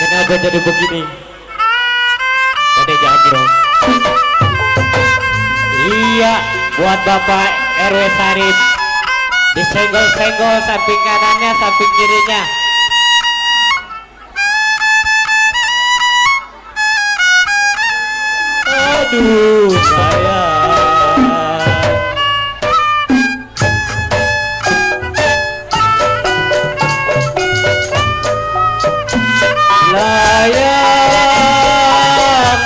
Kenapa jadi begini? Dede Jambro. Iya, buat Bapak RW Sarip. Disenggol-senggol samping kanannya, samping kirinya. Aduh, sayang. Layang,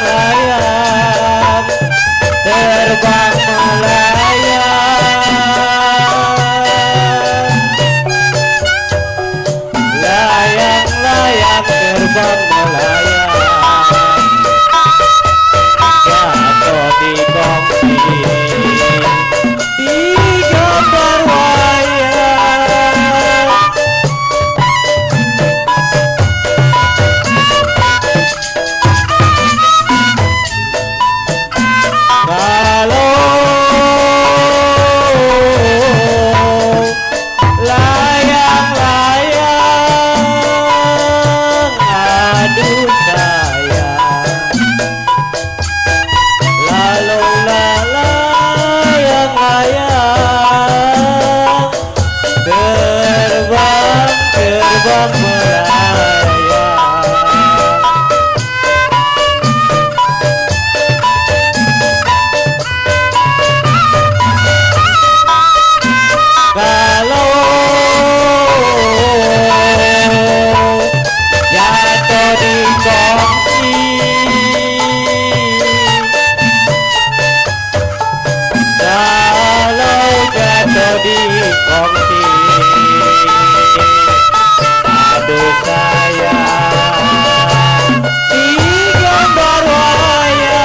layang, terbang melayang. Layang, layang, terbang melayang. Jatuh di kongsi, di gambar wayang. Kalau layang-layang, aduh sayang. Lalu layang-layang, terbang, terbang melayang. Kalau jatuh di kongsi, kalau jatuh di kongsi, aduh sayang, di gambar wayang.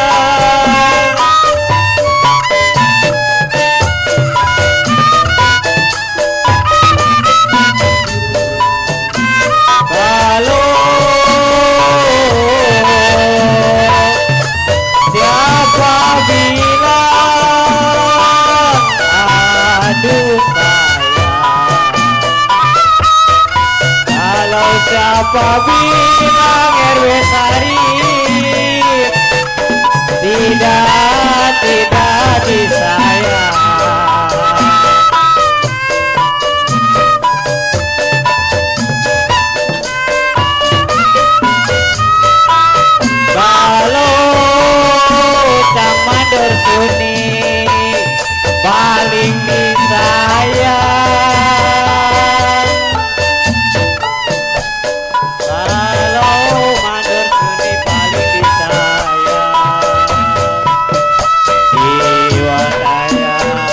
Kalau siapa bilang aduh sayang, kalau siapa bilang RW Sarip tidak disayang. Kalau Cang Mandor Suni paling disayang. Kalau Mandor Suni paling disayang, jiwa sayang.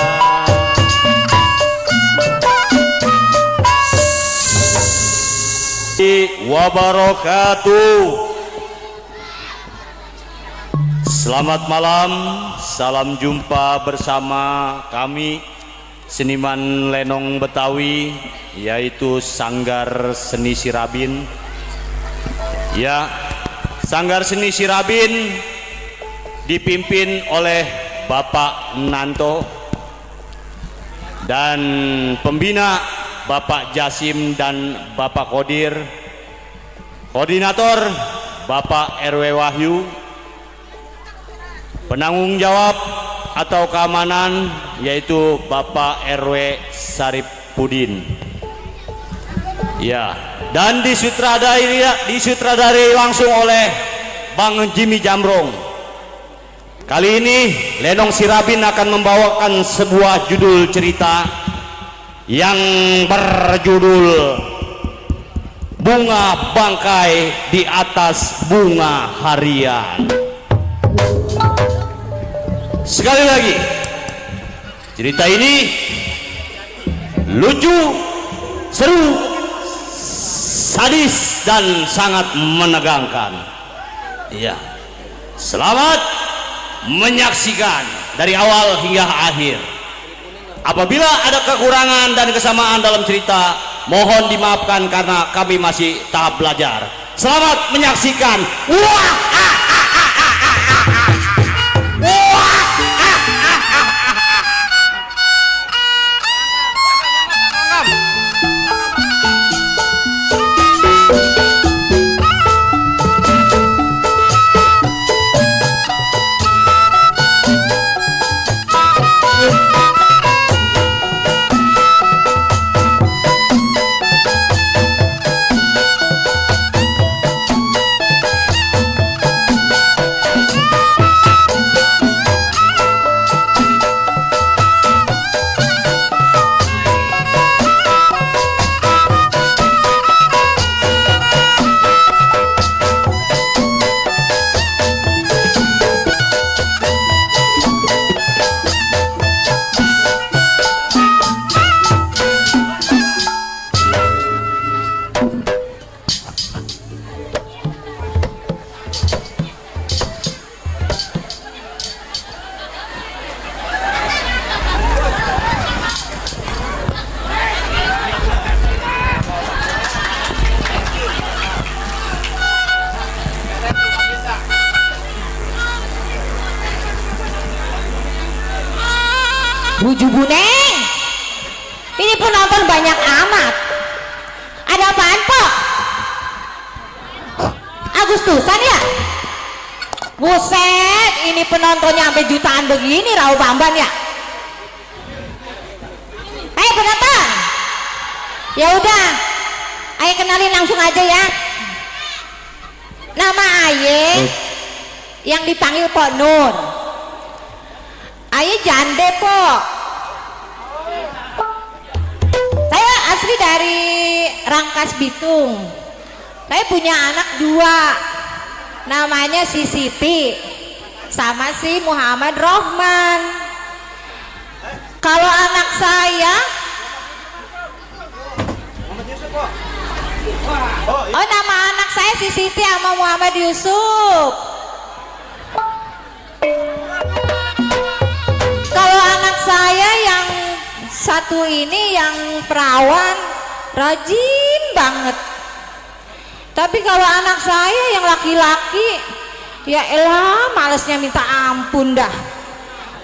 Wabarakatuh. Selamat malam, salam jumpa bersama kami seniman lenong Betawi, yaitu Sanggar Seni Sirabin. Ya, Sanggar Seni Sirabin dipimpin oleh Bapak Nanto dan pembina Bapak Jasim dan Bapak Kodir, koordinator Bapak RW Wahyu, penanggung jawab atau keamanan yaitu Bapak RW Sarip Pudin. Ya, dan disutradari langsung oleh Bang Jimmy Jambrong. Kali ini Lenong Sirabin akan membawakan sebuah judul cerita yang berjudul Bunga Bangkai di Atas Bunga Harian. Sekali lagi, cerita ini lucu, seru, sadis, dan sangat menegangkan. Iya, selamat menyaksikan dari awal hingga akhir. Apabila ada kekurangan dan kesamaan dalam cerita, mohon dimaafkan karena kami masih tahap belajar. Selamat menyaksikan. Wah! Buju Buneng, ini penonton banyak amat. Ada apaan Pok? Agustusan ya? Buset, ini penontonnya sampai jutaan begini, Rau Bamban ya? Hei penonton, ya udah, ayo kenalin langsung aja ya. Nama aye yang dipanggil Pok Nur. Aye jande Pok. Saya asli dari Rangkas Bitung. Saya punya anak 2, namanya si Siti sama si Muhammad Rohman. Kalau anak saya, oh nama anak saya si Siti sama Muhammad Yusuf. Kalau anak saya yang satu ini yang perawan, rajin banget. Tapi kalau anak saya yang laki-laki, ya elah malesnya minta ampun dah.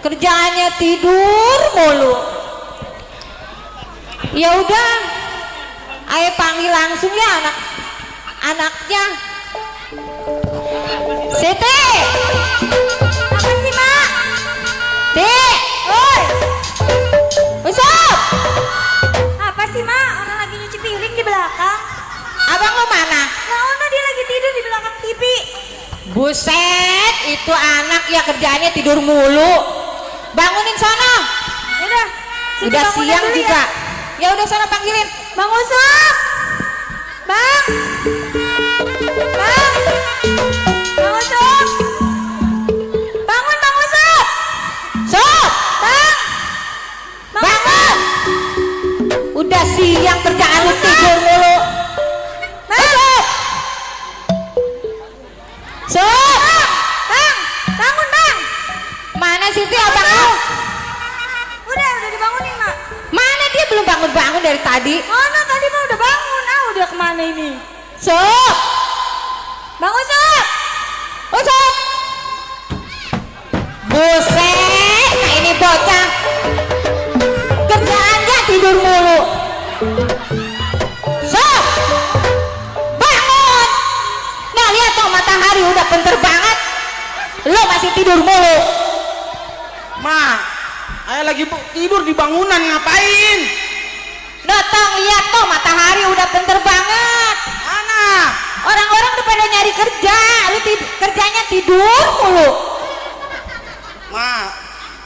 Kerjaannya tidur mulu. Ya udah, ayo panggil langsung ya anaknya. Siti. Apa sih Mak? Dek, oi. Usop. Apa sih Mak? Orang lagi nyuci piring di belakang. Abang lo mana? Nah Ona dia lagi tidur di belakang TV. Buset, itu anak ya kerjaannya tidur mulu. Bangunin sono. Udah. Udah siang juga. Ya udah sono panggilin. Bang Usop. Bang. Bang. Bang Usop. Bangun Bang Usop. Sob, Bang. Bang bangun. Udah siang kerjaan lu tidur mulu. Sob. Sob. Bang. Bangun Bang. Mana Siti abang lu? Udah dibangunin Mak. Mana dia belum bangun-bangun dari tadi? Ona tadi mah udah bangun. Udah kemana ini? Sob. Bang Usop. Sob. Buset, nah ini bocah kerjaannya tidur mulu. Sob, bangun. Nah lihat tuh matahari udah pinter banget, lo masih tidur mulu. Ma, ayah lagi tidur di bangunan ngapain? Datang lihat tuh matahari udah pinter banget. Mana? Orang-orang udah pada nyari kerja, lu kerjanya tidur mulu. Ma,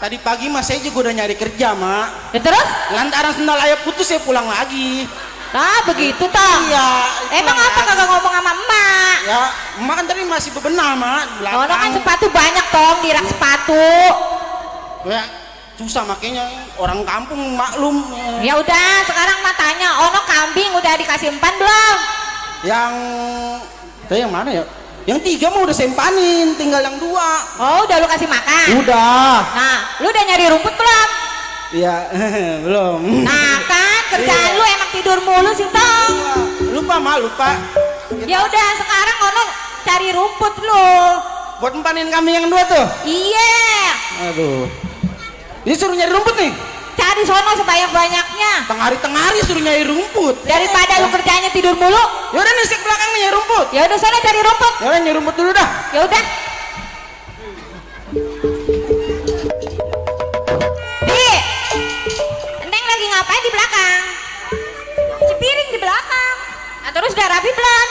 tadi pagi mas saya juga udah nyari kerja ma. Ya terus? Lantaran sendal ayah putus saya pulang lagi. Nah begitu toh. Iya. Emang pulang apa lagi. kagak ngomong sama emak? Ya, emak kan tadi masih bebenah ma di belakang. Ono kan sepatu banyak tong di rak sepatu. Ya, susah makanya orang kampung maklum. Ya udah, sekarang matanya Ono kambing udah dikasih empan belum? Yang yang mana ya? Yang 3 mau udah sempanin, tinggal yang 2. Oh, udah lu kasih makan. Udah. Nah, lu udah nyari rumput belum? Iya, belum. Nah, kan kerjaan lu emang tidur mulu sih, Tong. Lupa ma, lupa. Ya udah, sekarang Ono cari rumput lu. Buat empanin kambing yang 2 tuh. Iya. Aduh. Ini suruh nyari rumput nih. Cari sono sebanyak-banyaknya. Tengah hari suruh nyari rumput. Daripada lu kerjanya tidur mulu. Ya udah nih sek belakang nih nyari rumput. Ya udah sono cari rumput. Ya udah nyari rumput dulu dah. Ya udah. Di. Neng lagi ngapain di belakang? Cuci piring di belakang. Nah, terus udah rapi belum?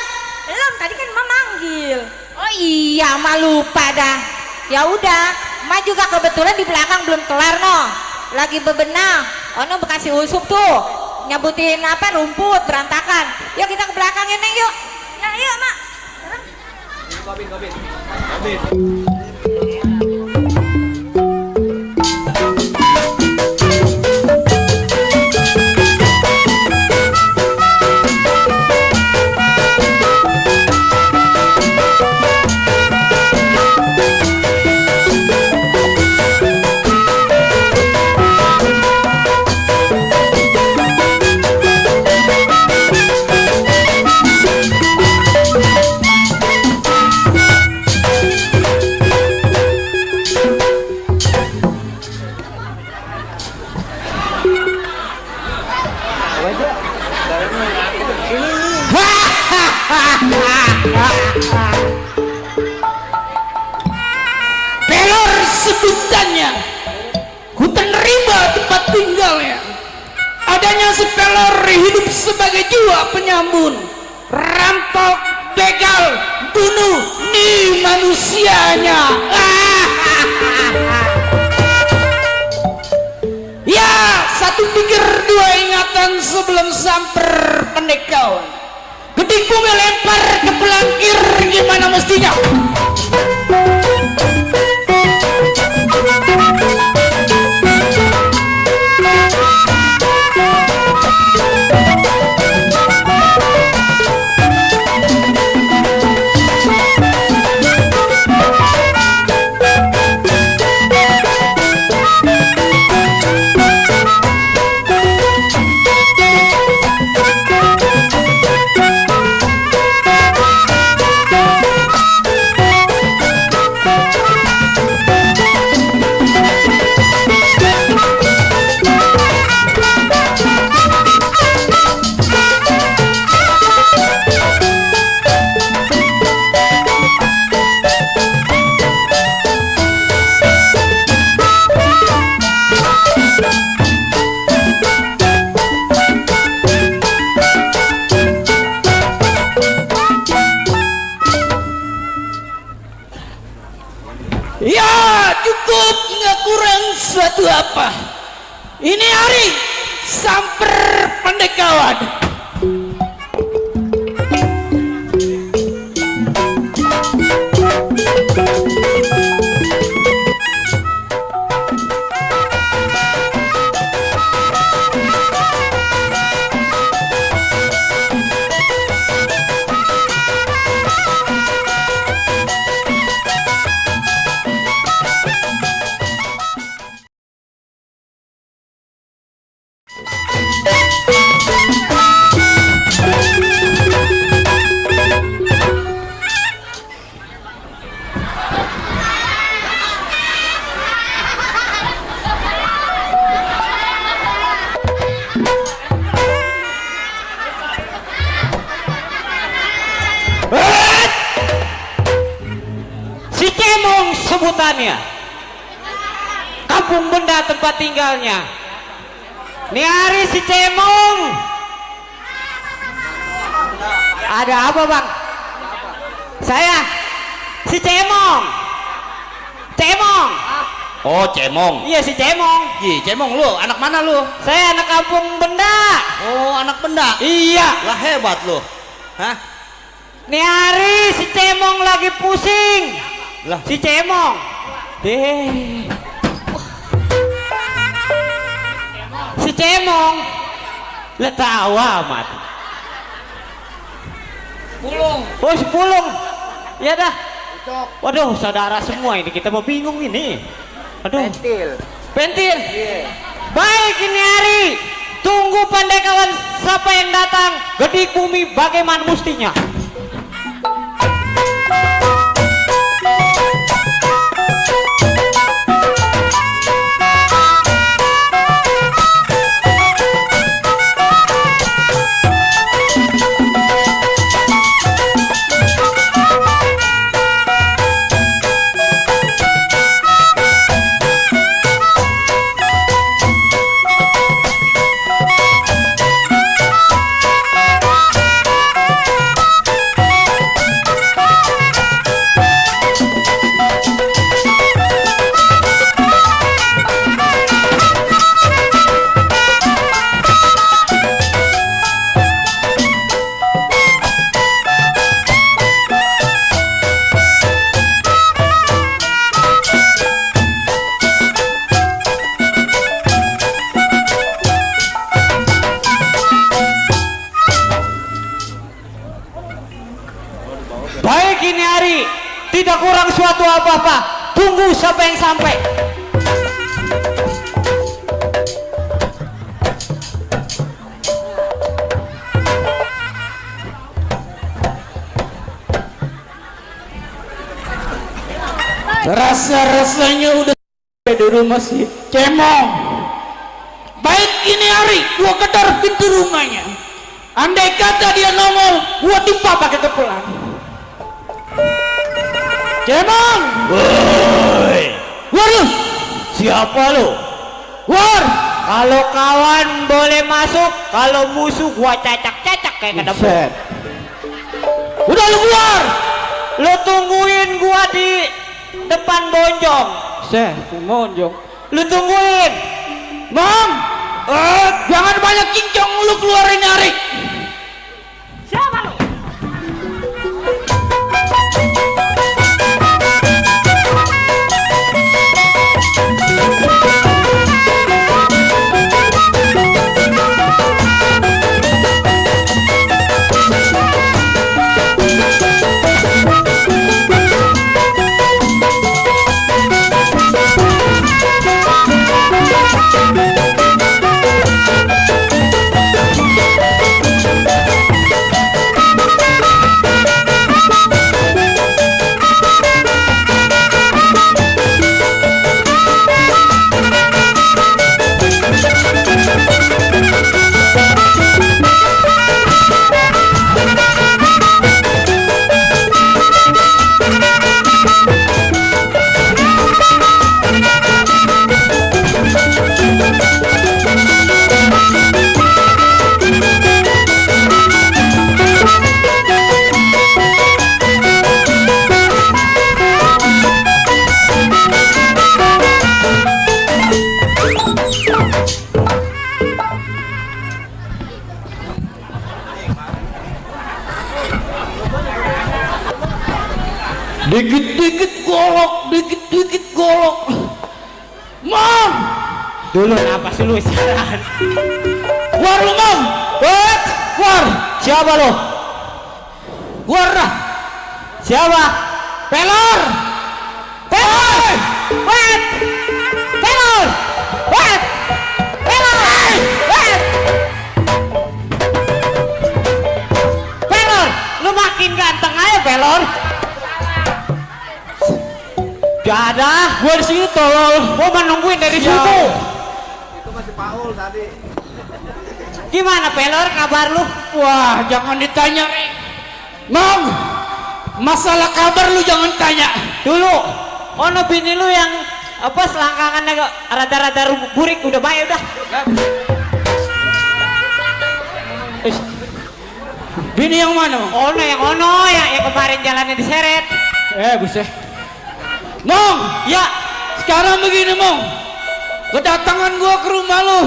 Belum, tadi kan Mama manggil. Oh iya, mah lupa dah. Ya udah, Mak juga kebetulan di belakang belum kelar no. Lagi bebenah. Ono bekasi usup tuh. Nyabutin apa rumput berantakan. Yuk kita ke belakang ya Neng yuk. Ya, iya Mak. Pelor sebutannya, hutan rimba tempat tinggalnya. Adanya si Pelor hidup sebagai jiwa penyambun, rampok, begal, bunuh nih manusianya. Ya, satu pikir dua ingatan sebelum samper pendekauan. Geding bumi lempar ke pelangkir, gimana mestinya? Ya cukup, nggak kurang suatu apa. Ini hari samper pendekawan. Si Cemong sebutannya, kampung benda tempat tinggalnya. Nih hari si Cemong. Ada apa bang? Saya si Cemong. Cemong. Oh, Cemong. Iya si Cemong. Ih, Cemong lu, anak mana lu? Saya anak kampung benda. Oh, anak benda. Iya. Lah hebat lu. Hah? Nih hari si Cemong lagi pusing. Lah, Si Cemong. Deh. Si Cemong. Lah tahu amat. Pulung. Oh si Pulung. Ya dah. Waduh saudara semua ini kita mau bingung ini. Aduh. Pentil. Baik ini hari. Tunggu pandai kawan siapa yang datang. Gedik bumi bagaimana mustinya. Baik ini hari. Tidak kurang suatu apa-apa. Tunggu siapa yang sampai. Rasa-rasanya udah sampai di rumah si Cemong. Baik ini hari, gua ketar pintu rumahnya. Andai kata dia nongol, gua timpa pakai kepelan. Cemong. Woi, Waduh. Siapa lu? War. Kalau kawan boleh masuk, kalau musuh gua cacak-cacak kayak kada Buset. Udah lu keluar. Lu tungguin gua di depan bonjong. Monjong. Lu tungguin. Mom. Jangan banyak cincong lu keluarin Ari. Siapa lu? Dikit-dikit golok. Mom. Dulu apa sih lu istirahat? War lu, Mom. War. Siapa lu? War dah. Siapa? Pelor. Pelor! Wait! Pelor! Wait! Pelor! Wait! Pelor! Lu makin ganteng aja, Pelor. Gak ada. Gua di sini tolol. Gua menungguin dari Siap. subuh. Itu masih Paul tadi. Gimana, Pelor, kabar lu? Wah, jangan ditanya, Rek. Mom. Masalah kabar lu jangan tanya. Dulu, ono bini lu yang apa selangkangannya rada-rada burik udah baik udah. Bini yang mana, Mom? Ono yang kemarin jalannya diseret. Buset. Mong, Ya, sekarang begini, Mong. Kedatangan gua ke rumah lu.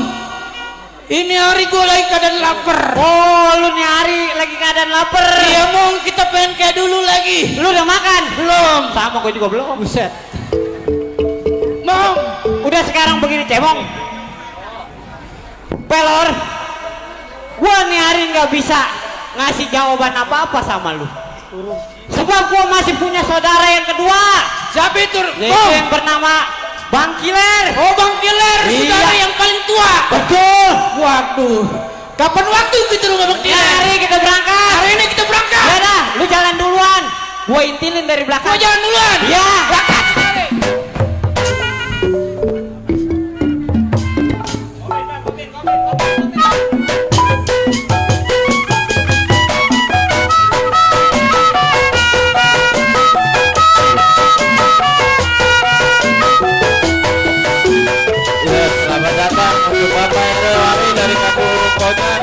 Ini hari gua lagi keadaan lapar. oh lu nih hari lagi keadaan lapar. Iya, Mong, kita pengen kayak dulu lagi. Lu udah makan? Belum. Sama gue juga belum. Buset. Mong, Udah sekarang begini cemong. Pelor, gua nih hari nggak bisa ngasih jawaban apa-apa sama lu. Sebab gua masih punya saudara yang kedua. siapa itu? Yaitu Mong. yang bernama Bang Kiler. Oh, Bang Kiler, Iya. saudara yang paling tua. Betul. Waduh. Kapan waktu kita rumah Bang Kiler? Hari kita berangkat. Hari ini kita berangkat. Ya dah, lu jalan duluan. Gua intilin dari belakang. Gua jalan duluan. Ya. Berangkat. Selamat datang untuk Bapak Ero Ari dari Kampung Kojan.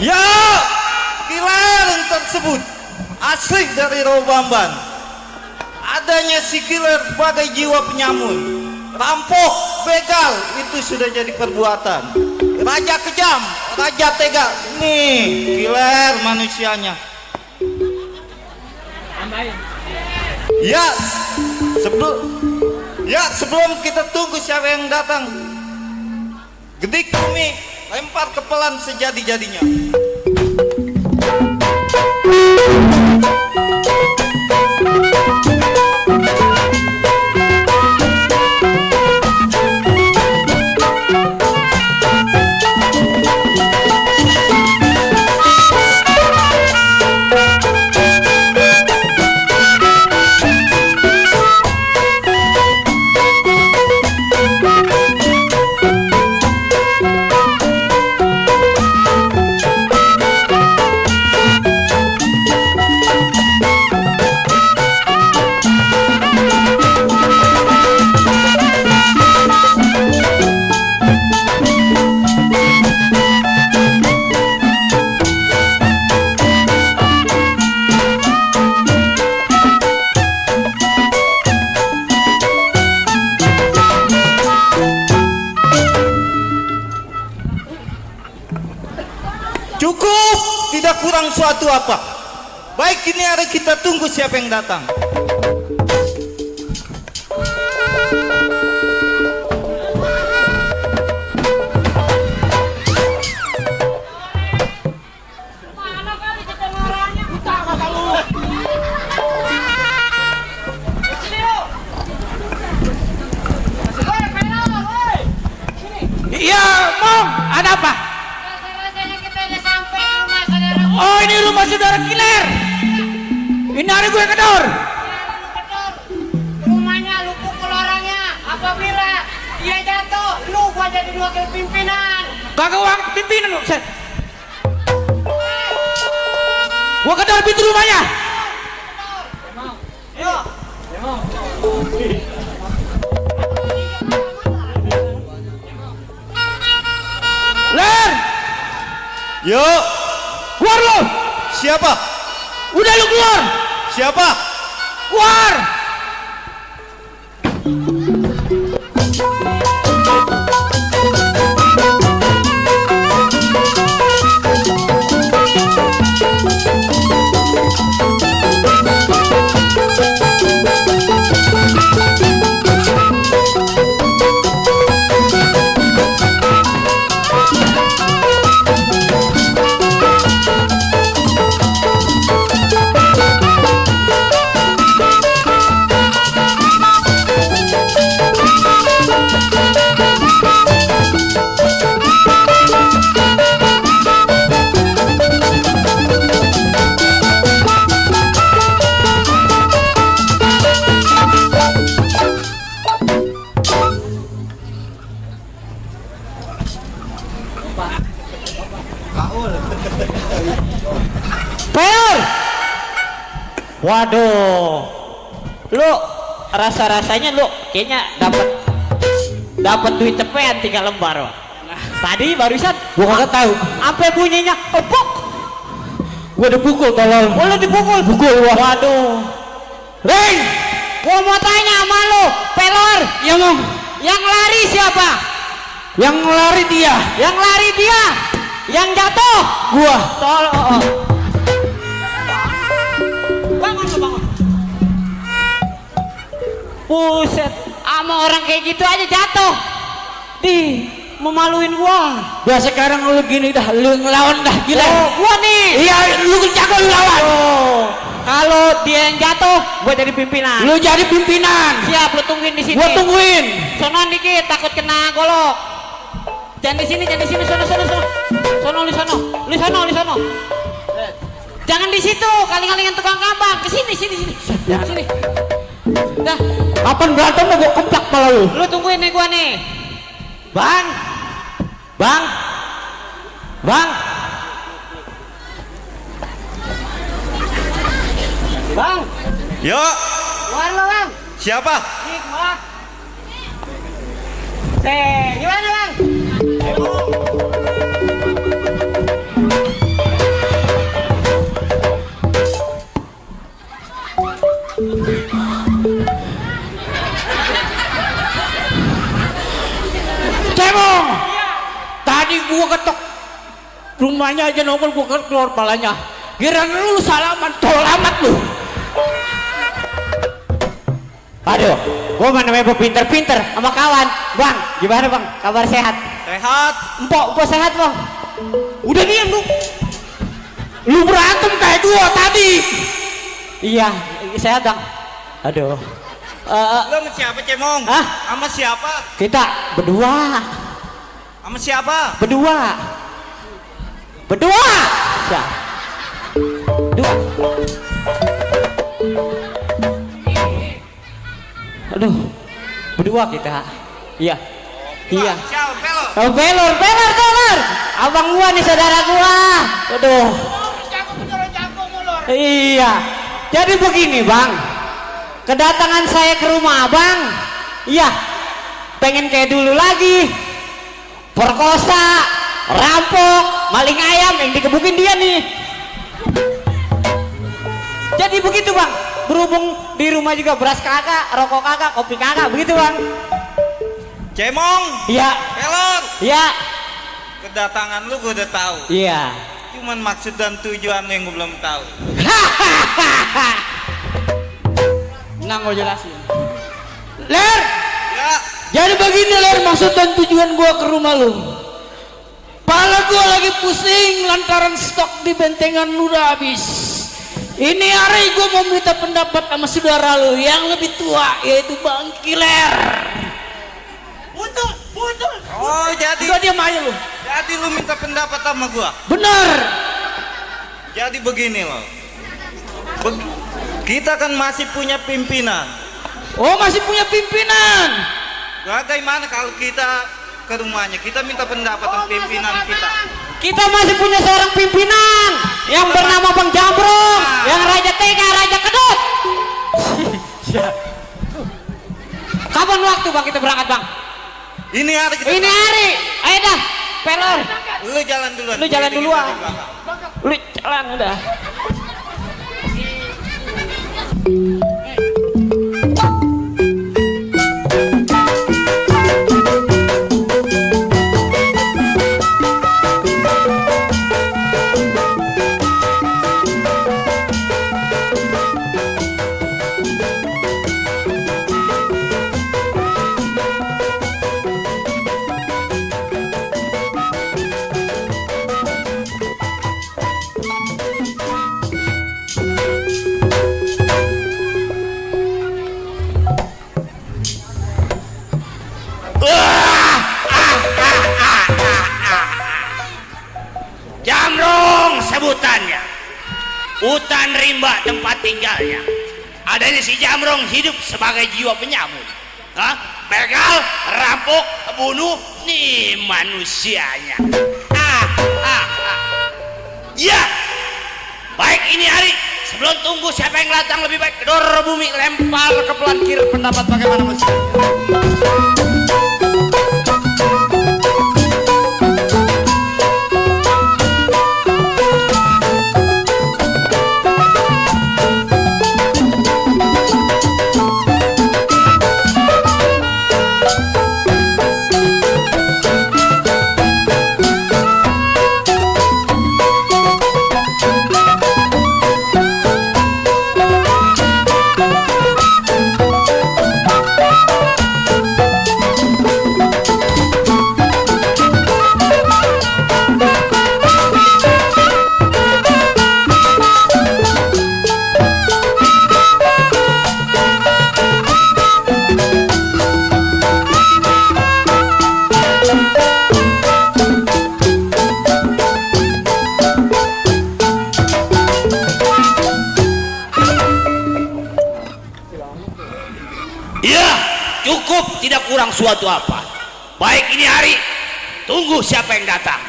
Ya, Kiler tersebut asli dari Robamban. Adanya si Kiler sebagai jiwa penyamun, rampok, begal itu sudah jadi perbuatan. Raja kejam, raja tega. Nih, Kiler manusianya. Ya, sebelum kita tunggu siapa yang datang, gedik bumi, lempar kepelan sejadi-jadinya. apa? Baik, ini hari kita tunggu siapa yang datang. Iya, Mong, ada apa? Oh, ini rumah saudara Kiler. Ini hari gue kedor. Rumahnya lu pukul orangnya. Apabila dia jatuh, lu gua jadi wakil pimpinan. Kagak uang pimpinan lu, Set. Gua kedor pintu rumahnya. Ler, Yo, keluar lu. siapa? Udah lu keluar. Siapa? Keluar. Pelor. Waduh. Lu rasa-rasanya lu kayaknya dapat duit cepetan 3 lembar. Wak. Tadi barusan Gua kagak tahu. apa bunyinya? Epok. Gua dipukul tolol. Oh, lu dipukul. Pukul gua. Waduh. Reng. Gua mau tanya sama lu, Pelor. Ya, Mong. Yang lari siapa? Yang lari dia. Yang lari dia. Yang jatuh. Gua. Tolong. Bangun lu, bangun. Buset, sama orang kayak gitu aja jatuh. Memaluin gua. Ya sekarang lu gini dah, lu ngelawan dah gila. Oh, gua nih. Iya, lu jago lu lawan. Oh, kalau dia yang jatuh, gua jadi pimpinan. Lu jadi pimpinan. Siap, lu tungguin di sini. Gua tungguin. Sonoan dikit, takut kena golok. Jangan di sini, sono. Sono. Jangan di situ, kaling-kalingan tukang kambang. Ke sini. Sini. Dah, Kapan berantem mau gua kemplak pala lu. lu tungguin nih gua nih. Bang. Bang. Yo, Keluar lu, Bang. siapa? Hikmah. Gimana, Bang? Cemong. Tadi gua ketok rumahnya aja nongol gua keluar palanya. Kira lu salaman tol amat lu. Aduh, gua mana namanya pinter-pinter sama kawan. Bang, gimana Bang? Kabar sehat? Sehat. Empok sehat Bang. Udah diam lu. Lu berantem kayak gua tadi. Iya, sehat Bang. Aduh. Lu sama siapa, Cemong? Hah? Sama siapa? Kita berdua. Sama siapa? Berdua. Siap. Dua. Aduh. Berdua kita. Iya. Iya. Siapa, Pelor? Oh, Pelor. Abang gua nih, saudara gua. Aduh. Iya. Jadi begini, Bang. Kedatangan saya ke rumah Abang. Iya. Pengen kayak dulu lagi. Perkosa, rampok, maling ayam yang dikebukin dia nih. Jadi begitu, Bang. Berhubung di rumah juga beras kagak, rokok kagak, kopi kagak, begitu, Bang. Cemong, Iya. Pelor. Iya. Kedatangan lu gue udah tahu. Iya. cuman maksud dan tujuan yang gue belum tahu. Nang gue jelasin. Ler, Ya, jadi begini Ler, maksud dan tujuan gua ke rumah lu. Pala gua lagi pusing lantaran stok di bentengan lu udah habis. Ini hari gua mau minta pendapat sama saudara lu yang lebih tua, yaitu Bang Kiler. Betul, betul. oh jadi Udah diam aja lu. jadi lu minta pendapat sama gua. Bener. Jadi begini loh. Kita kan masih punya pimpinan. Oh, masih punya pimpinan. Bagaimana kalau kita ke rumahnya, kita minta pendapat sama pimpinan kita. Kita masih punya seorang pimpinan yang bernama Bang Jambrong, yang Raja Tega, Raja Kedut. Kapan waktu Bang kita berangkat Bang? Ini hari kita. Ini hari. Ayo dah, pelor. Lu jalan duluan. Lu jalan Kita di duluan. belakang. Lu jalan udah. Jamrong sebutannya, hutan rimba tempat tinggalnya. Adanya si Jamrong hidup sebagai jiwa penyamun. Hah? Begal, rampok, bunuh, nih manusianya. Ya, baik ini hari. Sebelum tunggu siapa yang datang lebih baik, kedor bumi lempar ke pelankir pendapat bagaimana manusia. Ya, cukup, tidak kurang suatu apa. Baik ini hari, tunggu siapa yang datang.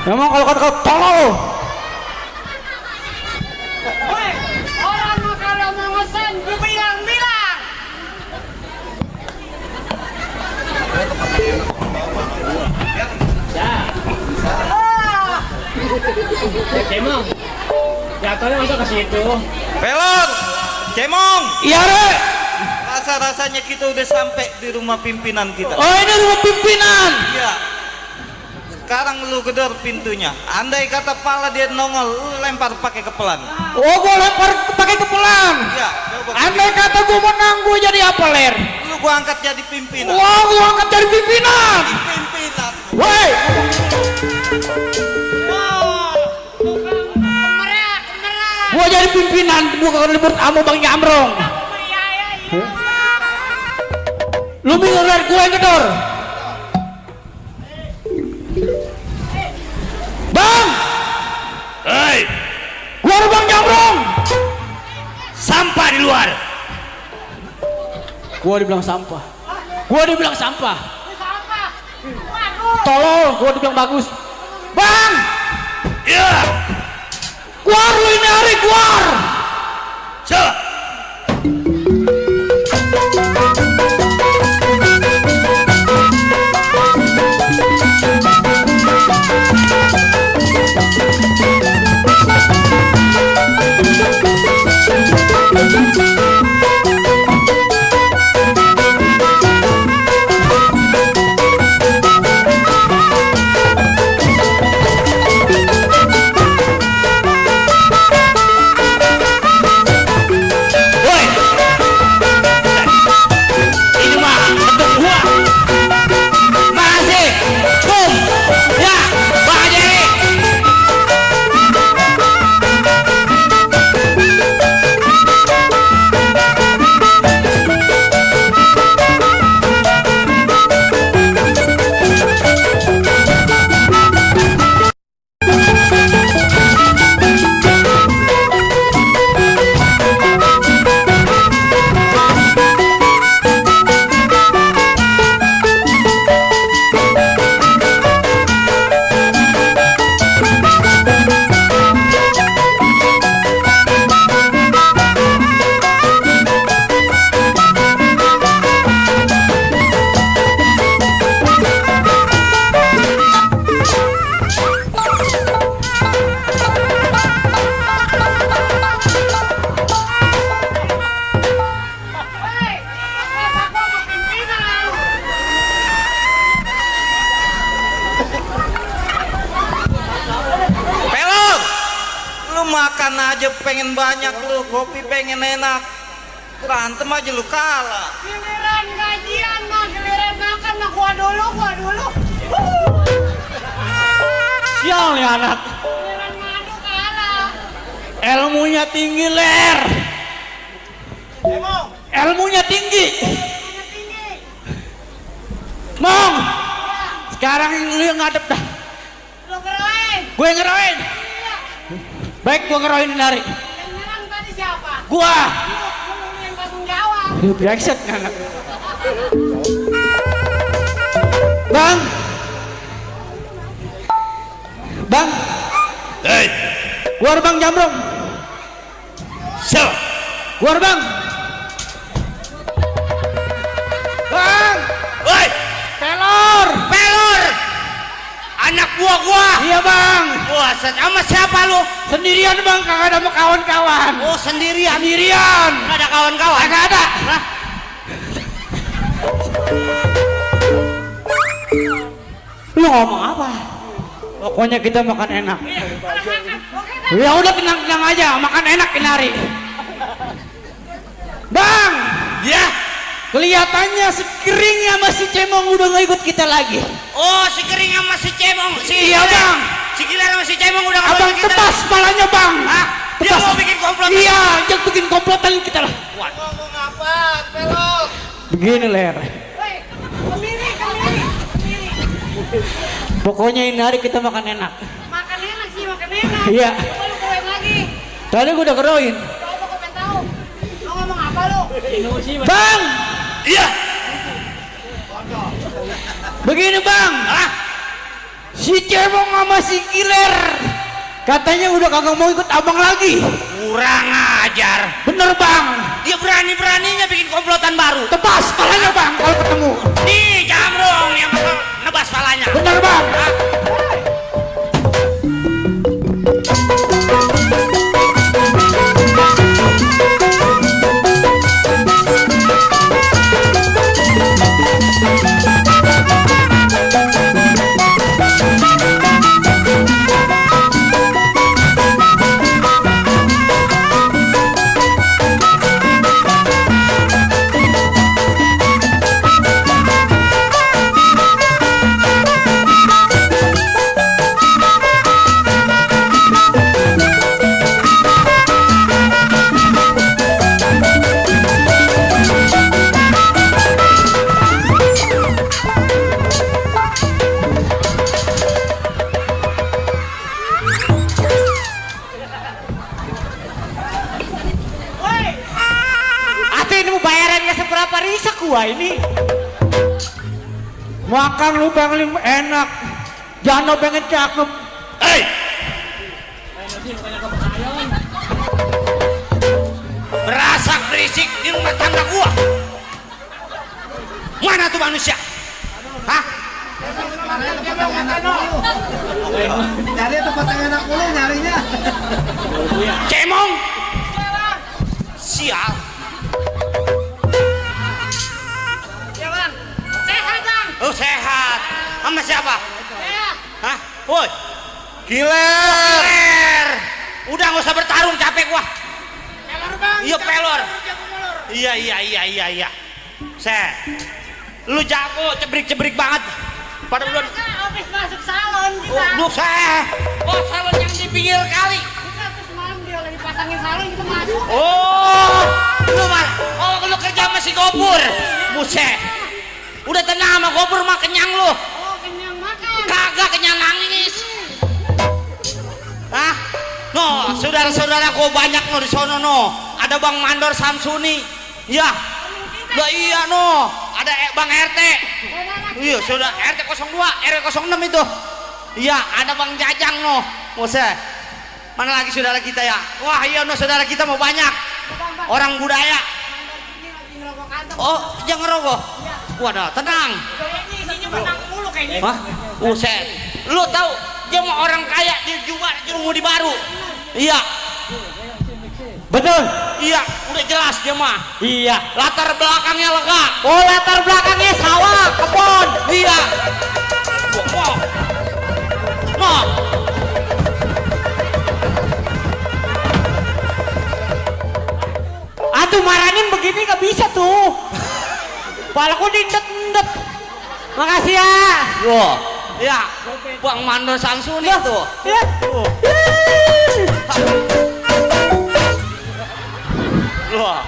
Emang kalau kata tolol. Woi, orang kalau mau ngesen, gue bilang-bilang. Cemong, jatuhnya masa ke situ? Pelor, Cemong. Iya Re. Rasa-rasanya kita udah sampai di rumah pimpinan kita. Oh, ini rumah pimpinan. Iya. Sekarang lu gedor pintunya. Andai kata pala dia nongol, lu lempar pakai kepelan. Oh, gua lempar pakai kepelan. Iya, coba. Andai kata gua menang, gua jadi apa Ler? Lu gua angkat jadi pimpinan. Wah, gua angkat jadi pimpinan. Pimpinan. Woi, Kemerak, kemerak. gua jadi pimpinan, gua akan libur sama Bang Jamrong. Lu bingung Ler, gua yang gedor. Bang, Hei, gua ada Bang Jamrong. sampah di luar. Gua dibilang sampah. Gua dibilang sampah. Tolol, gua dibilang bagus. Bang, Ya, keluar lu ini hari, keluar. so. aja pengen banyak lu, kopi pengen enak. Berantem aja lu kalah. Giliran gajian mah, giliran makan mah gua dulu. Sial nih anak. Giliran madu kalah. Ilmunya tinggi ler. Ilmunya tinggi. Mong. Sekarang lu yang ngadep dah. Lu keren. Gue ngeroin. Baik, gue ngeroin Inari. Yang nyerang tadi siapa? Gua. Lu yang tanggung jawab. Lu brengsek anak. Bang. Bang. Hei, Keluar bang Jamrong. siapa? Keluar bang. Bang. Woi, Pelor. pelor. Anak buah gua. Iya bang. Wah, sama siapa lu? Sendirian bang, kagak ada sama kawan-kawan. Oh, sendirian. Sendirian. Nggak ada kawan-kawan. Kagak ada. Hah? Lu ngomong apa? Pokoknya kita makan enak. Oke, Ya udah tenang-tenang aja, makan enak Inari. Bang, Ya. kelihatannya si Kering sama si Cemong udah nggak ikut kita lagi. Oh, si Kering sama si Cemong. Iya, Giler. Bang. Si Giler sama si Cemong udah nggak Abang boleh kita. tebas palanya bang. Hah? Dia Tebas. mau bikin komplot. Iya, dia bikin komplotan kita lah. Ngomong apa, pelok? Begini ler. woi, kemiri. Pokoknya ini hari kita makan enak. Makan enak sih, makan enak. Iya. Coba lu keren lagi. Tadi gue udah keroin. Coba gue pengen tahu. Lu ngomong apa lu? Bang, Iya. begini bang. Hah? Si Cemong sama si Giler katanya udah kagak mau ikut abang lagi. Kurang ajar. Bener bang. Dia berani-beraninya bikin komplotan baru. Tebas palanya bang kalau ketemu. Nih, Jamrong yang bakal nebas palanya. Bener bang. Hah? Ate ini mau bayarannya seberapa risak gua ini? Makan lu pengen enak. Jangan pengen cakep. Hei! Berasak berisik di rumah tangga gua. Mana tuh manusia? Hah? Nyari tempat yang enak mulu nyarinya. Cemong? Sial. Ya bang, sehat bang. Oh, sehat. Sama siapa? Ya. Hah? Woi, Giler. Giler. Udah nggak usah bertarung, capek gua. Pelor bang. Iya, pelor. Jago pelor. Iya. Lu jago cebrik-cebrik banget. Pada bulan. Nah, habis masuk salon kita. Lu oh, salon yang di pinggir kali. Kita terus malam dia lagi pasangin salon kita masuk. Oh, lu kerja sama si Gopur. Buset. Udah tenang sama Gopur mah kenyang lu. Oh, kenyang makan. Kagak kenyang nangis. Hah? No, saudara-saudaraku banyak no di sono no. Ada Bang Mandor Samsuni. Ya. Lah iya no. Ada Bang RT. Iya, saudara RT 02, RW 06 itu. Iya, ada Bang Jajang no. Buset. Mana lagi saudara kita ya? Wah, iya no, saudara kita mau banyak. Orang budaya. Ini lagi ngerokok kantong. Oh, jangan ngerokok. Waduh, tenang. Kayaknya isinya benang mulu kayaknya. Hah? Buset. Lu tahu dia mau orang kaya di juga di Rumudi Baru. Iya. Betul. Iya, udah jelas dia mah. Iya. Latar belakangnya lega. Oh, latar belakangnya sawah, kebun. Iya. Wah. Nah. tuh maranin begini gak bisa tuh. Palaku dindet-ndet. Makasih ya. Loh, ya, Bang Mandor Samsuni tuh. Ya. Loh,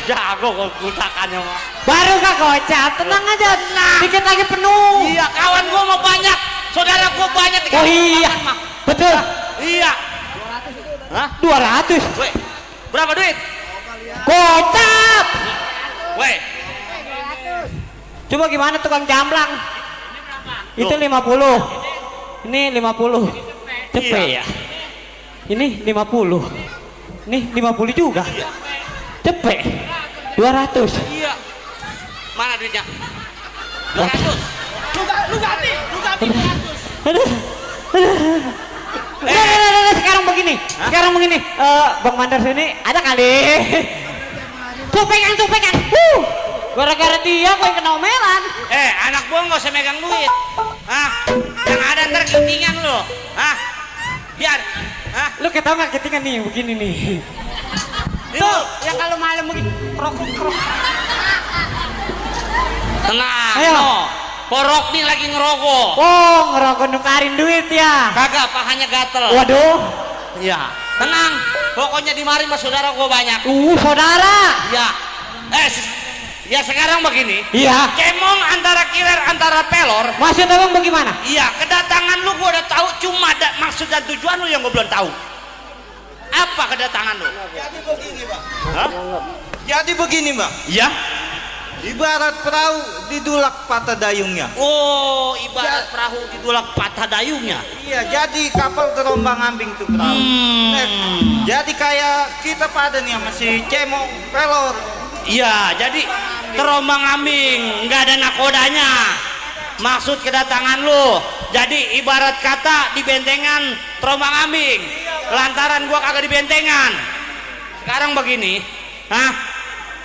jago kok gutakannya mah. Baru kak gocap, tenang aja. Dikit lagi penuh. Iya, kawan gua mau banyak, saudara gua banyak. Oh iya, betul. Iya. Hah? 200. Weh, berapa duit? Gocap. Weh, Coba gimana tukang jamblang? Itu 50. Ini 50. Cepet ya. Ini 50. Ini 50 juga. Cepet. 200. iya. Mana duitnya? 200. Lu ganti. Aduh. Sekarang begini. Sekarang begini. Bang Mandar sini ada kali. Tuh pegang. Gara-gara dia gue yang kena omelan. Anak gua nggak usah megang duit. Hah? Yang ada ntar ketinggan lo. Hah? Biar. Hah? Lu kita nggak ketinggan nih begini nih. Ini Tuh, lo. yang kalau malam begini krok. Tenang. Ayo. No. Porok nih lagi ngerokok. Oh, ngerokok nukarin duit ya. Kagak, pahanya gatel. Waduh. Iya. Tenang. Pokoknya di mari mas saudara gua banyak. Saudara. Ya. Ya sekarang begini. Iya. Cemong antara kiler antara pelor. Maksud abang bagaimana? Iya, kedatangan lu gua udah tahu, cuma ada maksud dan tujuan lu yang gua belum tahu. Apa kedatangan lu? Jadi begini, Bang. Hah? Jadi begini, Bang. Iya. Ibarat perahu didulak patah dayungnya. Oh, ibarat perahu ditulak patah dayungnya. Iya, jadi kapal terombang ambing tuh perahu. Jadi kayak kita pada nih masih cemong pelor. Iya, jadi terombang ambing, nggak ada nakodanya. Maksud kedatangan lu, jadi ibarat kata di bentengan terombang ambing. Lantaran gua kagak di bentengan. Sekarang begini,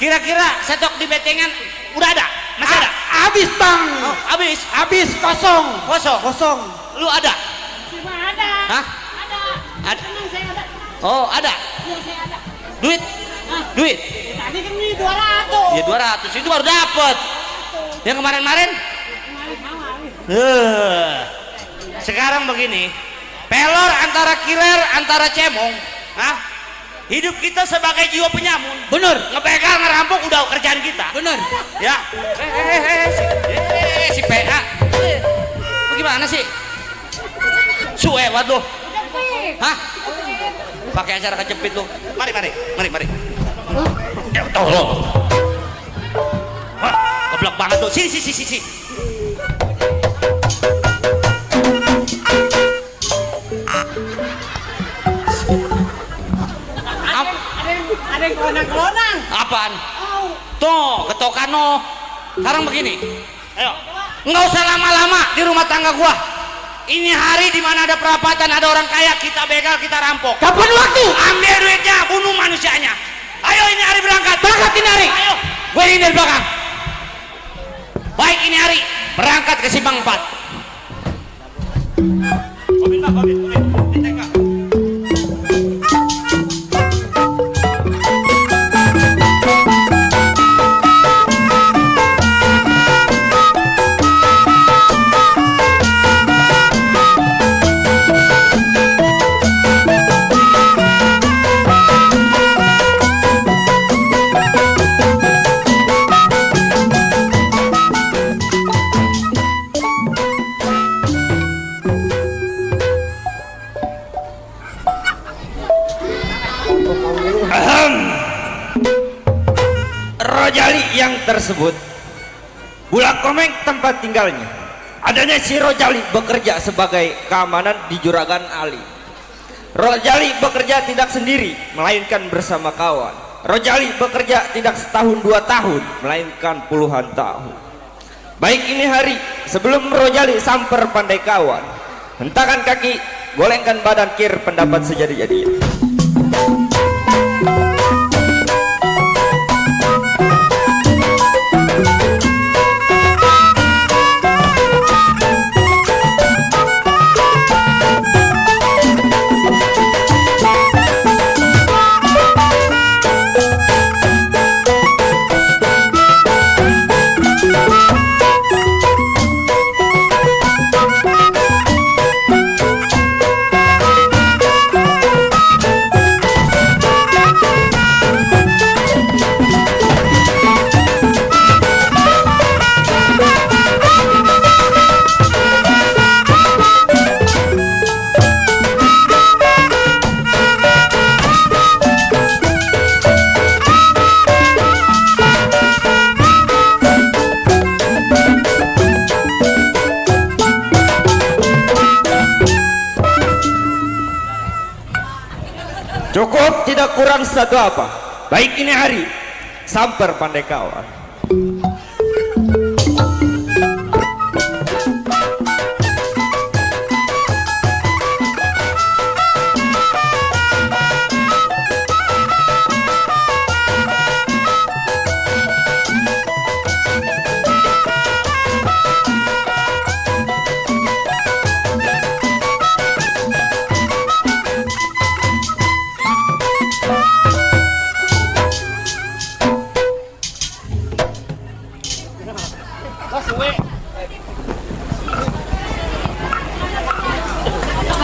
kira-kira stok di bentengan udah ada? Masih ada? Habis bang. Oh, habis. Habis kosong. Kosong. Lu ada? Cuma ada. Hah? Ada. Tenang, saya ada. Oh, ada. Iya, saya ada. Duit? Duit? Tadi kan ini 200. Ya 200 itu baru dapet. Yang kemarin-kemarin? Sekarang begini, pelor antara kiler antara cemong, hidup kita sebagai jiwa penyamun. Bener. Ngebegal ngerampok udah kerjaan kita. Bener. Ya. Si PA. Bagaimana sih? Suewat lu. Hah? Pakai acara kejepit lu. Mari. Ya, tolong. Wah, goblok banget tuh. Sini. Ada yang kelonang. Apaan? Tuh, ketokan no. Sekarang begini. Ayo. Nggak usah lama-lama di rumah tangga gua. Ini hari dimana ada perapatan, ada orang kaya, kita begal, kita rampok. Kapan waktu? Ambil duitnya, bunuh manusianya. Ayo ini hari berangkat. Berangkat ini hari. Ayo, gue ini dari belakang. Baik ini hari berangkat ke Simpang 4. Komin. Ditengah. Rojali yang tersebut Bulak Komeng tempat tinggalnya. Adanya si Rojali bekerja sebagai keamanan di Juragan Ali. Rojali bekerja tidak sendiri melainkan bersama kawan. Rojali bekerja tidak setahun 2 tahun melainkan puluhan tahun. Baik ini hari sebelum Rojali samper pandai kawan, hentakan kaki, golengkan badan kir pendapat sejadi-jadinya. tidak kurang satu apa. Baik ini hari samper pandai kawan.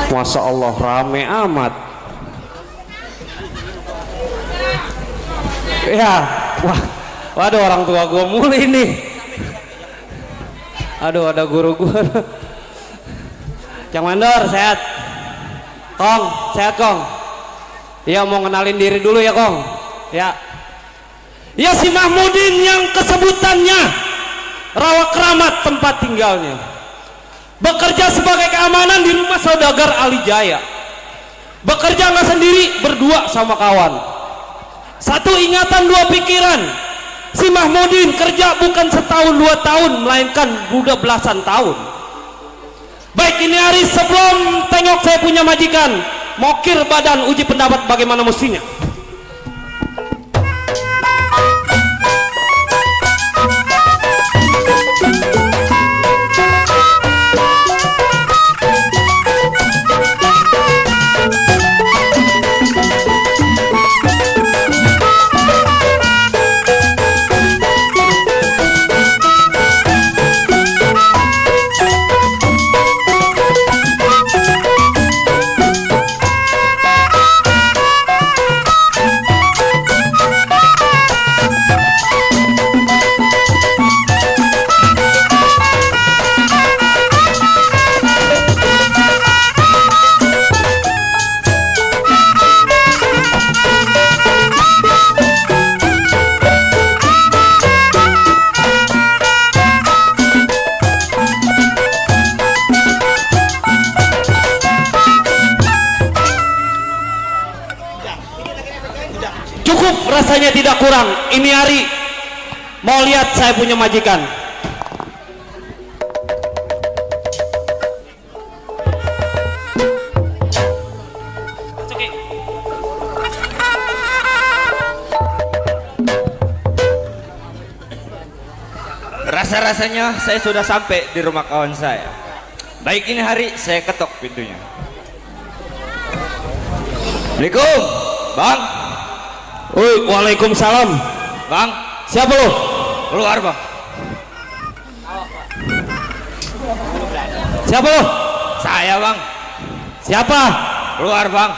Masya Allah rame amat. Ya, waduh orang tua gua mulai nih. Aduh ada guru gua. Cang Mandor sehat? Kong sehat Kong? Iya mau kenalin diri dulu ya Kong. Ya. Ya si Mahmudin yang kesebutannya rawa keramat tempat tinggalnya. Bekerja sebagai keamanan di rumah saudagar Ali Jaya. Bekerja nggak sendiri, berdua sama kawan. Satu ingatan dua pikiran. Si Mahmudin kerja bukan setahun 2 tahun, melainkan udah belasan tahun. Baik ini hari sebelum tengok saya punya majikan, mokir badan uji pendapat bagaimana mestinya. Cukup rasanya tidak kurang. Ini hari mau lihat saya punya majikan. Rasa-rasanya saya sudah sampai di rumah kawan saya. Baik ini hari saya ketok pintunya. Assalamualaikum, Bang. Waalaikumsalam. Bang, Siapa lo? keluar Bang. Siapa lo? Saya Bang, Siapa? keluar Bang.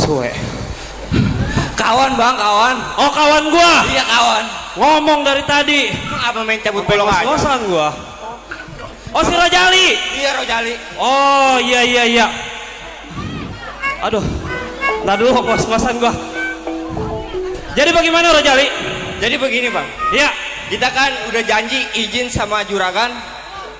Suwe. Kawan Bang, kawan. Oh kawan gua. Iya kawan. Ngomong dari tadi. Apa main cabut bolong aja? Ngos-ngosan gua. Oh si Rojali. Iya Rojali. Oh iya. Aduh. Ntar dulu ngos-ngosan gua. Jadi bagaimana Rojali? Jadi begini Bang, Iya. kita kan udah janji izin sama juragan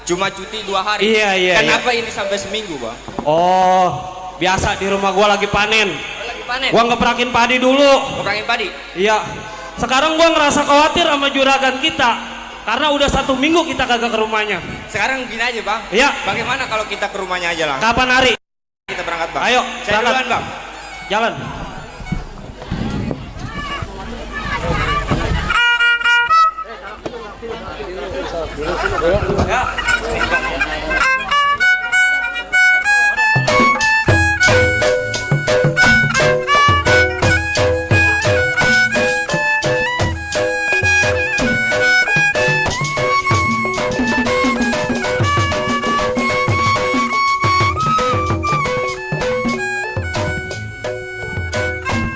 cuma cuti 2 hari. Iya. Kenapa ini sampai seminggu Bang? Oh, biasa di rumah gua lagi panen. Lagi panen. Gua ngeperakin padi dulu. Ngurangin padi. Iya. Sekarang gua ngerasa khawatir sama juragan kita karena udah 1 minggu kita kagak ke rumahnya. Sekarang gini aja Bang. Iya. Bagaimana kalau kita ke rumahnya aja lah? Kapan hari? berangkat bang. Ayo, Saya berangkat. duluan bang. Jalan.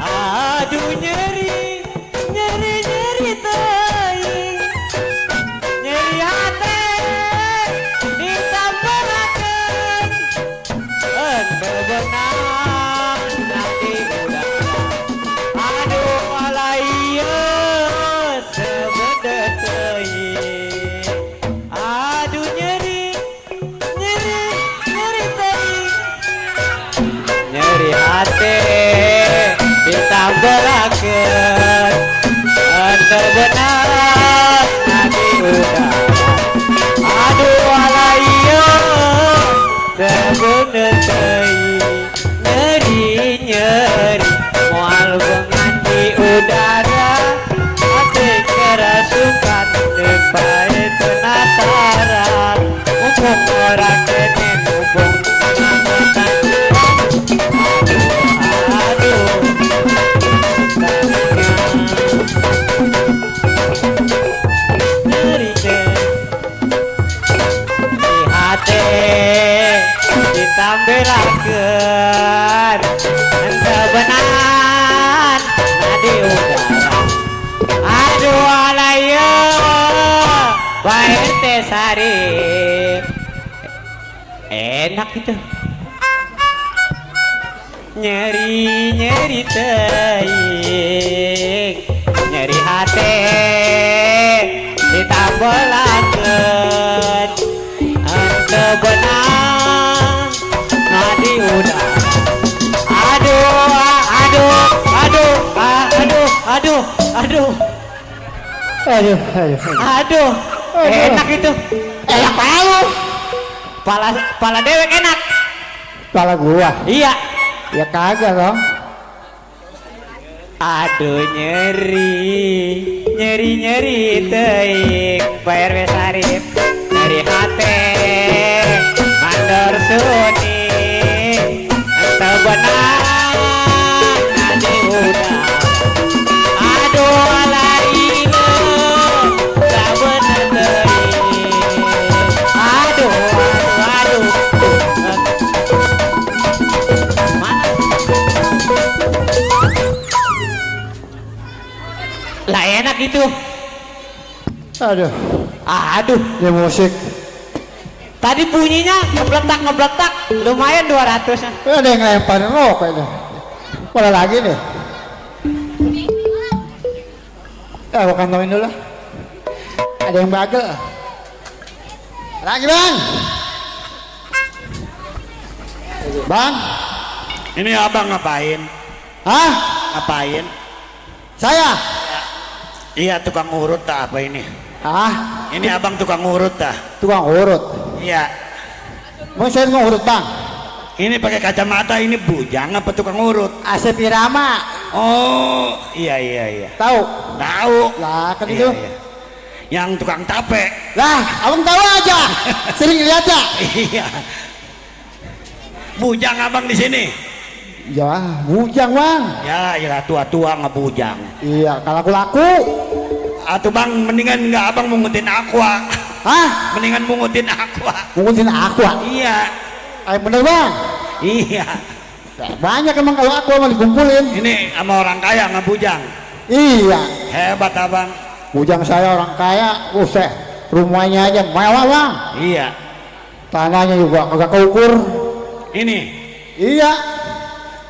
Aduh nyeri, nyeri nyeri teuing, nyeri hati ditambahkan, ente benang nanti udah. Aduh alaiya sebedet teuing, aduh nyeri, nyeri nyeri teuing, nyeri hati ditambahkan, ente benar nanti udah. Aduh alaiya sebener teuing, nyeri nyeri moal bengan di udara, hati kerasukan supaya penasaran, mumpung orang kene mumpung ngamatan. Aduh nyeri di hati ditambelakeun, ente benan nadi udara. Aduh alaiya bae teh sarip enak itu. Nyeri nyeri teuing, nyeri hati ditambelakeun, ente benang nadi udara. Aduh aduh aduh aduh aduh aduh aduh enak itu. Enak palu, pala dewek enak. Pala gua. Iya. Ya kagak dong. Aduh nyeri, nyeri nyeri teuing, bayar we sarip, nyeri hati mandor suni, ente benang nadi udah. Aduh alaiya sabener teuing, aduh aduh aduh. Mana? Lah enak itu. Aduh, Aduh, ini musik. tadi bunyinya ngebletak lumayan 200. Ada yang lempar rokok ini. Mana lagi nih? Aku kantongin dulu. Ada yang bagel. Lagi bang. Bang, Ini abang ngapain? hah? Ngapain? Saya? Iya tukang urut tak apa ini? Ah, Ini abang tukang urut tak? tukang urut. Iya. Mau saya tukang urut bang? Ini pakai kacamata ini bujang apa tukang urut? Asep Irama. Oh iya iya iya. Tahu? Tahu. Lah kan Iya, itu. iya. Yang tukang tape. Lah, abang tahu aja. Sering lihat ya. Iya. Bujang abang di sini. Ya, bujang bang. Ya, iyalah tua-tua ngebujang. Iya, kalau laku. Atau bang, mendingan nggak abang mungutin aqua. Hah? Mendingan mungutin aqua. Mungkin aku. Iya. Ayo bener bang. Iya. Banyak emang kalau aku mau dikumpulin. Ini sama orang kaya ngebujang. Iya. Hebat abang. Bujang saya orang kaya. Useh. Rumahnya aja mewah bang. Iya. Tanahnya juga kagak keukur. Ini Iya.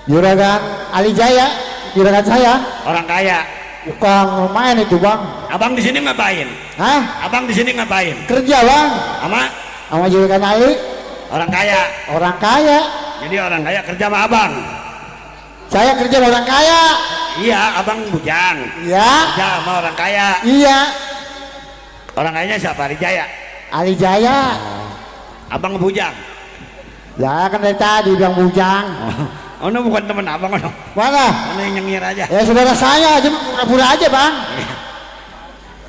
Juragan Ali Jaya. Juragan saya. orang kaya. Bukan lumayan itu bang. Abang di sini ngapain? Hah? Abang di sini ngapain? Kerja bang. Sama Sama Juragan Ali. orang kaya. Orang kaya. Jadi orang kaya kerja sama abang. Saya kerja sama orang kaya. Iya, abang bujang. Iya. Kerja sama orang kaya. Iya. Orang kayanya siapa? Rijaya. Ali Jaya. Abang ngebujang. Ya kan dari tadi bilang bujang. Ono bukan teman abang ono. Mana? Ono yang nyengir aja. Ya saudara saya aja, pura-pura aja bang.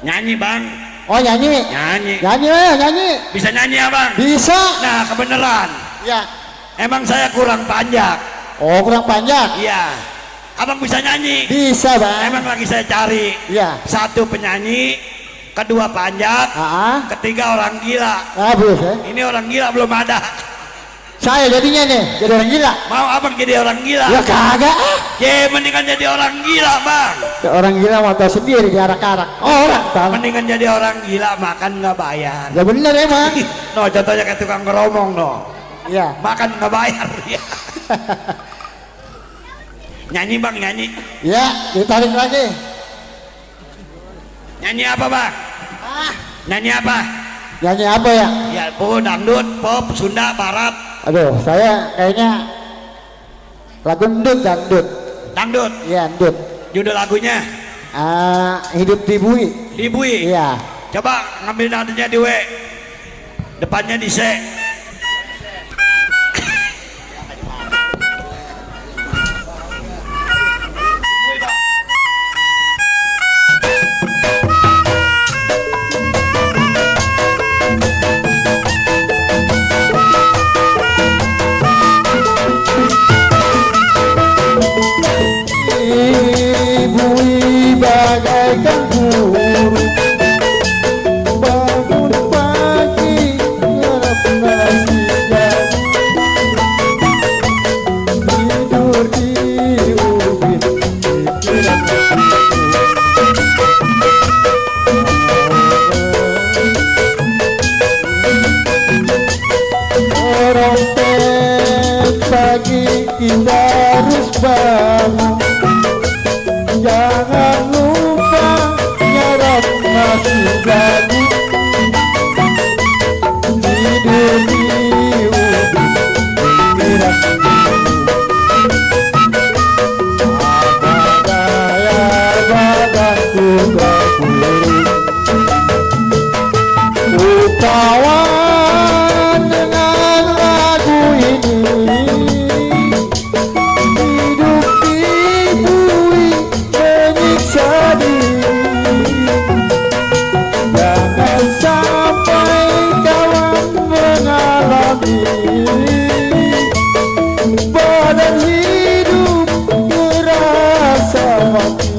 Nyanyi bang. Oh nyanyi? Nyanyi. Nyanyi. Bisa nyanyi abang? Bisa. Nah kebenaran. Ya. Emang saya kurang panjang. Oh kurang panjang? Iya. Abang bisa nyanyi? Bisa bang. Emang lagi saya cari. Iya. Satu penyanyi, kedua panjang, ketiga orang gila. Bisa. Ini orang gila belum ada. Saya jadinya nih, jadi orang gila. Mau abang jadi orang gila? Ya kagak. Ya mendingan jadi orang gila bang. Ya, orang gila mau tahu sendiri diarak-arak. Orang tahu. Mendingan jadi orang gila makan nggak bayar. Ya bener emang. No contohnya kayak tukang ngeromong no. Iya. Makan nggak bayar ya. Nyanyi bang nyanyi. Ya ditarik lagi. Nyanyi apa bang? Nyanyi apa? Nyanyi apa ya? Ya dangdut, pop, Sunda, Barat. Aduh saya kayaknya lagu dangdut. Dangdut? Iya dangdut. Judul lagunya? Hidup di Bui. Di Bui? Iya. Coba ngambil nadanya di W. Depannya di C. Bui bagaikan burung bangun pagi nyerap nasi jagung tidur di ubin pikiran rompet pagi kita harus bangun. Jangan lupa nyerap nasi jagung tidur di ubin pikiran apa daya badanku berkurung ku kawan dengan lagu ini. Hidup di bui menyiksa diri. Jangan sampai kawan mengalami badan hidup terasa mati.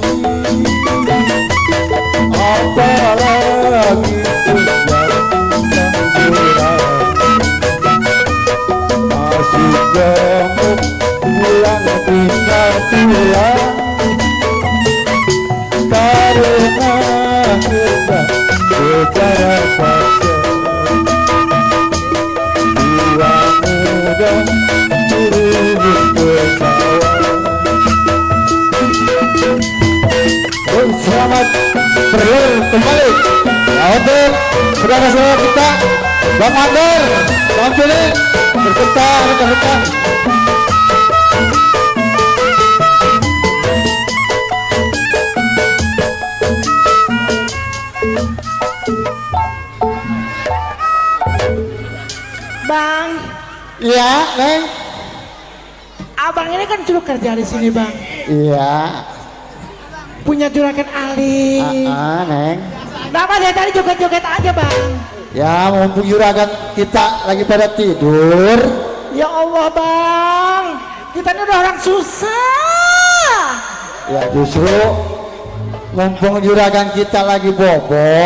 Apalagi masih gemuk pulang bisa pulang karena kerja secara paksa. Dua muda turun pesawat. Selamat berlur kembali ya, untuk saudara-saudara kita Bang Mandor, Bang Juli berserta rekan-rekan. Bang, Iya, Neng. abang ini kan dulu kerja di sini bang. Iya. Punya juragan Ali. Neng. Kenapa dari tadi joget-joget aja bang? Ya, mumpung juragan kita lagi pada tidur. Ya Allah bang, kita ini udah orang susah. Ya justru mumpung juragan kita lagi bobo,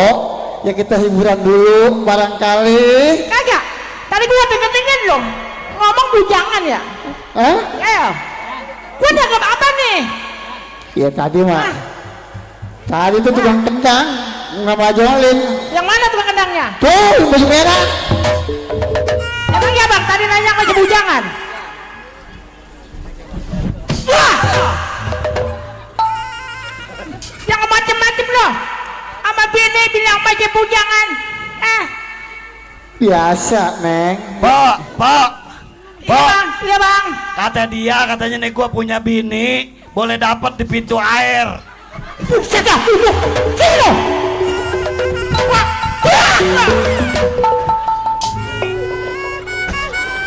ya kita hiburan dulu barangkali. Kagak, tadi gua denger-denger loh ngomong bujangan ya. Hah? Ayo, gua nangkep apa nih? Ya tadi mah. Tadi tuh tukang kendang nama Jolin. Yang mana tukang kendangnya? Tuh, yang baju merah. Emang ya bang, tadi nanya nggak bujangan? Wah! Yang macem-macem loh. Sama bini bilang macam bujangan. Biasa, Neng. Pak, Iya bang, iya bang. kata dia katanya nih gua punya bini boleh dapat di pintu air. Buset dah, sini loh.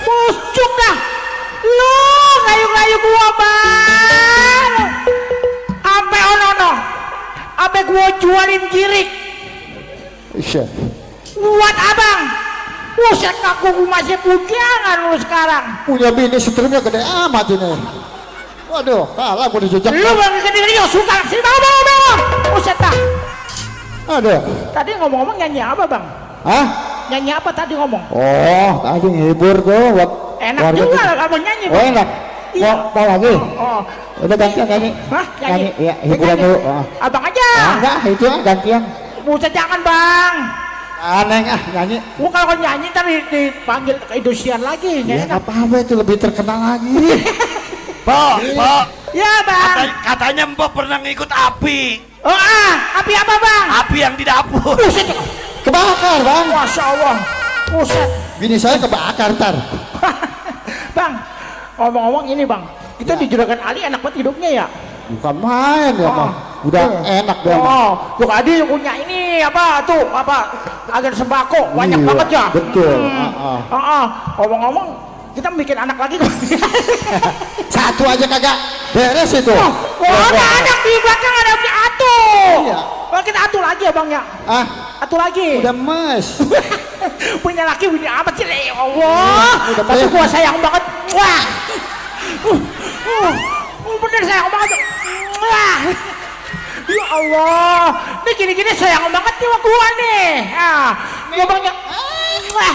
Musuh ayo gua bang. Ampe ono. Ampe gua jualin girik. Isya. Buat abang. Buset ngaku masih bujangan lu sekarang. Punya bini setrumnya gede amat ini. Waduh, kalah gua dijejak. Lu bang sendiri yo suka sini bang. Buset dah. Aduh. Tadi ngomong-ngomong nyanyi apa bang? Hah? Nyanyi apa tadi ngomong? Oh, tadi ngehibur tuh buat Enak warga juga kita. kamu nyanyi. Oh, enak. Iya. Mau lagi? Oh. Udah gantian nyanyi. Hah? Nyanyi? Iya, hiburan Nyanyi. dulu. Oh. Abang aja. Enggak, itu gantian. Buset jangan bang. Aneh nyanyi. Gua kalau nyanyi ntar dipanggil ke Indosiar lagi. Ya Nyanyi. nggak apa-apa itu lebih terkenal lagi. Pok, Ya bang. katanya Mbok pernah ngikut api. Oh api apa bang? Api yang di dapur. Buset. Kebakar, Bang. Masya Allah. Buset. Bini saya kebakar ntar. Bang, ngomong-ngomong ini bang, itu di Juragan Ali enak banget hidupnya ya? Bukan main ya, Bang. Udah enak dia. Bang. Oh, Juragan Ali punya ini apa tuh, agen sembako banyak Iya, banget ya? betul. Ngomong-ngomong, kita bikin anak lagi kan? Satu aja kagak beres itu. Ada anak di belakang ada atu. Iya. Oh, kita atu lagi ya bang ya? Ah, Atu lagi. udah mes. Punya laki punya amat sih ya Allah. Udah Tapi mes. gua sayang banget. Wah. Bener sayang banget. Wah. Ya Allah. Ini gini-gini sayang banget nih sama gua nih. Gua banyak. Wah.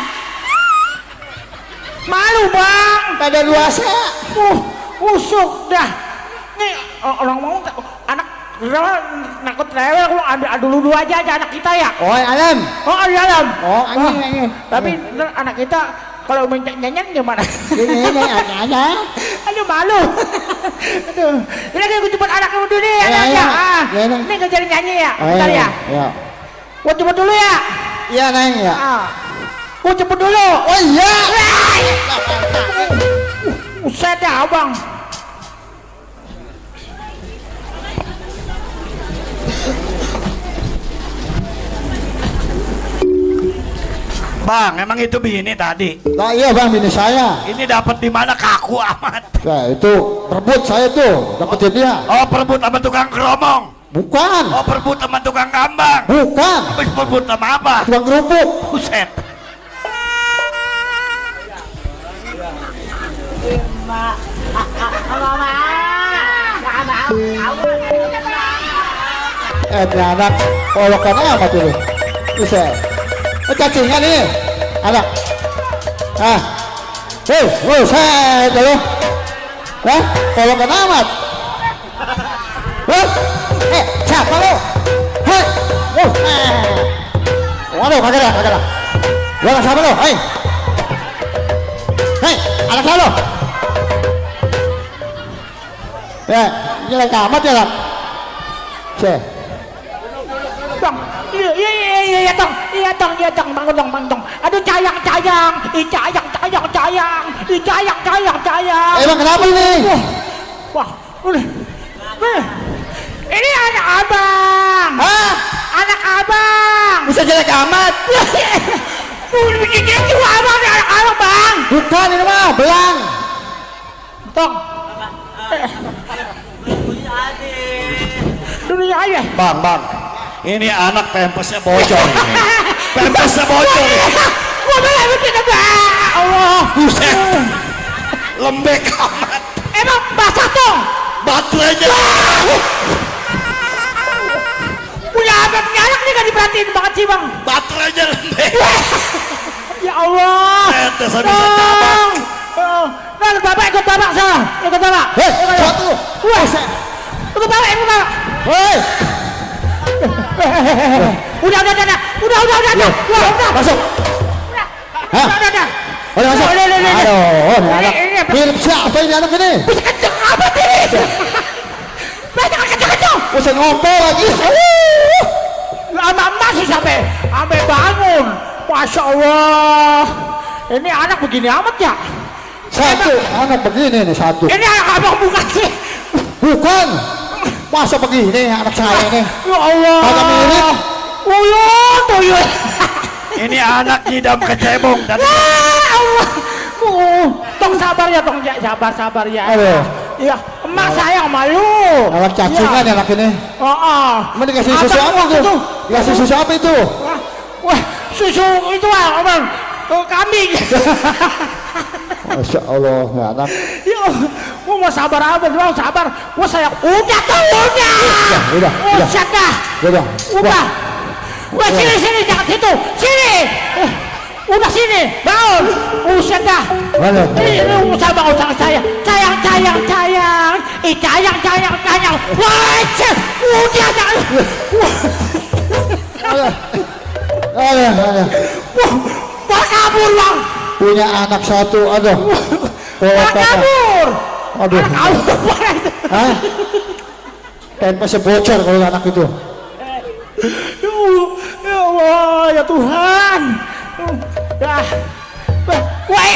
Malu bang. Pada luasa. Usuk dah. Nih orang mau anak nakut rewel, gua ambil dulu aja anak kita ya. Oh, alam. Oh di dalam. Oh, ini. Tapi ntar anak kita kalau main nyanyian gimana? Ini aja. Aduh malu. Aduh. Ini gue cepet anak kamu dulu ya. Iya. Ini ngajarin nyanyi ya. Oh, Bentar ya. Iya. Gue cepet dulu ya. Iya, Neng ya. Gue cepet dulu. Oh iya. Usah dah abang. Bang, emang itu bini tadi. Nah, iya Bang, bini saya. Ini dapat di mana kaku amat. Nah, itu perebut saya tuh, dapetin dia. Oh, perebut sama tukang keromong. Bukan. Oh, perebut sama tukang gambang. Bukan. Habis perebut sama apa? Tukang kerupuk. Buset. Ini anak polokan apa tuh? Bisa. Cacingan ini. Anak. Saya dulu. Polokan amat. Siapa lo? Waduh, kagak dah. Lo siapa lo? Hei, anak saya lo. Ya, ini lagi amat ya lah. Bang, iya tong, bangun dong. Aduh cayang. Emang kenapa ini? Wah, udah. Ini anak abang. Hah? Anak abang. Bisa jelek amat. Udah bikin juga abang nih anak abang bang. Bukan ini mah, belang. Tong. Dulu aja. Bang. Ini anak pempesnya bocor. Pempesnya bocor. Gua bilang begini bang. Allah. Buset. Lembek amat. Emang basah tong. Baterainya. Punya abang punya anak nih gak diperhatiin banget sih bang. Baterainya lembek. Ya Allah. Tetes bisa cabang. Nah, ikut bapak sana. Ikut bapak. Hei, suatu. Ikut bapak. Hei, Udah. masuk. Hah? Udah. Udah masuk. Udah. Aduh, ini anak. Ini apa? Film siapa ini anak ini? Bisa kenceng apa ini? Banyak kenceng. Bisa ngompol lagi. Lama masih sampai bangun. Masya Allah. Ini anak begini amat ya? Satu, anak begini nih satu. Ini anak abang bukan sih? Bukan. Masa begini anak saya ini? Ya Allah. Kagak mirip. Tuyul. Ini anak nyidam kecebong dan Allah. Aduh, tong sabar ya, tong sabar ya. Aduh. Iya, emak sayang malu. Anak cacingan ya anak ini. Mau dikasih susu apa itu? Dikasih susu apa itu? Wah, susu itu apa? Kambing. Masya Allah, ya anak. Ya, gua mau sabar apa? Mau sabar. Gua sayang. Udah tuh, udah. Udah. Udah. Wah, sini, jangan situ. Sini. Udah sini, bangun. Usah dah. Mana? Ini usah bangun sama saya. Sayang. Sayang. Wah, udah jangan. Ada. Wah, kabur bang. Punya anak satu, aduh. Wah, kabur. Aduh. Kabur. Hah? Pempesnya bocor kalau anak itu. Ya Allah, ya Tuhan. Ya. Woi.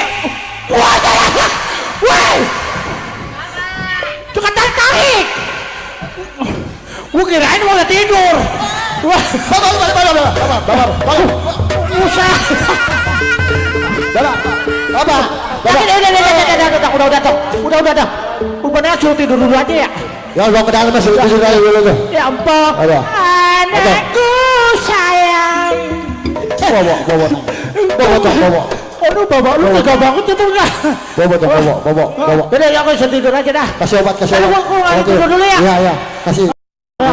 Tukang tarik. Gua kirain mau tidur. Wah, Usah. Udah. Rupanya suruh tidur dulu aja ya. Ya udah ke dalam masuk dulu. Ya ampun. Anakku sayang. Bawa. Aduh, bapak lu tega banget itu enggak? Bawa. Udah ya, aku bisa tidur aja dah. Kasih obat. Aku tidur dulu ya. Iya. Kasih. Ya,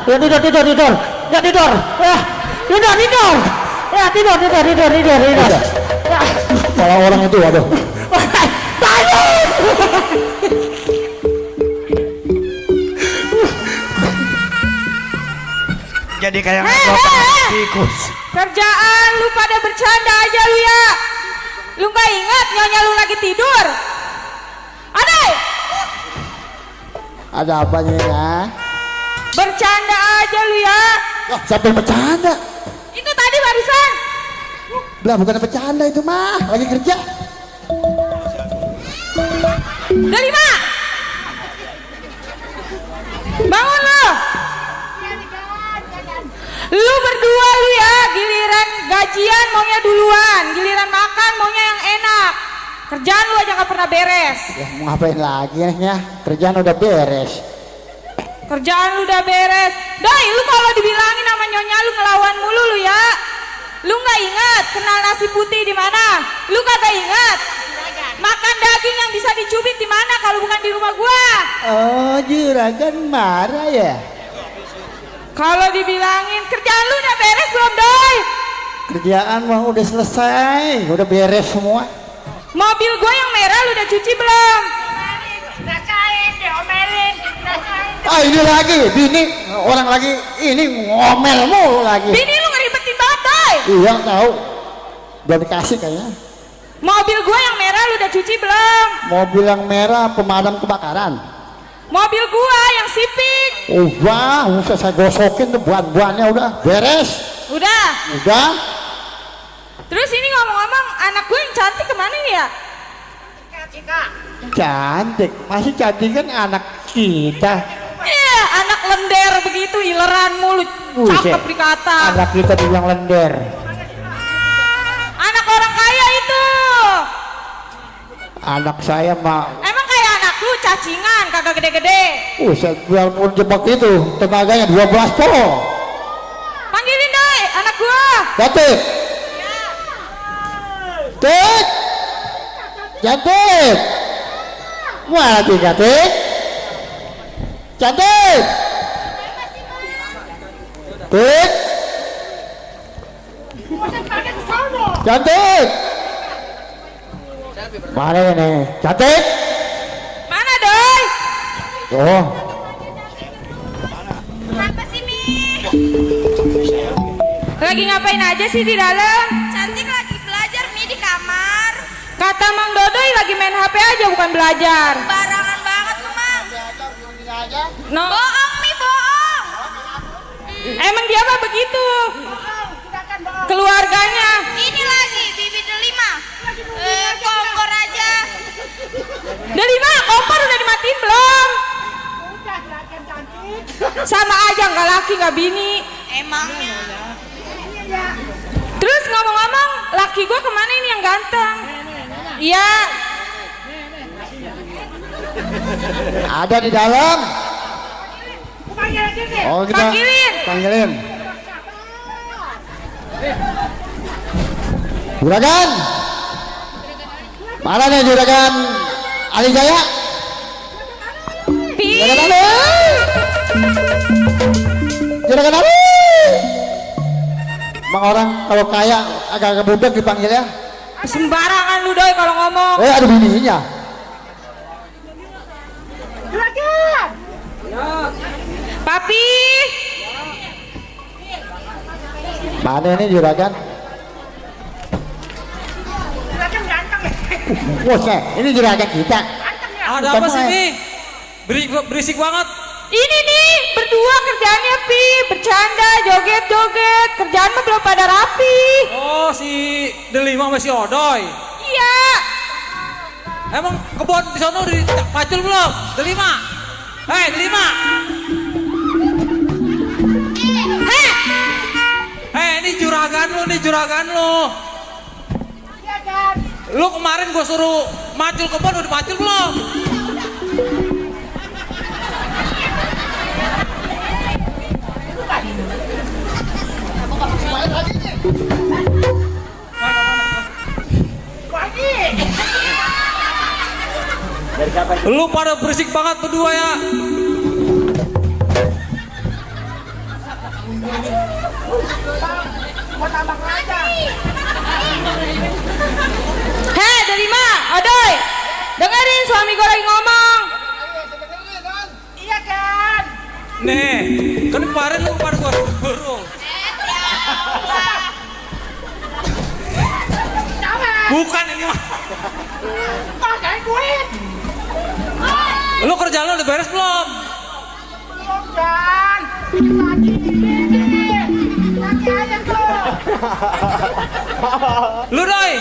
tidur. Ya, tidur. Ya, tidur. Ya. Orang itu, aduh. Bangun. Jadi kayak tikus. Kerjaan lu pada bercanda aja lu ya. Lu gak ingat nyonya lu lagi tidur? Adai, Ada apanya ya? bercanda aja lu ya. Siapa yang bercanda? Itu tadi barusan. Lah bukan bercanda itu mah, lagi kerja. Delima, bangun lu. Lu berdua lu ya, giliran gajian maunya duluan, giliran makan maunya yang enak. Kerjaan lu aja gak pernah beres. Ya mau ngapain lagi ya? Kerjaan udah beres. Kerjaan lu udah beres. Doi, lu kalau dibilangin sama nyonya lu ngelawan mulu lu ya. Lu nggak ingat kenal nasi putih di mana? Lu kagak ingat makan daging yang bisa dicubit di mana kalau bukan di rumah gua? Oh, juragan marah ya? Kalau dibilangin kerjaan lu udah beres belum, Doi? Kerjaan mah udah selesai, udah beres semua. Mobil gua yang merah lu udah cuci belum? Rasain, diomelin. Ah ini lagi, bini orang lagi ini ngomel mulu lagi. Bini lu ngeribetin banget, Doi. Iya tahu, udah dikasih kayaknya. Mobil gua yang merah lu udah cuci belum? Mobil yang merah pemadam kebakaran. Mobil gua yang Civic. Oh wah, usah saya gosokin tuh buan-buannya udah beres. Udah. Terus ini ngomong-ngomong anak gue yang cantik kemana nih ya? Cantik, masih cantik kan anak kita. Iya, anak lender begitu, ileran mulut, cakep dikata. Anak kita dibilang lender. Anak orang kaya itu. Anak saya mah, Emang kayak anak lu cacingan, kagak gede-gede. saya bilang mau jebak itu, tenaganya 12 volt. Panggilin deh, anak gua. Cantik. Tik. Cantik. Mana lagi cantik? Cantik. Tik. Cantik. Mana ini? Cantik. Mana, Doi? Oh, Apa sih, Mi? Lagi ngapain aja sih di dalam? Cantik lagi belajar, Mi, di kamar. Kata Mang Dodoi lagi main HP aja bukan belajar. Barangan banget lu, Mang. No. Bohong, Mi, bohong. Emang dia mah begitu. Keluarganya. Ini lagi, Bibi Delima. Kompor aja. Delima, kompor udah dimatiin belum? Sama aja, nggak laki nggak bini. Emangnya. Terus ngomong-ngomong, laki gue kemana ini yang ganteng? Iya. Ada di dalam. Oh kita Panggilin. panggilin. Juragan. Mana nih Juragan Ali Jaya? Pi. Juragan Ali. Juragan Ali. Emang orang kalau kaya agak-agak budak dipanggil ya. Sembarangan lu doi kalau ngomong. Ada bininya. Papi. Mana ini Juragan? Wah, ini Juragan kita. Ada apa sih nih? Berisik banget. Ini nih berdua kerjaannya Pi, bercanda, joget-joget. Kerjaan mah belum pada rapi. Oh, si Delima masih Odoy. Iya. Emang kebun di sana udah dipacul belum? Delima. Hei, Delima. Hei, ini juragan lu. Lu kemarin gua suruh macul kebun udah macul belum? Lu pada berisik banget berdua ya. Hei, Delima, Odoy. Dengerin suami gue lagi ngomong. Nih, kan kemarin lu pada gua suruh. Bukan ini mah. Lu kerjaan lu udah beres belum? Lu Doi.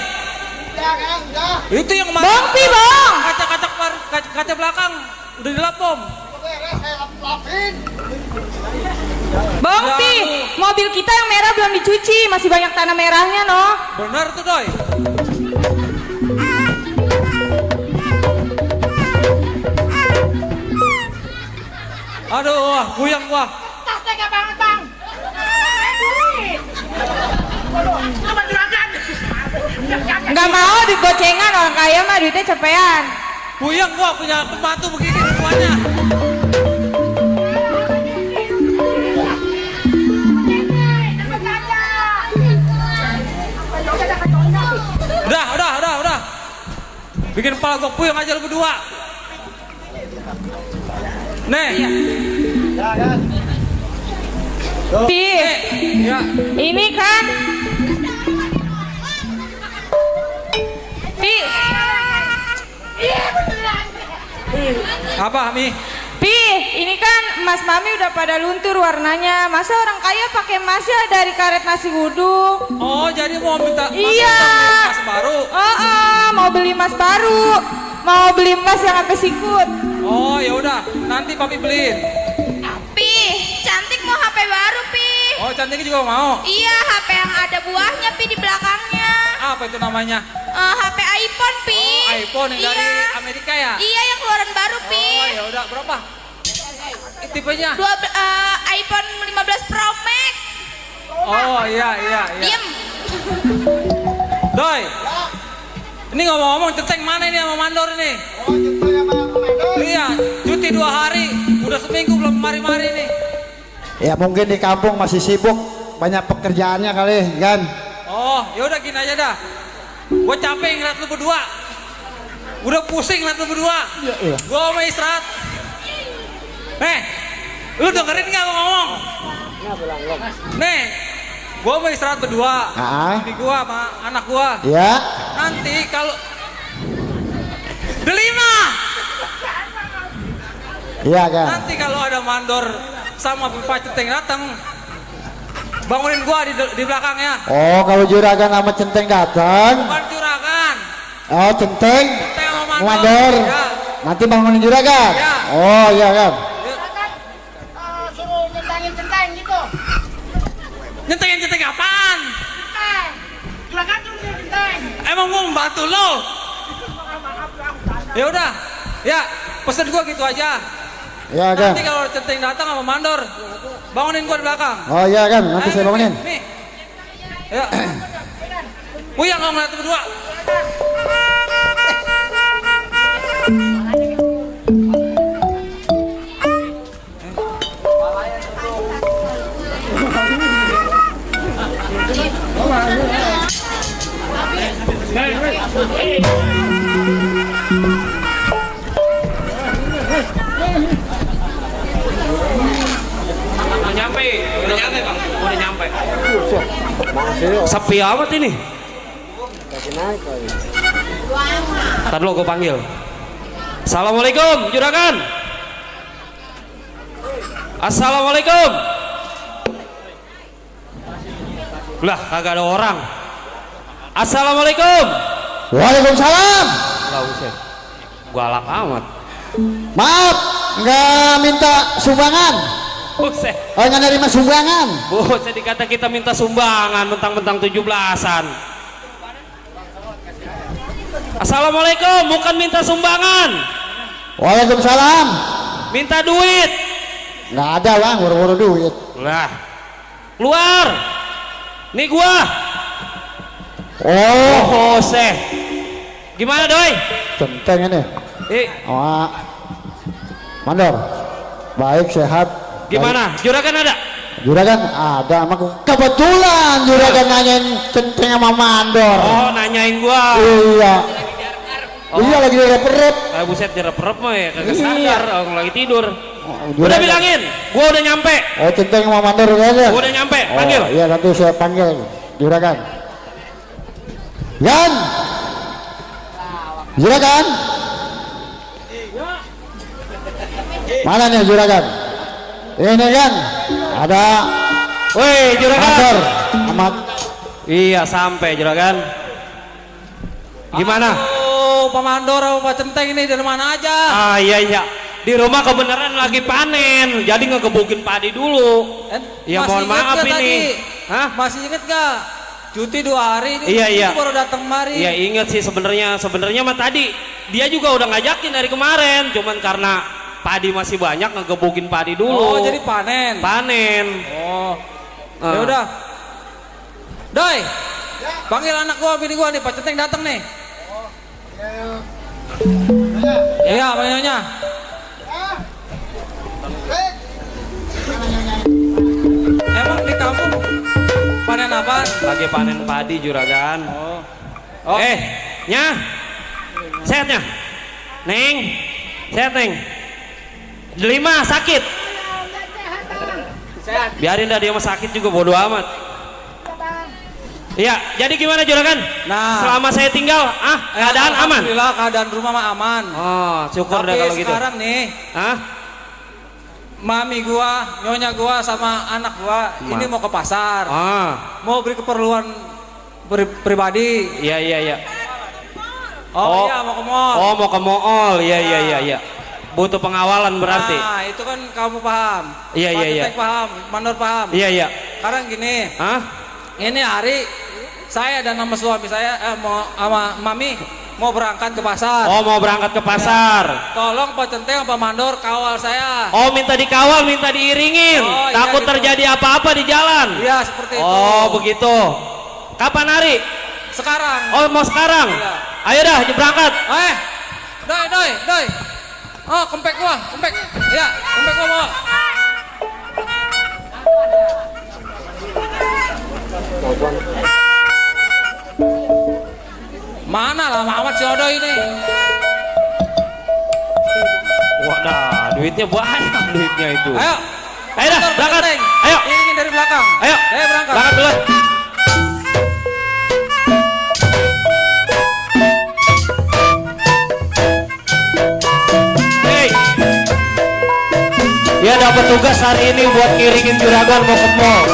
Itu yang kemarin. Bang Pi, Bang. Kaca belakang udah dilap belum? Bang Pi, mobil kita yang merah belum dicuci, masih banyak tanah merahnya noh. Bener tuh Doi. Aduh, wah, buyang gua. Tas tega banget, Bang. Nggak mau duit gocengan, orang kaya mah duitnya cepean. Buyang gua punya pembantu begini semuanya. Udah. Bikin kepala gua puyeng aja lu berdua. Nih. Pi, Ya. ini kan Pi, Apa, Mi? Pi, ini kan emas mami udah pada luntur warnanya. Masa orang kaya pakai emasnya dari karet nasi uduk? Oh, jadi mau minta Iya. emas baru. Mau beli emas baru. Mau beli emas yang sampai sikut. Oh, ya udah, nanti papi beliin. Pi, cantik mau HP baru, Pi. Oh, cantiknya juga mau. Iya, HP yang ada buahnya, Pi, di belakangnya. Apa itu namanya? HP iPhone, Pi. Oh, iPhone yang dari Iya. Amerika ya? Iya, yang keluaran baru, Pi. Oh, ya udah, berapa? Tipenya? iPhone 15 Pro Max. Oh, iya. Diem. Doi. Ini ngomong-ngomong centeng mana ini sama mandor ini? Iya, cuti 2 hari. Udah seminggu belum mari-mari nih. Ya mungkin di kampung masih sibuk, banyak pekerjaannya kali kan. Oh, ya udah gini aja dah. Gue capek ngeliat lu berdua. Udah pusing ngeliat lu berdua. Iya. Gue mau istirahat. Lu dengerin nggak gue ngomong? Nih, gue mau istirahat berdua. Ini gue sama anak gue. Ya. Nanti kalau Delima. Iya kan. Nanti kalau ada mandor sama Pak Centeng datang, bangunin gua di belakangnya. Oh, kalau juragan sama centeng datang. Bukan juragan. Oh, centeng. Centeng sama Mandor. Ya. Nanti bangunin juragan. Ya. Oh, iya kan. Suruh nyentangin gitu. Nyenteng apaan? Juragan tuh nyenteng. Emang gua membantu lo? Ya udah, ya pesen gua gitu aja. Ya kan. Nanti kalau centeng datang sama mandor, bangunin gua di belakang. Oh iya kan, nanti saya bangunin. Nih. Ya. Puyang kamu ngeliat berdua. Udah nyampe bang. Sepi amat ini. Ntar lo gue panggil. Assalamualaikum juragan. Assalamualaikum. Lah kagak ada orang. Assalamualaikum. Waalaikumsalam. Lah buset. Galak amat. Maaf, nggak minta sumbangan. Buset. Oh, nggak nerima sumbangan. Buset dikata kita minta sumbangan mentang-mentang 17-an. Assalamualaikum, bukan minta sumbangan. Waalaikumsalam. Minta duit. Nggak ada bang, buru-buru duit. Lah. Keluar. Nih gua. Oh, Jose. Gimana doi? centeng ini. Oh, mandor. Baik, sehat. Gimana? Juragan ada? Juragan ada, kebetulan juragan nanyain centeng sama mandor. Oh, nanyain gua. Iya. Iya lagi rep-rep. Buset direp-rep mah ya, kagak sadar orang lagi tidur. Oh, Udah bilangin, gua udah nyampe. Oh, centeng sama mandor udah ada. Gua udah nyampe, panggil. Oh, iya nanti saya panggil juragan. Yan. Juragan. Mana nih juragan? Ini kan ada. Woi, juragan. Mandor. Amat. Iya, sampai juragan. Gimana? Oh, Pak Mandor, Pak Centeng ini dari mana aja? Ah, iya. Di rumah kebenaran lagi panen, jadi ngegebukin padi dulu. Ya Masih mohon inget maaf gak ini. tadi? Hah? Masih inget gak? Cuti 2 hari ini Iya. baru datang kemari. Iya inget sih sebenarnya mah tadi dia juga udah ngajakin dari kemarin, cuman karena padi masih banyak ngegebukin padi dulu. Oh, jadi panen. Panen. Oh. Ya udah. Doi. Panggil anak gua, bini gua nih, Pak Centeng datang nih. Iya, panggilnya. Emang di kampung panen apa? Lagi panen padi juragan. Oh. Nya. Sehatnya. Neng. Sehat, Neng. Delima sakit. Biarin dah dia mah sakit juga bodo amat. Iya, jadi gimana juragan? Nah, selama saya tinggal, keadaan aman. Alhamdulillah keadaan rumah mah aman. Oh, syukur dah kalau gitu. Sekarang nih, mami gua, nyonya gua sama anak gua ini mau ke pasar. Mau beri keperluan pribadi. Iya. Oh, iya mau ke mall. Oh, mau ke mall. Iya. Butuh pengawalan berarti. Nah, itu kan kamu paham. Iya. Pak Cetek paham, Mandor paham. Iya. Sekarang gini. Ini hari saya dan nama suami saya mau sama mami mau berangkat ke pasar. Oh, mau berangkat ke pasar. Ya. Tolong Pak Centeng Pak Mandor kawal saya. Oh, minta dikawal, minta diiringin. Oh, takut iya, gitu. terjadi apa-apa di jalan. Iya, seperti itu. Oh, begitu. Kapan hari? Sekarang. Oh, mau sekarang. Iya. Ayo dah, berangkat. Doi. Oh, kempek gua. Iya, kempek gua bawa. Mana lama amat si Odo ini? Wadah, duitnya banyak duitnya itu. Ayo dah, berangkat. Ayo. Ini dari belakang. Ayo berangkat. Berangkat dulu. Hey. Dia dapat tugas hari ini buat ngiringin juragan mau ke mall.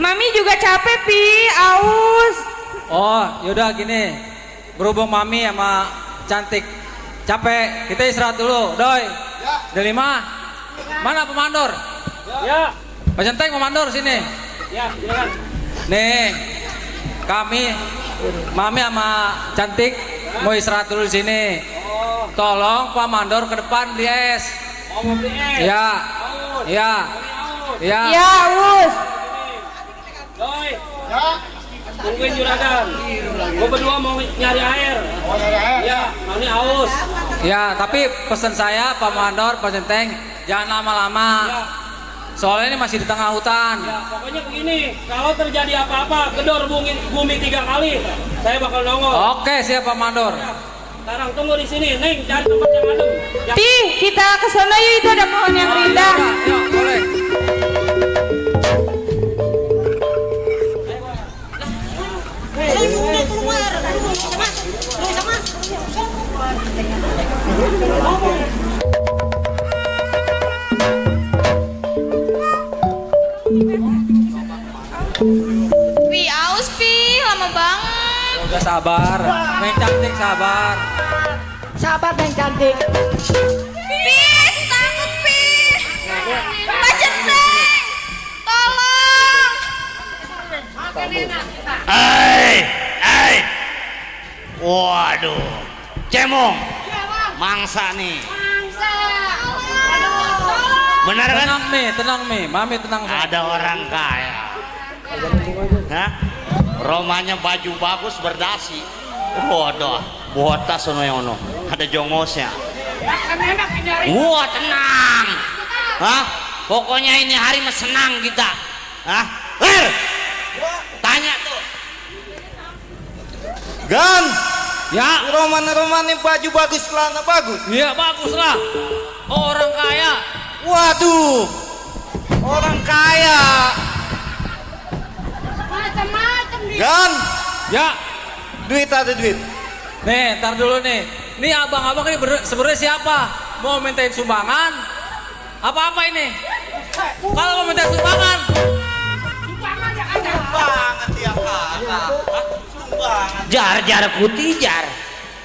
Mami juga capek, Pi. Aus. Oh, yaudah gini. Berhubung Mami sama Cantik capek, kita istirahat dulu. Doi. Delima. Mana pemandor? Ya. Pak Centeng pemandor sini. Ya, silakan. Nih. Kami Mami sama Cantik mau istirahat dulu di sini. Tolong Pak Mandor ke depan di es. Oh, mau beli es. Ya. Ya. Ya. Ya, Us. Doi. Ya. Tungguin juragan. Gue berdua mau nyari air. Oh, nyari air. Ya, Mami haus. Ya, tapi pesan saya Pak Mandor, Pak Centeng, jangan lama-lama. Ya. Soalnya ini masih di tengah hutan. Ya, pokoknya begini, kalau terjadi apa-apa, gedor bumi 3 kali, saya bakal nongol. Oke, siap Pak Mandor. Ya. Sekarang tunggu di sini, Neng, cari tempat yang adem. Ya. Pi, kita ke sana yuk, itu ada pohon yang indah. Ya, boleh. Pi, aus Pi, lama banget. Udah sabar, Neng Cantik sabar. Sabar, Neng Cantik. Pi, takut Pi. Pak Centeng, tolong. Hai. Waduh, Cemong, mangsa nih. Benar kan? Tenang nih, Mami tenang. Ada orang kaya. Hah? Romanya baju bagus berdasi. Waduh, buat tas ono. Ada jongosnya. Wah, tenang. Hah? Pokoknya ini hari mah senang kita. Hah? Tanya tuh. Gan, Ya. roman yang baju bagus, celana bagus. Iya, bagus lah. Orang kaya. Waduh, orang kaya. Macam-macam nih. Gan, Ya. duit ada duit. Nih, ntar dulu nih. Nih abang-abang ini sebenarnya siapa? Mau mintain sumbangan? Apa-apa ini? Kalau mau minta sumbangan, Banget ya kakak. Jar putih jar.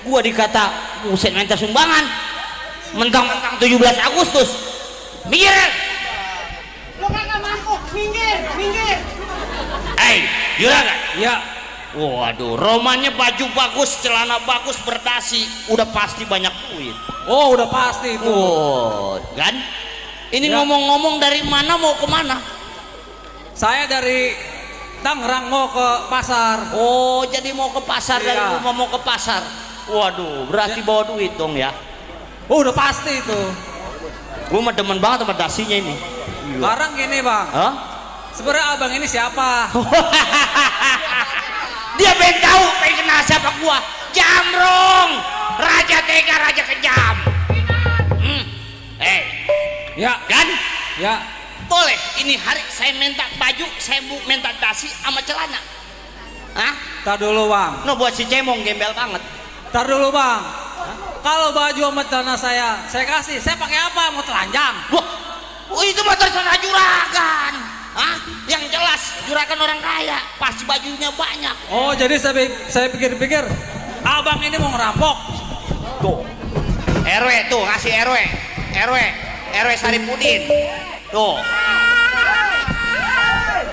Gua dikata buset minta sumbangan. Mentang-mentang 17 Agustus. Minggir. Lu kagak mampu, minggir. Juragan. ya. Waduh, romannya baju bagus, celana bagus, berdasi, udah pasti banyak duit. Oh, udah pasti itu. Oh, kan? Ini Ya. ngomong-ngomong dari mana mau ke mana? Saya dari Tangerang mau ke pasar. Oh, jadi mau ke pasar dari Iya. rumah mau ke pasar. Waduh, berarti bawa duit dong ya. Oh, udah pasti itu. Gue mah demen banget sama dasinya ini. Sekarang gini bang, Hah? sebenarnya abang ini siapa? Dia pengen tahu, pengen kenal siapa gua. Jamrong, raja tega, raja kejam. Ya, Kan? ya. Boleh, ini hari saya minta baju, saya minta dasi sama celana. Hah? Tar dulu bang, No, buat si Cemong gembel banget. tar dulu bang. Kalau baju sama celana saya kasih, saya pakai apa? Mau telanjang? Wah, itu mah terserah juragan. Hah? Yang jelas juragan orang kaya, pasti bajunya banyak. Oh, jadi saya pikir-pikir, abang ini mau ngerampok. Tuh, RW tuh ngasih RW Saripudin. Tuh,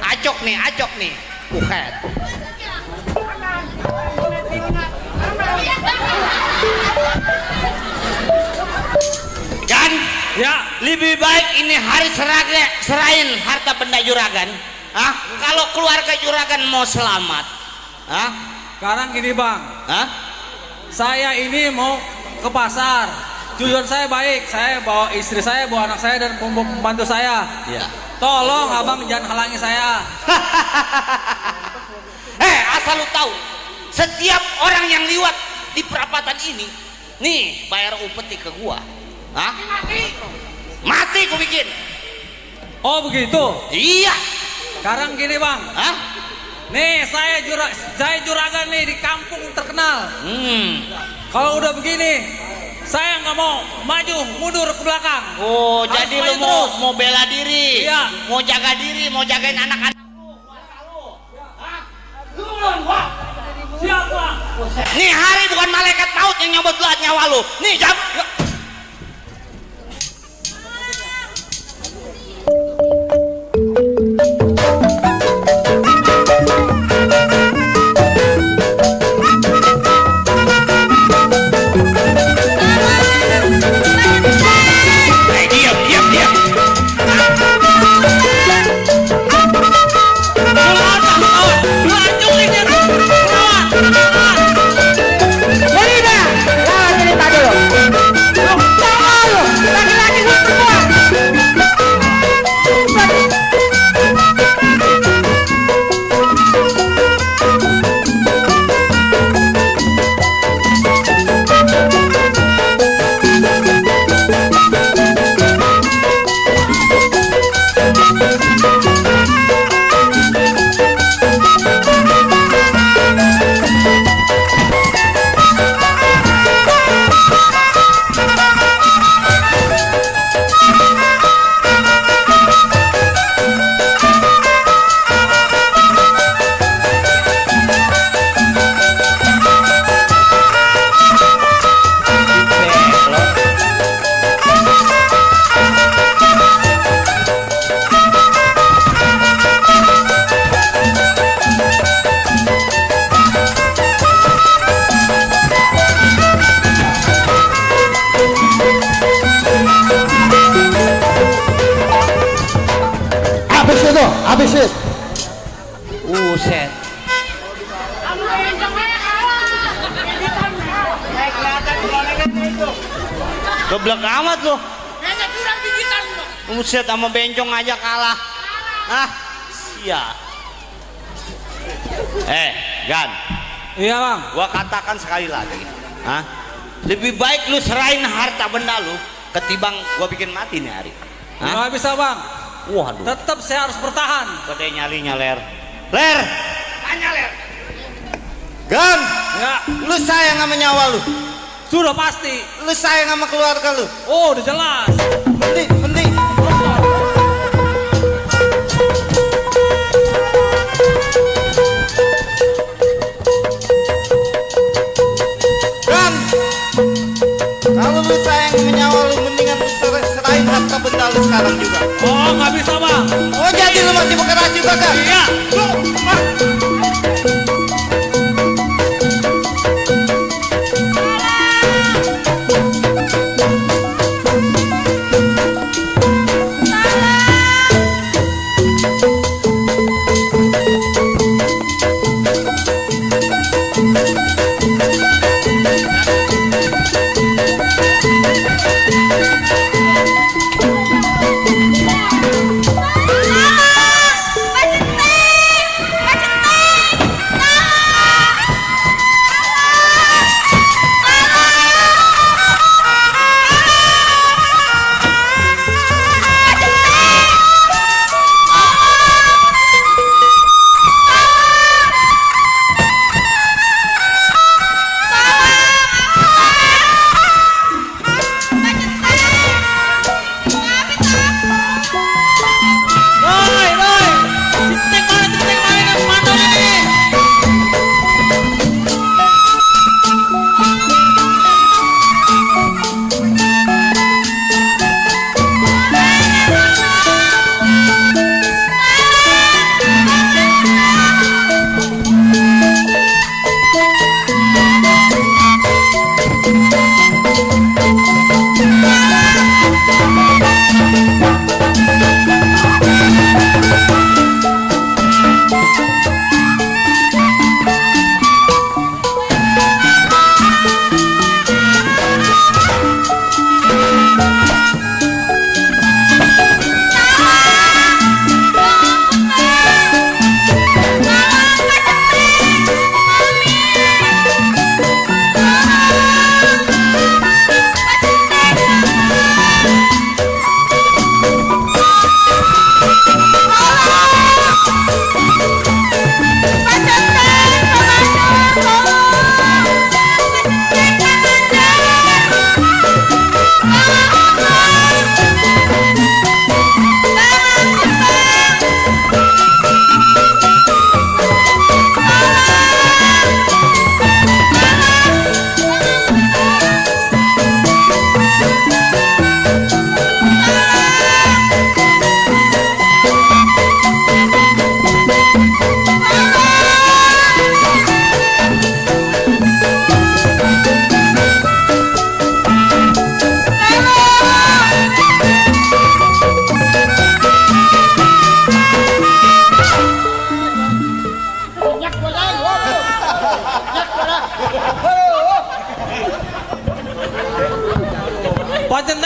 acok nih. Bukan. Kan? Ya, Lebih baik ini hari serahin harta benda juragan. Hah? Kalau keluarga juragan mau selamat. Hah? sekarang gini bang, Hah? saya ini mau ke pasar. Tujuan saya baik, saya bawa istri saya, bawa anak saya dan pembantu saya. Iya. Tolong abang jangan halangi saya. Asal lu tahu, setiap orang yang liwat di perapatan ini, nih bayar upeti ke gua. Hah? Mati gua bikin. Oh begitu. Iya. Sekarang gini bang, Hah? nih saya juragan nih di kampung terkenal. Kalau udah begini, saya nggak mau maju mundur ke belakang. Oh, Harus jadi maju lu terus. mau bela diri, Iya. mau jaga diri, mau jagain anak-anak. Nih hari bukan malaikat maut yang nyobot nyawa lu. Nih jam. Habis it. Buset. Geblek amat lu. Buset sama bencong aja kalah. Ah, sia. Gan. Iya bang. Gua katakan sekali lagi. Hah? Lebih baik lu serahin harta benda lu ketimbang gua bikin mati nih hari. Hah? Nggak bisa bang. Waduh. Tetap saya harus bertahan. Gede nyalinya ler. Ler. Tanya ler. Gan. Ya. Lu sayang sama nyawa lu. Sudah pasti. Lu sayang sama keluarga lu. Oh udah jelas. Mending. Gan. Kalau lu sayang sama nyawa lu, mendingan lu serahin harta benda lu sekarang juga. Oh nggak bisa bang. Oh jadi lu masih berkeras juga kan? Iya.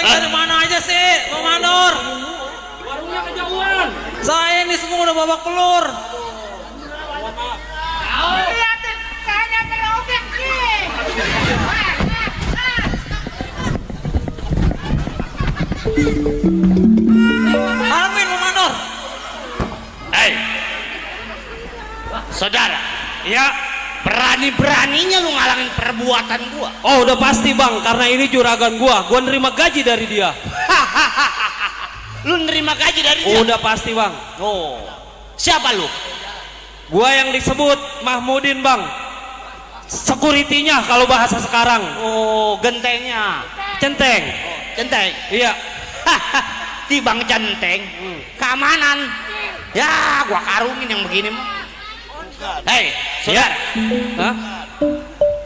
dari mana aja sih, Bang Mandor? Warungnya kejauhan. Saya ini semua udah babak pelur. Lihatin, kayaknya terobek nih. Amin, Bang Mandor. Hei, saudara, ya berani-beraninya lu ngalangin perbuatan gua. Oh udah pasti bang, karena ini juragan gua nerima gaji dari dia. Lu nerima gaji dari dia? Udah pasti bang. Oh, siapa lu? Gua yang disebut Mahmudin bang, security-nya kalau bahasa sekarang. Oh, gentengnya. Centeng. Centeng. Iya. Di bang centeng. Keamanan. Ya, gua karungin yang begini mah. Hei, saudara. Hah?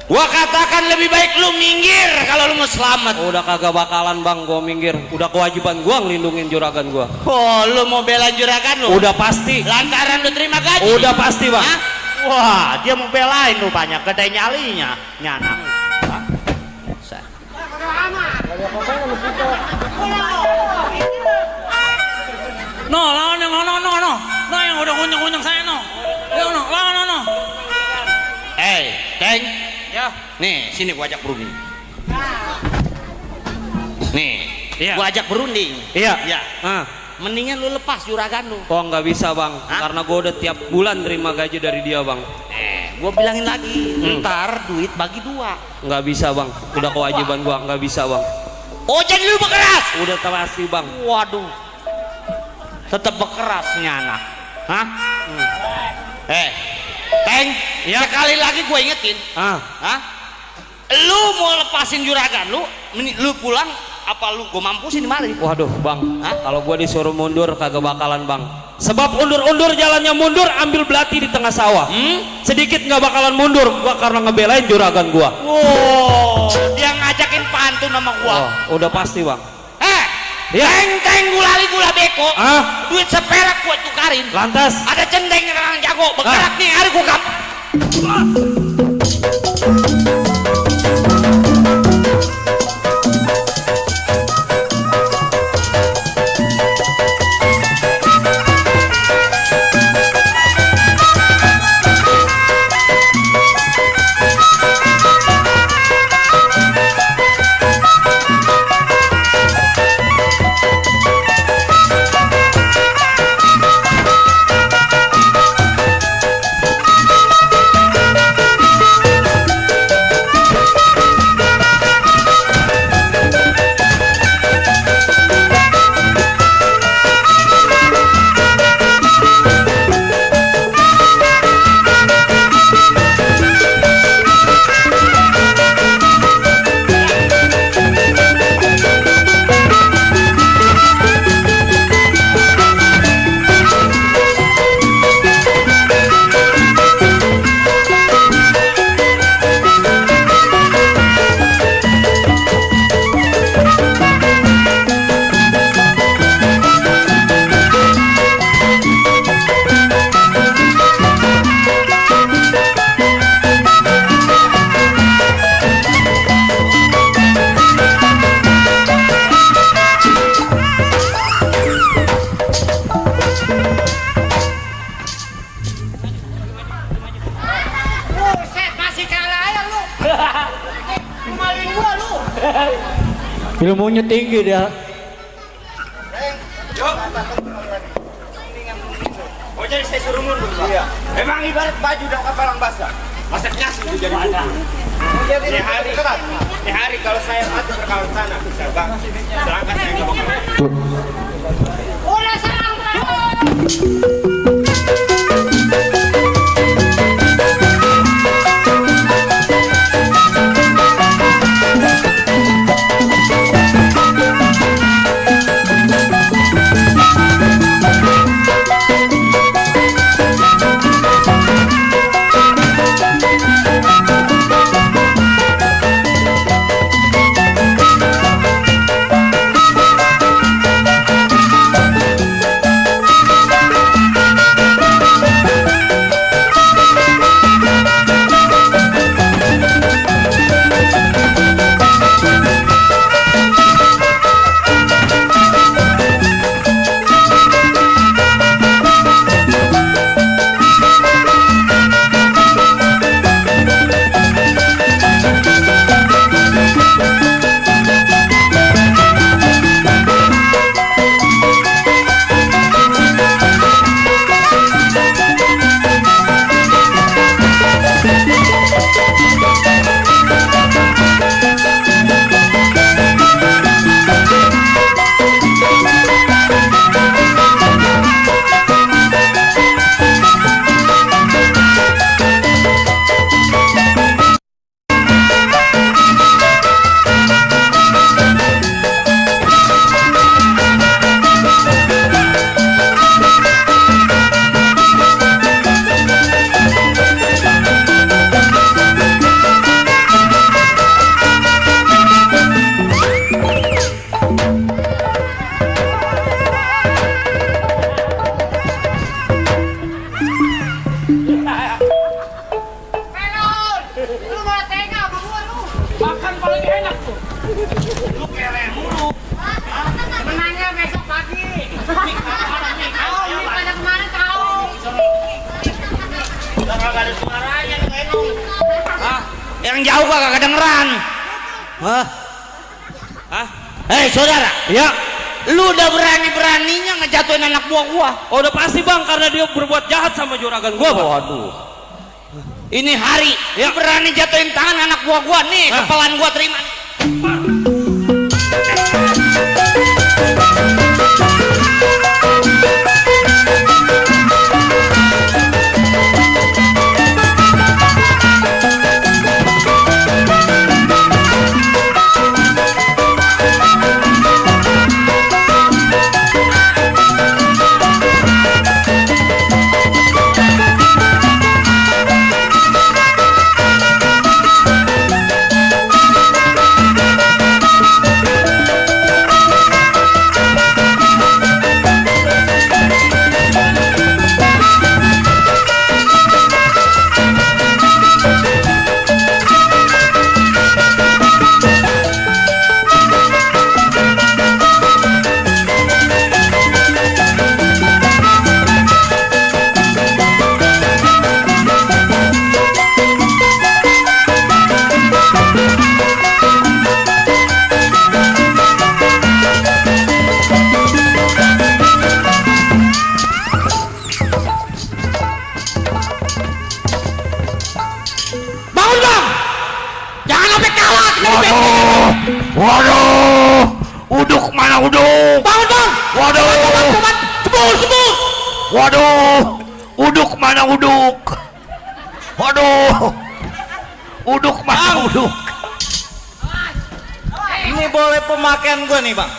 Gua katakan lebih baik lu minggir kalau lu mau selamat. Udah kagak bakalan bang, gua minggir. Udah kewajiban gua ngelindungin juragan gua. Oh, lu mau bela juragan lu? Udah pasti. Lantaran lu terima gaji? Udah pasti bang. Hah? Wah, dia mau belain rupanya, kedai nyalinya. Nyana. Hah? No, lawan yang no yang udah kunyang saya no. Ayo no, lawan no. Teng. Ya. Nih, sini gua ajak berunding. Nih, Iya. gua ajak berunding. Iya. Ya. Mendingan lu lepas juragan lu. Oh nggak bisa bang, Hah? karena gua udah tiap bulan terima gaji dari dia bang. Gua bilangin lagi, ntar duit bagi dua. Nggak bisa bang, udah kewajiban gua, nggak bisa bang. Oh, jadi lu bekeras? Udah pasti bang. Waduh, tetap bekerasnya anak. Hah? Teng, sekali lagi gue ingetin. Hah? Lu mau lepasin juragan lu pulang apa lu gue mampusin di mari? Waduh bang, kalau gua disuruh mundur kagak bakalan bang. Sebab undur-undur jalannya mundur, ambil belati di tengah sawah. Sedikit nggak bakalan mundur gua karena ngebelain juragan gua. Wow, dia ngajakin pantun sama gua. Oh, udah pasti bang. Teng gula beko. Duit seperak gua tukarin. Lantas Ada centeng orang jago bergerak nih, hari gua gap. Ilmunya tinggi dia. Oh jadi saya suruh mundur Pak? Iya. Memang ibarat baju dan kapalang basah. Masa kasih itu jadi bumbu. Di hari kalau saya mati berkawan tanah, saya bang. Selangkah saya ke bawah. Udah serang. yang jauh kagak kedengeran. Hah? Hei saudara, Ya. lu udah berani-beraninya ngejatuhin anak buah gua. Oh, udah pasti bang, karena dia berbuat jahat sama juragan gua bang. Waduh. Ini hari, Ya. lu berani jatuhin tangan anak buah gua nih, kepelan gua terima. Bangun bang, jangan sampai kalah kita di benteng. Waduh, uduk mana uduk? Bangun bang, Waduh, sebur. waduh, uduk mana uduk? Waduh, uduk mana uduk? Ini boleh pemakaian gua nih bang.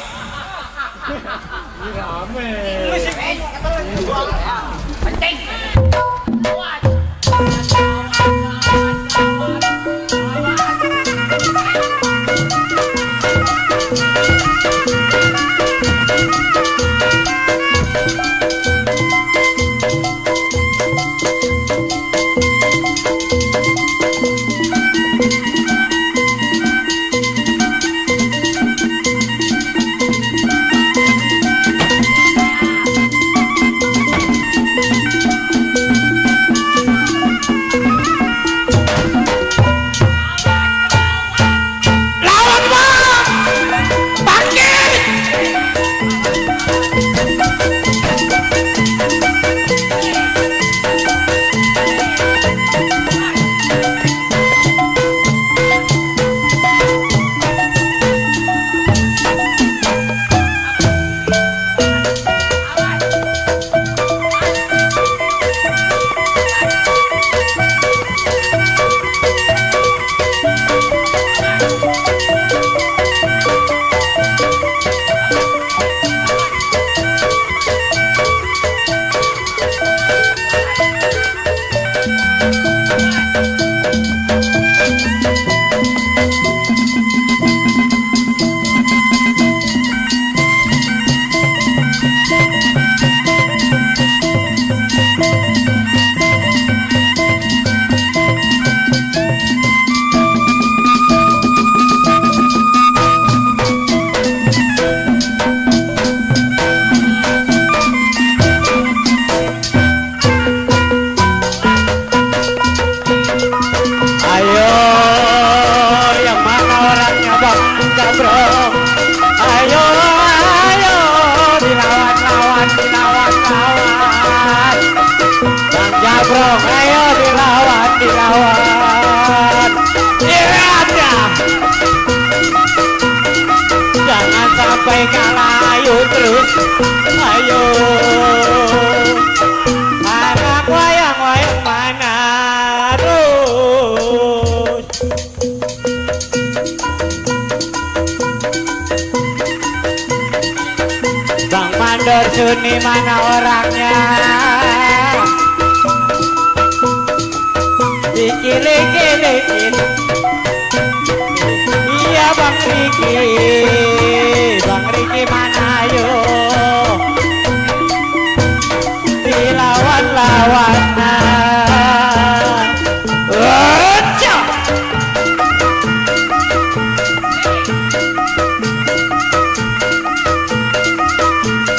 sampai kalah, ayo terus, ayo. Anak wayang-wayang mana terus. Bang Mandor Suni mana orangnya? Dikit-dikit. Iya Bang Riki, Bang Riki mana yo? Dilawan-lawanan. Oca.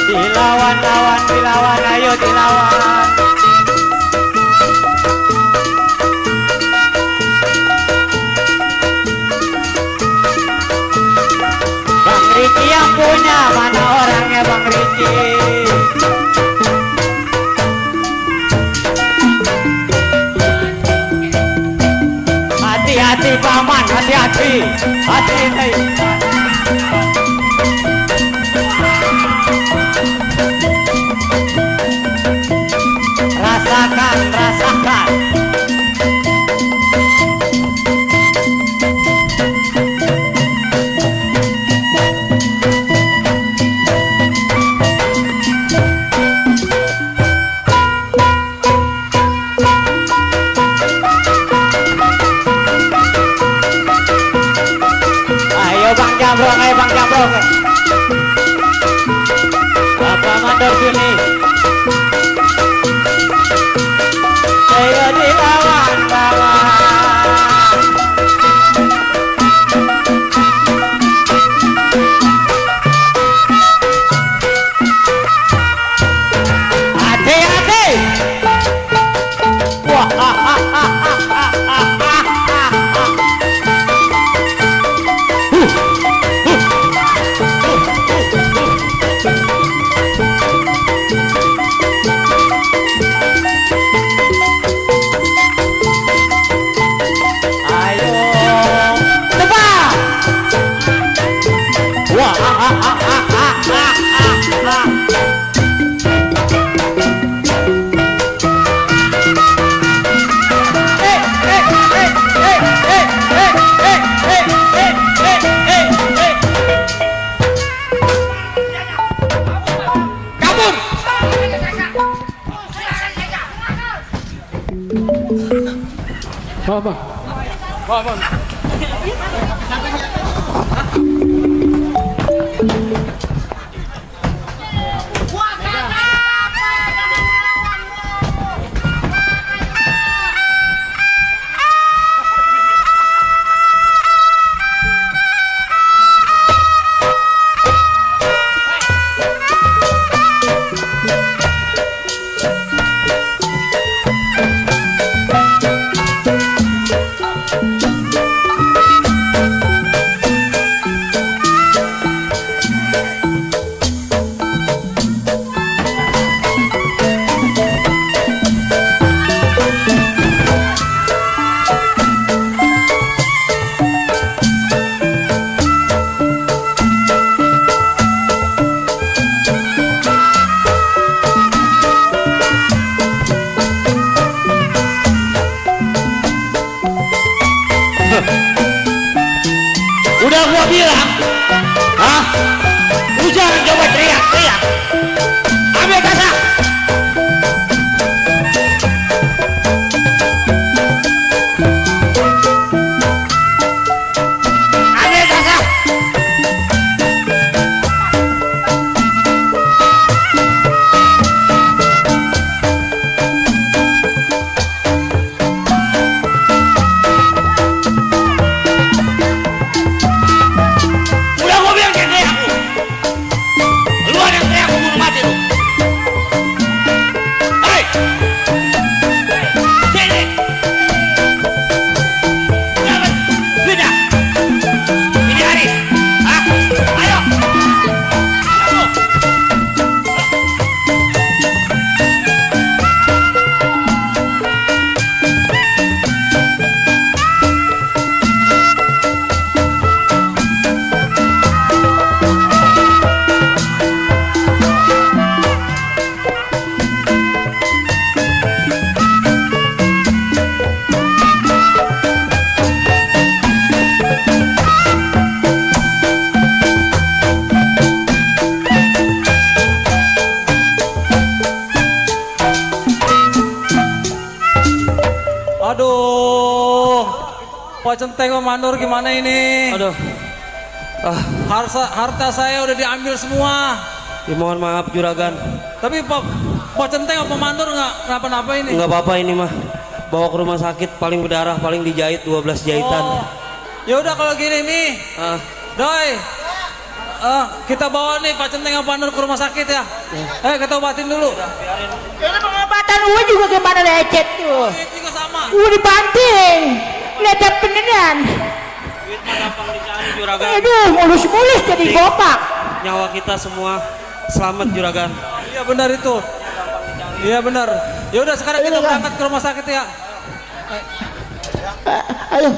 Dilawan-lawan, dilawan, ayo dilawan. hati hati hati. Rasakan, rasakan. Ayo Bang Jambrong, ayo Bang Jambrong. Bapak mandor sini. Ayo dilawan-lawan. Hati-hati. Wah, ayo tebak. Wah, Kabur. Apa? Udah gua bilang, hah? Lu jangan coba teriak-teriak. Ambil tasnya. Ambil tasnya. Udah gua bilang jangan teriak lu. Lu ada yang teriak gua bunuh mati lu. Hei. Sini. Dapat. Beda. Ini hari. Hah? Ayo. Ayo. Aduh, Pak Centeng sama Mandor gimana ini? Aduh. Harta saya udah diambil semua. Ya, mohon maaf juragan. Tapi Pak Centeng sama Mandor nggak kenapa-napa ini? Nggak apa-apa ini mah. Bawa ke rumah sakit, paling berdarah, paling dijahit 12 jahitan. Oh. Ya udah kalau gini nih, Doi, kita bawa nih Pak Centeng sama Mandor ke rumah sakit ya. Kita obatin dulu. Ini pengobatan gue juga gimana lecet tuh. Duit juga sama. Gue dibanting. Lecet beneran. Duit mah gampang dicari juragan. Aduh, mulus-mulus jadi bopak. Nyawa kita semua selamat juragan. Iya benar itu. Iya benar. Ya udah sekarang kita berangkat ke rumah sakit ya. Ayo.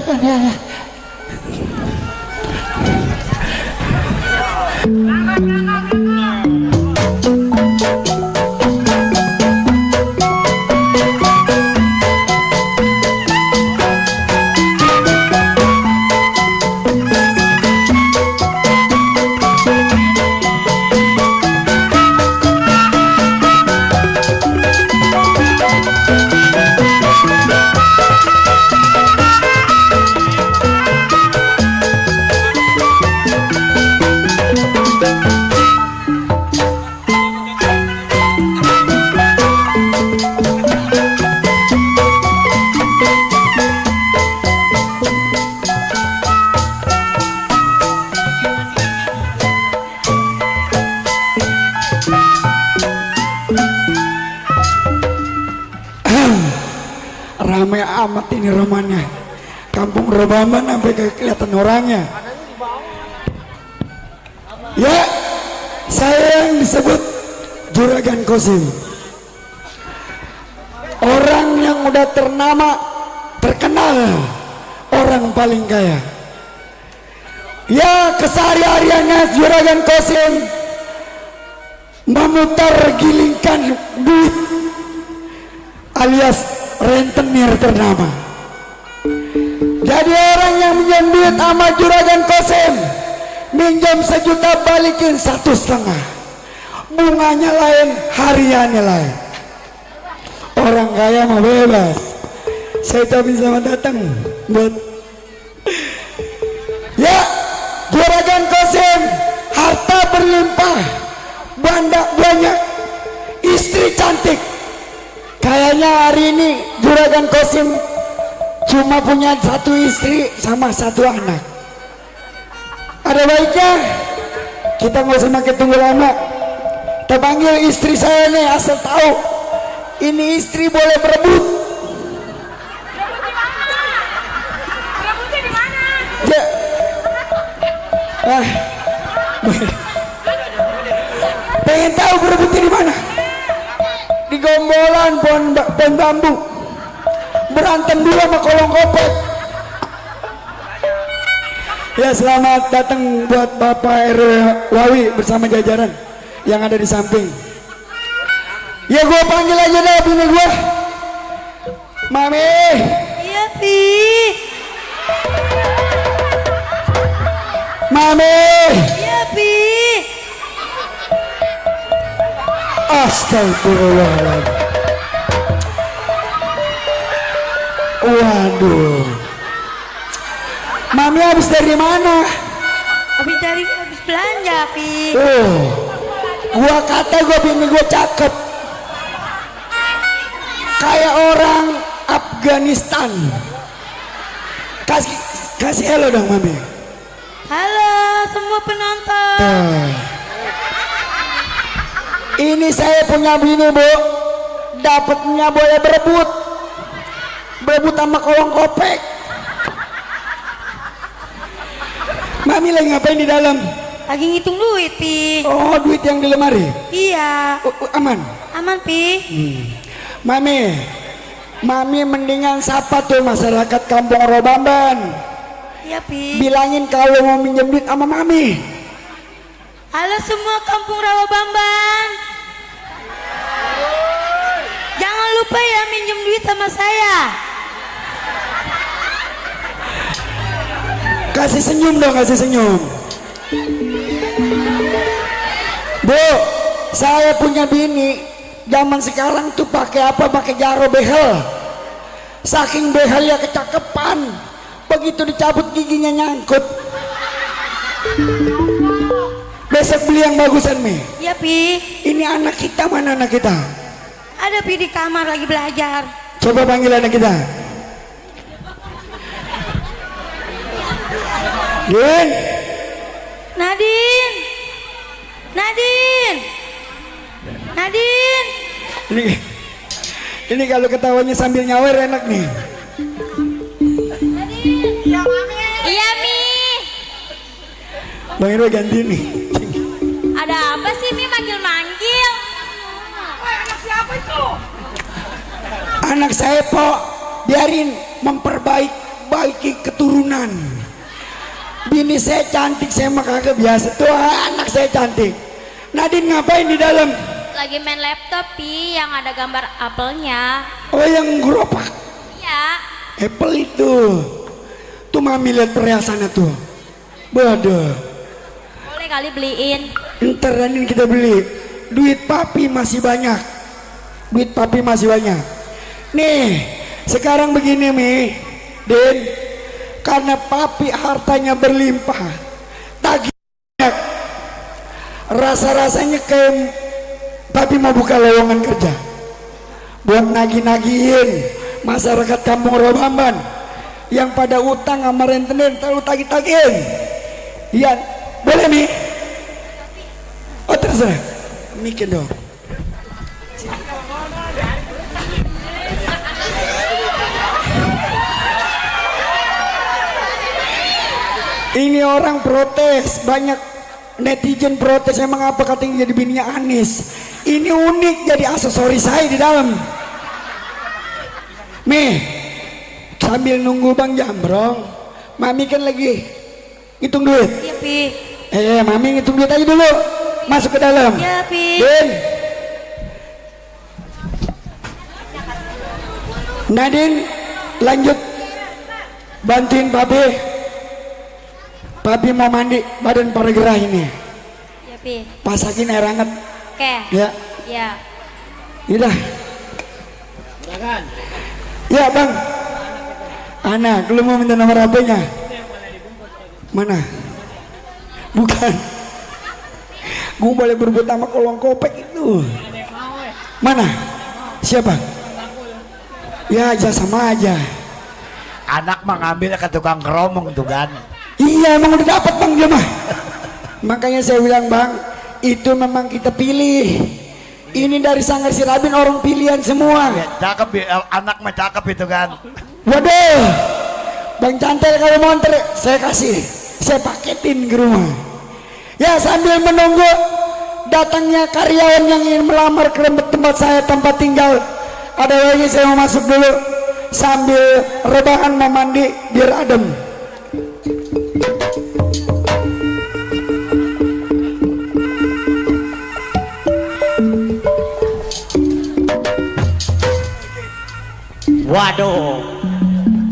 Ramai amat ini romannya. Kampung Robamban sampai kelihatan orangnya. Ya, saya yang disebut Juragan Kosim. Orang yang udah ternama, terkenal, orang paling kaya. Ya, kesehari-hariannya Juragan Kosim memutar gilingkan duit alias rentenir ternama. Jadi orang yang minjam duit sama Juragan Kosim, minjam 1 juta balikin 1,5. Bunganya lain, hariannya lain. Orang kaya mah bebas. Saya ucapin selamat datang buat ya Juragan Kosim, harta berlimpah, banyak, istri cantik. Kayaknya hari ini Juragan Kosim cuma punya 1 istri sama 1 anak. Ada baiknya kita nggak usah makin tunggu lama. Kita panggil istri saya nih, asal tahu ini istri boleh berebut. Berebutnya di mana? Ya. Pengen tahu berebutnya di mana? Di gombolan pohon bambu. Berantem dulu sama kolong kopek. Ya, selamat datang buat Bapak RW Wawi bersama jajaran yang ada di samping. Ya, gua panggil aja dah bini gua. Mami. Iya, Pi. Mami. Iya, Pi. Astagfirullahaladzim. Waduh. Mami habis dari mana? Habis belanja, Pi. Gua kata gua bini gua cakep. Kayak orang Afghanistan. Kasih halo dong, Mami. Halo semua penonton. Ini saya punya bini, Bu. Dapatnya boleh berebut sama kolong kopek. Mami lagi ngapain di dalam? Lagi ngitung duit, Pi. Oh, duit yang di lemari? Iya. Aman? Aman, Pi. Mami mendingan sapa tuh masyarakat Kampung Robamban. Iya, Pi. Bilangin kalau mau minjem duit sama Mami. Halo semua Kampung Rawabamban. Jangan lupa ya minjem duit sama saya. Kasih senyum dong, kasih senyum. Bu, saya punya bini. Zaman sekarang tuh pakai apa? Pakai jaro behel. Saking behelnya kecakapan, begitu dicabut giginya nyangkut. Besok beli yang bagusan, Mi. Iya, Pi. Ini anak kita, mana anak kita? Ada, Pi, di kamar lagi belajar. Coba panggil anak kita. Din. Nadine. Nadine. Nadine. Ini kalau ketawanya sambil nyawer enak nih. Iya, Mi. Bang Irwa ganti nih. Ada apa sih, Mi, manggil-manggil? Anak siapa itu? Anak saya, Pok, biarin memperbaiki keturunan. Bini saya cantik, saya mah kagak biasa. Tuh anak saya cantik. Nadine ngapain di dalam? Lagi main laptop, Pi, yang ada gambar apelnya. Oh, yang gerobak. Iya. Apple itu. Tuh mami lihat perhiasannya tuh. Waduh. Boleh kali beliin. Ntar Nadine kita beli. Duit papi masih banyak. Duit papi masih banyak. Nih, sekarang begini Mi, Din. Karena papi hartanya berlimpah, tagih banyak. Rasa-rasanya kayak papi mau buka lowongan kerja buat nagih-nagihin masyarakat kampung Robamban yang pada utang sama rentenir, terlalu tagih-tagihin. Iya, boleh Mi? Oh terserah, mikir dong. Ini orang protes, banyak netizen protes, emang apa katanya jadi bininya Anies. Ini unik jadi aksesoris saya di dalam. Mi, sambil nunggu Bang Jambrong, Mami kan lagi hitung duit. Iya, Pi. Mami ngitung duit aja dulu, masuk ke dalam. Iya, Pi. Din, Nadine, lanjut bantuin Papi. Papi mau mandi, badan pada gerah ini. Iya, Pi. Pasakin air hangat. Oke. Ya. Iya. Yaudah. Ya Bang. Anak, lu mau minta nomor HP-nya? Mana? Bukan. Gue boleh berebut sama kolong kopek itu. Mana? Siapa? Ya aja sama aja. Anak mah ngambilnya ke tukang keromong tuh kan. Iya emang udah dapat Bang dia mah. Makanya saya bilang Bang, itu memang kita pilih. Ini dari Sanggar Sirabin orang pilihan semua. Ya, cakep anak mah cakep itu kan. Waduh, Bang Cantel kalau mau anter saya kasih, saya paketin ke rumah. Ya sambil menunggu datangnya karyawan yang ingin melamar ke tempat saya tempat tinggal. Ada lagi saya mau masuk dulu sambil rebahan mau mandi biar adem. Waduh,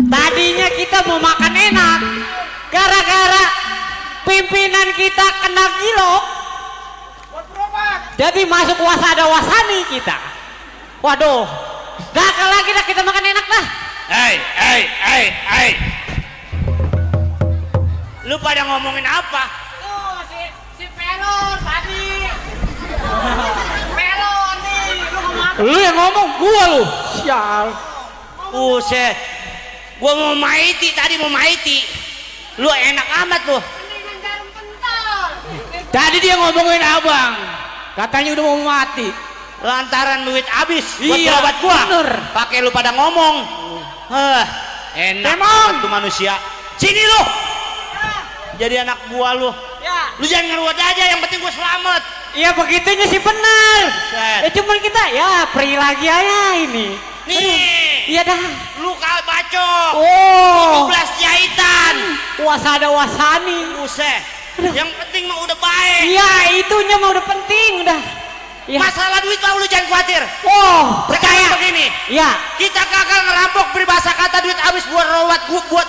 tadinya kita mau makan enak, gara-gara pimpinan kita kena gilok, jadi masuk wasada wasani kita. Waduh, gagal lagi dah kita makan enak dah. Hey, lu pada ngomongin apa? Tuh si Pelon tadi. Pelon nih, lu ngomong apa? Lu yang ngomong, gua lu. Sial. Buset, gua mau maiti tadi mau maiti. Lu enak amat lu. Mendingan jarum pentol. Tadi dia ngomongin abang, katanya udah mau mati. Lantaran duit habis buat Iya, berobat gua. bener. Pakai lu pada ngomong. Enak Emang. banget tuh manusia. Sini lu. Jadi anak gua lu. Ya, Lu jangan ngeruat aja, yang penting gua selamat. iya begitunya sih benar. Buset. Ya cuman kita ya pergi lagi aja ini. Nih, Iya dah. lu kal bacok. Oh, 17 jahitan. wasada wasani. Buset. Yang penting mah udah baik. Iya, itunya mah udah penting udah. Ya. Masalah duit mah lu jangan khawatir. Oh, percaya. Sekarang begini, Ya, kita gagal ngerampok peribahasa kata duit habis buat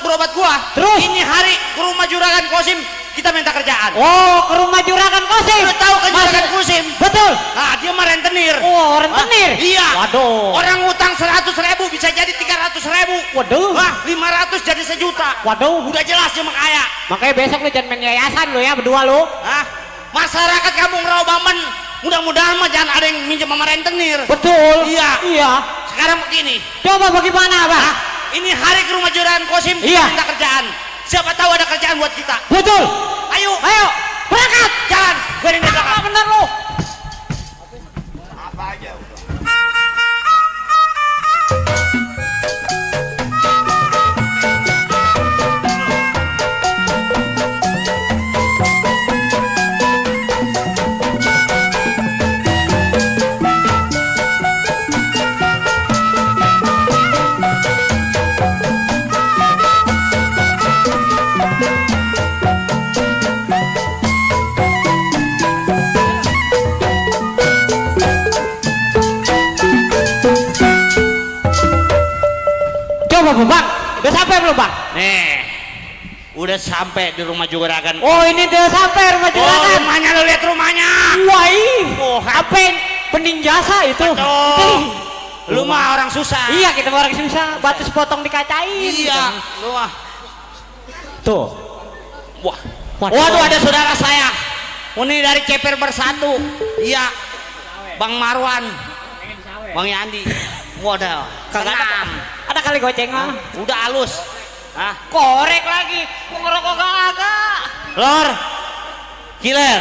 berobat gua. Terus? Ini hari ke rumah Juragan Kosim kita minta kerjaan. oh ke rumah Juragan Kosim. Lu tahu kan Juragan Masih- Kosim? Betul. Nah, dia mah rentenir. Oh, rentenir. Iya. Waduh. Orang utang 100.000 bisa jadi 300.000. Waduh. Wah, 500 jadi 1 juta. Waduh. Udah jelas dia mah kaya. Makanya besok lu jangan main yayasan lu ya berdua lu. Hah? Masyarakat kampung Rawabaman mudah-mudahan mah jangan ada yang minjem sama rentenir. Betul. Iya. Iya. Sekarang begini. Coba bagaimana, Bang? Hah? Ini hari ke rumah Juragan Kosim kita Iya. minta kerjaan. Siapa tahu ada kerjaan buat kita. Betul. Ayo. Ayo, berangkat. Jalan. Gue di belakang. Ah, bener lu. Apa aja udah. apa bang? Udah sampai belum bang? Nih, udah sampai di rumah juragan. Oh ini udah sampai rumah Oh, juragan. rumahnya, lo lihat rumahnya. Wah Oh, apa yang pening jasa itu? Betul. Lu mah orang susah. Iya kita orang susah, batu sepotong dikacain. Iya, lu mah. Tuh. Wah. Waduh, ada saudara saya. Ini dari Ceper Bersatu. Iya. Bang Marwan. Bang Yandi. Waduh, Kagak ada kali goceng mah. udah halus. Hah? Korek lagi. Gua ngerokok kagak. Lor. Killer.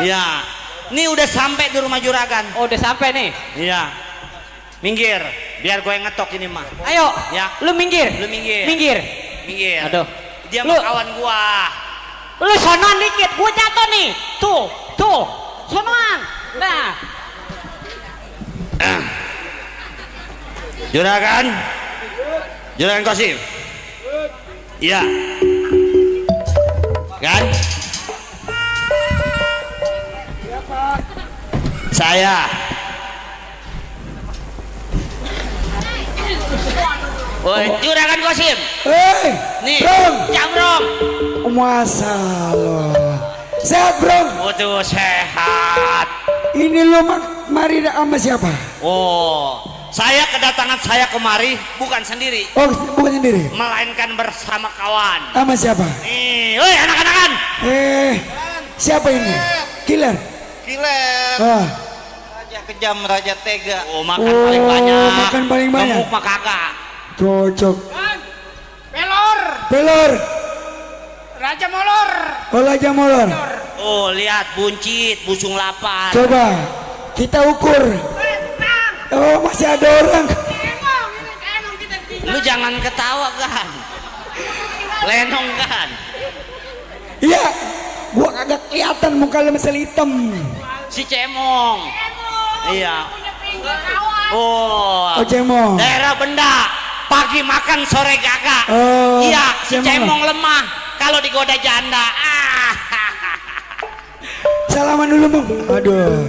Iya. Ini udah sampai di rumah juragan. Oh udah sampai nih. Iya. Minggir, biar gue yang ngetok ini mah. Ayo. Ya. Lu minggir. Lu minggir. Minggir. Minggir. Aduh. Dia Lu- mah kawan gua. Lu sonoan dikit, gua jatuh nih. Tuh. Sonoan. Nah. Juragan. Juragan Kosim. Iya. Kan? Saya. Woi, Juragan Kosim. Hei, Nih, Bro. Jamrong. Masalah. Sehat, Bro. Waduh, sehat. Ini lo mari sama siapa? Oh, saya kedatangan saya kemari bukan sendiri, Oh, bukan sendiri. melainkan bersama kawan. Sama siapa? Nih, woi anak-anakan. Siapa ini? Killer. Killer. Ah. Raja kejam, raja tega. Oh, makan paling banyak. Makan paling banyak. Gemuk mah kagak. Cocok. Pelor, Pelor. Raja Molor. Oh, Raja Molor. Oh, lihat buncit, busung lapar. Coba kita ukur. Oh, masih ada orang. Lu jangan ketawa kan. Lenong kan. Iya. Gua kagak kelihatan muka lu masih hitam. Si Cemong. Iya. Oh. Oh, Cemong. Daerah Benda. Pagi makan, sore gagak. Oh, Iya, si Cemong. Cemong lemah kalau digoda janda. Ah. Salaman dulu, Bang. Aduh.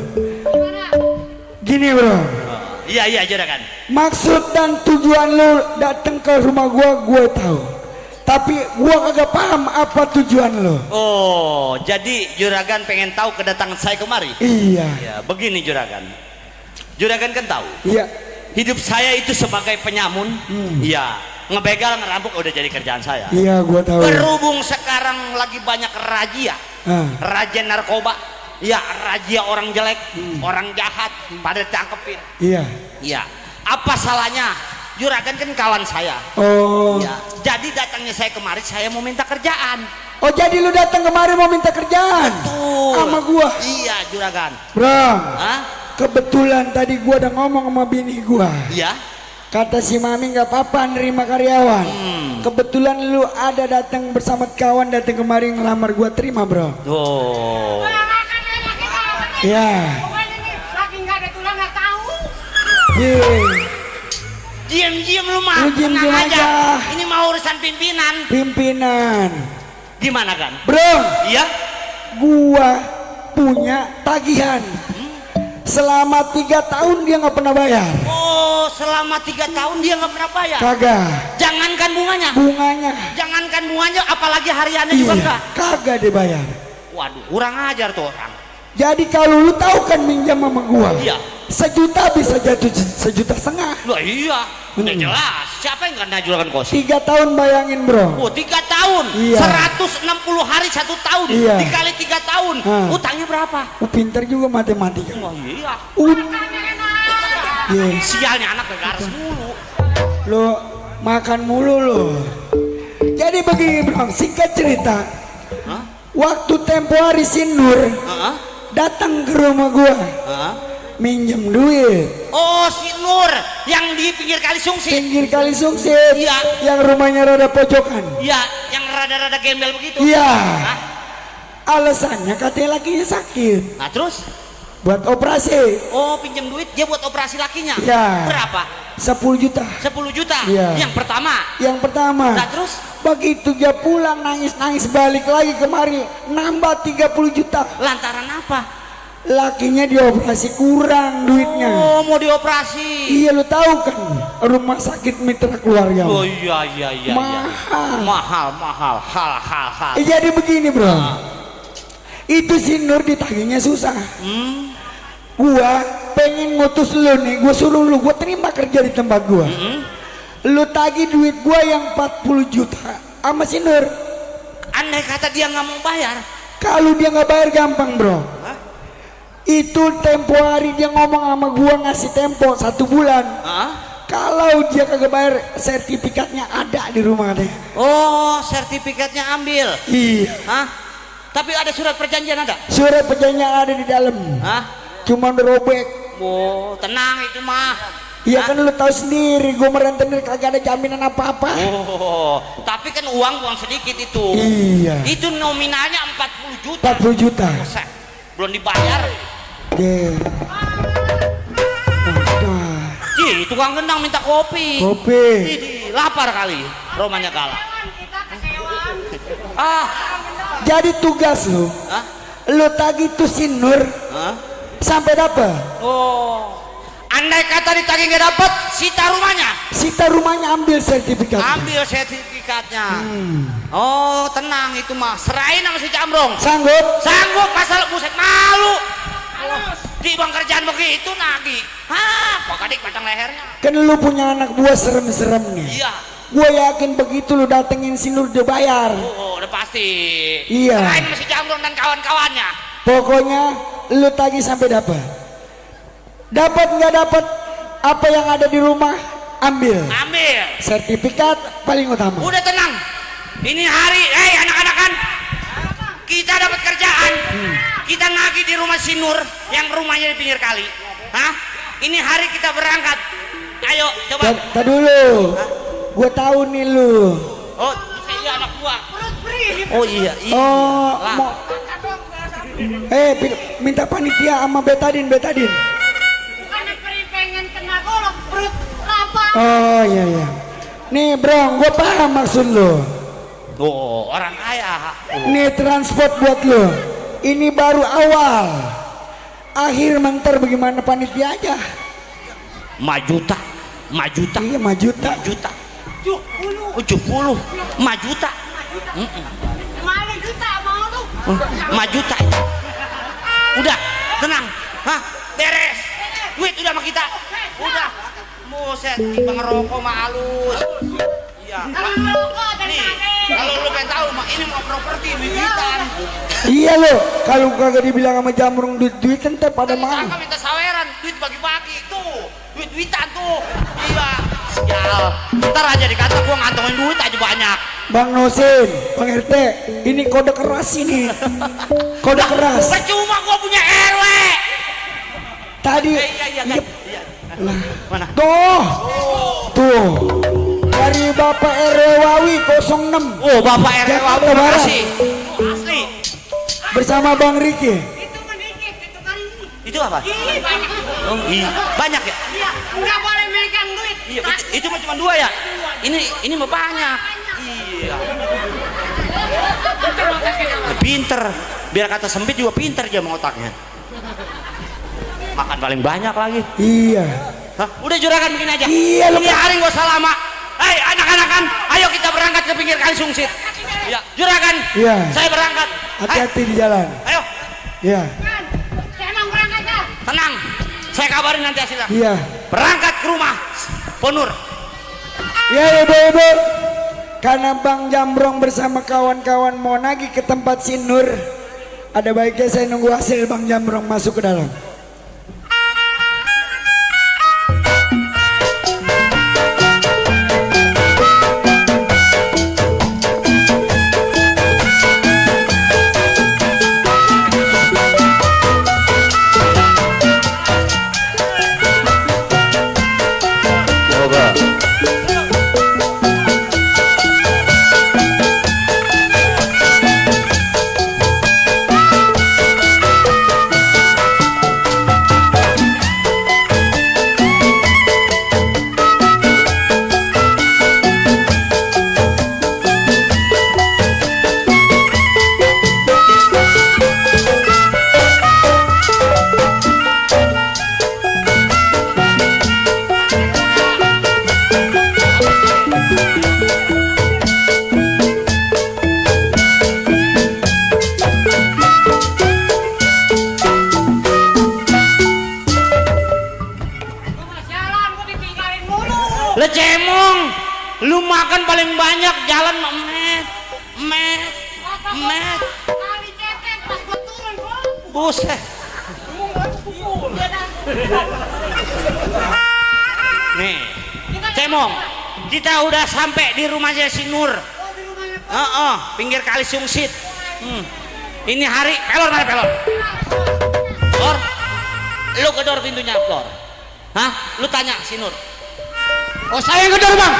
Gini, Bro. Iya, juragan. Maksud dan tujuan lu datang ke rumah gua tahu. Tapi gua kagak paham apa tujuan lu. Oh, jadi juragan pengen tahu kedatangan saya kemari? Iya. Ya, begini juragan. Juragan kan tahu. Iya. Hidup saya itu sebagai penyamun. Iya. Ngebegal, ngerampok udah jadi kerjaan saya. Iya, gua tahu. Berhubung sekarang lagi banyak razia. Ah. Razia narkoba. Ya, razia orang jelek, orang jahat pada tangkepin. Iya. Iya. Apa salahnya? Juragan kan kawan saya. Oh. Ya, jadi datangnya saya kemari saya mau minta kerjaan. Oh, jadi lu datang kemari mau minta kerjaan? Tuh. Sama gua. Iya, juragan. Bro. Hah? Kebetulan tadi gua udah ngomong sama bini gua. Iya. Kata si Mami nggak apa-apa nerima karyawan. Kebetulan lu ada datang bersama kawan datang kemari ngelamar gua, terima, Bro. Oh. Iya. Saking nggak ada tulang nggak tahu. Iya. Diam-diam lu mah. Lu diam-diam tenang aja. Ini mau urusan pimpinan. Pimpinan. Gimana kan? Bro. Iya. Gua punya tagihan. Selama 3 tahun dia nggak pernah bayar. Oh, selama 3 tahun dia nggak pernah bayar. Kagak. Jangankan bunganya. Bunganya. Jangankan bunganya, apalagi hariannya juga Iya. enggak. Kagak dibayar. Waduh, kurang ajar tuh orang. Jadi kalau lu tahu kan minjam sama gua. Iya. 1 juta bisa jatuh 1,5 juta. Loh iya, udah jelas. Siapa yang kena juragan Kosim? 3 tahun bayangin, Bro. Oh, 3 tahun. Iya. 160 hari 1 tahun. Iya. Dikali 3 tahun. Ah. Utangnya berapa? Pinter juga matematika. Oh iya. Iya. Sialnya anak negara mulu. Lu makan mulu lu. Jadi begini, Bro, singkat cerita. Hah? Waktu tempo hari si Nur Heeh. datang ke rumah gua, Heeh. minjem duit. Oh, si Nur yang di pinggir kali Sungsi. Pinggir kali Sungsit. Iya. Yang rumahnya rada pojokan. Iya, yang rada-rada gembel begitu. Iya. Hah? Alasannya katanya lakinya sakit. Nah, terus? Buat operasi. Oh, pinjam duit dia buat operasi lakinya. Iya. Berapa? 10 juta. 10 juta. Iya. Yang pertama. Yang pertama. Nah, terus? Begitu dia pulang nangis-nangis balik lagi kemari nambah 30 juta. Lantaran apa? lakinya dioperasi kurang duitnya. Oh, mau dioperasi. Iya, lu tahu kan rumah sakit mitra keluarga. Oh iya. Mahal. Mahal. Hal. Jadi begini bro, itu si Nur ditagihnya susah. Gua pengen ngutus lu nih, gua suruh lu, gua terima kerja di tempat gua. Lu tagih duit gua yang 40 juta sama si Nur. Andai kata dia nggak mau bayar, Kalau dia nggak bayar gampang bro. Itu tempo hari dia ngomong sama gua ngasih tempo 1 bulan. Kalau dia kagak bayar, sertifikatnya ada di rumah deh. Oh, sertifikatnya ambil. Iya. Tapi ada surat perjanjian ada? Surat perjanjian ada di dalam. Cuman robek. Oh, tenang itu mah. Iya kan lu tahu sendiri, gue merentenir kagak ada jaminan apa-apa. Oh, tapi kan uang sedikit itu. Iya. Itu nominalnya 40 juta. 40 juta. Belum dibayar. Tukang gendang minta kopi. Lapar kali, romanya kalah. Jadi tugas lu, lu tagih tuh si Nur sampai dapat. Oh, andai kata ditagih nggak dapat, sita rumahnya ambil sertifikatnya. Oh, tenang itu mah, serahin sama si Jambrong. Sanggup pasal buset malu. Di bang kerjaan begitu nagi. Pokadik batang lehernya. Kan lu punya anak buah serem-serem nih. Iya. Gue yakin begitu lu datengin si Nur dia bayar. Oh, udah pasti. Iya. Selain sama si Jambrong dan kawan-kawannya. Pokoknya lu tagih sampai dapat. Dapat nggak dapat, apa yang ada di rumah ambil. Sertifikat paling utama. Udah tenang. Ini hari, anak-anakan. Kita dapat kerjaan. Kita nagih di rumah si Nur yang rumahnya di pinggir kali. Ini hari kita berangkat. Ayo coba. Tadi dulu. Gue tahu nih lu. Oh, iya anak gua. Oh iya. Minta panitia sama betadin. Bukannya pengen kena golok, perut lapar. Oh iya. Nih bro, gue paham maksud lu. Oh, orang kaya. Nih transport buat lu. Ini baru awal. Akhir mentar bagaimana panitia aja. 5 juta. Iya 5 juta. 70. 5 juta. 5 juta mau lu. 5 juta. Udah, tenang. Beres. Duit udah sama kita. Udah. Buset, bang rokok mah halus. Iya. Kalau lu pengen tahu mah ini mau properti duitan. Iya lo, kalau kagak dibilang sama Jambrong duit ente pada mana? Kakak minta saweran, duit bagi-bagi tuh. Duit-duitan tuh. Iya. Sial. Ntar aja dikata gua ngantongin duit aja banyak. Bang Nosin, Bang RT, ini kode keras ini. Kode keras. Percuma gua punya RW. Tadi. Iya. Mana? Tuh. Dari Bapak RW Wawi 06. Oh, Bapak RW Wawi makasih. Asli. Bersama Bang Riki. Itu apa? Oh, iya. Banyak ya? Iya, enggak boleh megang duit. Iya, itu mah cuma 2 ya? Ini mah banyak. Iya. Pinter. Biar kata sempit juga pinter dia mengotaknya. Makan paling banyak lagi. Iya. Udah juragan begini aja. Iya, ini hari gak usah lama. Hei anak-anakan, ayo kita berangkat ke pinggir kali Sungsit. Ya, juragan. Iya. Saya berangkat. Hati-hati di jalan. Ayo. Iya. Emang berangkat ya? Tenang. Saya kabarin nanti hasilnya. Iya. Berangkat ke rumah Ponur. Ya ibu-ibu, karena Bang Jambrong bersama kawan-kawan mau nagih ke tempat si Nur, ada baiknya saya nunggu hasil Bang Jambrong masuk ke dalam. Le cemong, lu makan paling banyak jalan met. Kali cetek pas gua turun, Bro. Buset. Nih, cemong, kita udah sampai di rumahnya si Nur. Pinggir kali Sungsit. Ini hari pelor mana pelor? Pelor, lu gedor pintunya pelor. Hah? Lu tanya si Nur. Oh, saya yang gedor, Bang.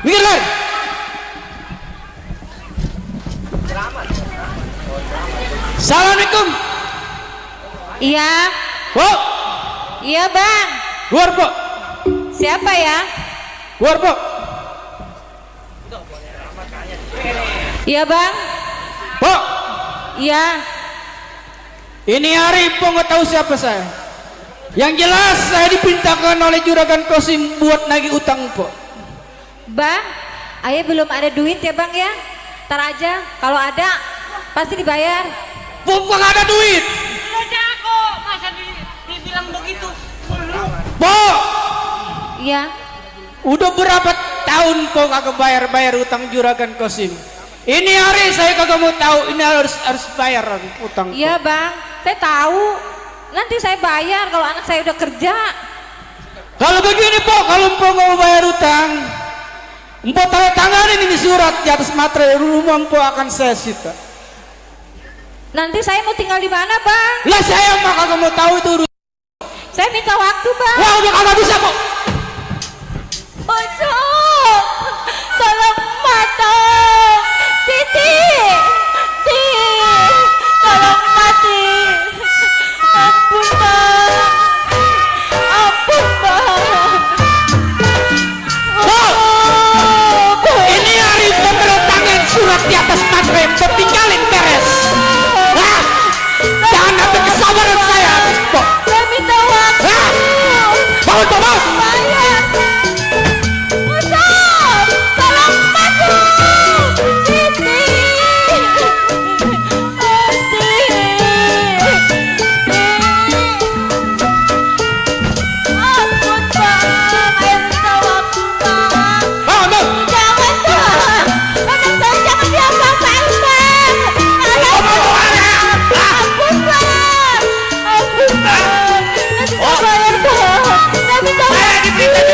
Minggir, Lor. Assalamualaikum. Iya. Po. Iya, Bang. Luar, Po. Siapa ya? Luar, Po. Iya, Bang. Po. Iya. Ini hari Po nggak tahu siapa saya. Yang jelas saya dipintakan oleh Juragan Kosim buat nagih utang, Po. Bang, ayah belum ada duit ya, Bang ya? Ntar aja, kalau ada pasti dibayar. Po nggak ada duit. Lu jago, masa dibilang begitu? Po, Iya. udah berapa tahun Po kagak bayar utang Juragan Kosim. Ini hari saya kagak mau tahu, ini harus bayar utang. Iya, Bang. Saya tahu. Nanti saya bayar kalau anak saya udah kerja. Kalau begini Po, kalau Po nggak mau bayar utang, Po tanda tanganin ini surat di atas materai rumah Po akan saya sita. Nanti saya mau tinggal di mana, Bang? Lah saya mah kagak mau tahu itu urusan. Saya minta waktu, Bang. Wah udah kagak bisa Po. Bosok, tolong mata, Siti, tolong mati. Ampun, Bang. Ampun, Bang. Ini hari pemberontakan surat di atas materai Po tinggalin beres. Nah, jangan sampai kesabaran saya habis Po. Saya minta waktu. Bangun Po, bangun. Bayar. Bosok, tolong mati. Siti. Ampun, Bang. Saya minta waktu, Bang. Bangun, bangun. Jangan, Bang. Anak saya jangan diapa-apain, Bang. Tolong, Bang. Ampun, Bang. Ampun, Bang. Nanti saya bayar, Bang. Saya minta Saya dipinta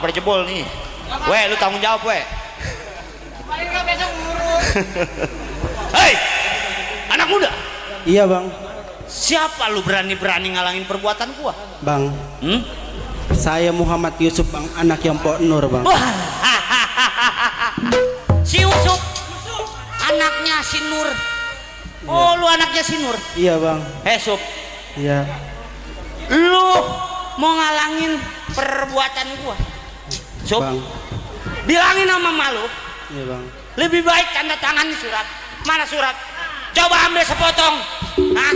pada jebol nih. Weh, lu tanggung jawab weh. Paling nggak besok ngurus. Hei, anak muda. Iya bang. Siapa lu berani-berani ngalangin perbuatan gua? Bang. Saya Muhammad Yusuf bang, anak yang Pok Nur bang. Si Yusuf, anaknya si Nur. Oh, lu anaknya si Nur? Iya bang. Sup. Iya. Lu mau ngalangin perbuatan gua? Sup. Bang. Bilangin sama malu. Iya bang. Lebih baik tanda tangan di surat. Mana surat? Coba ambil sepotong. Hah?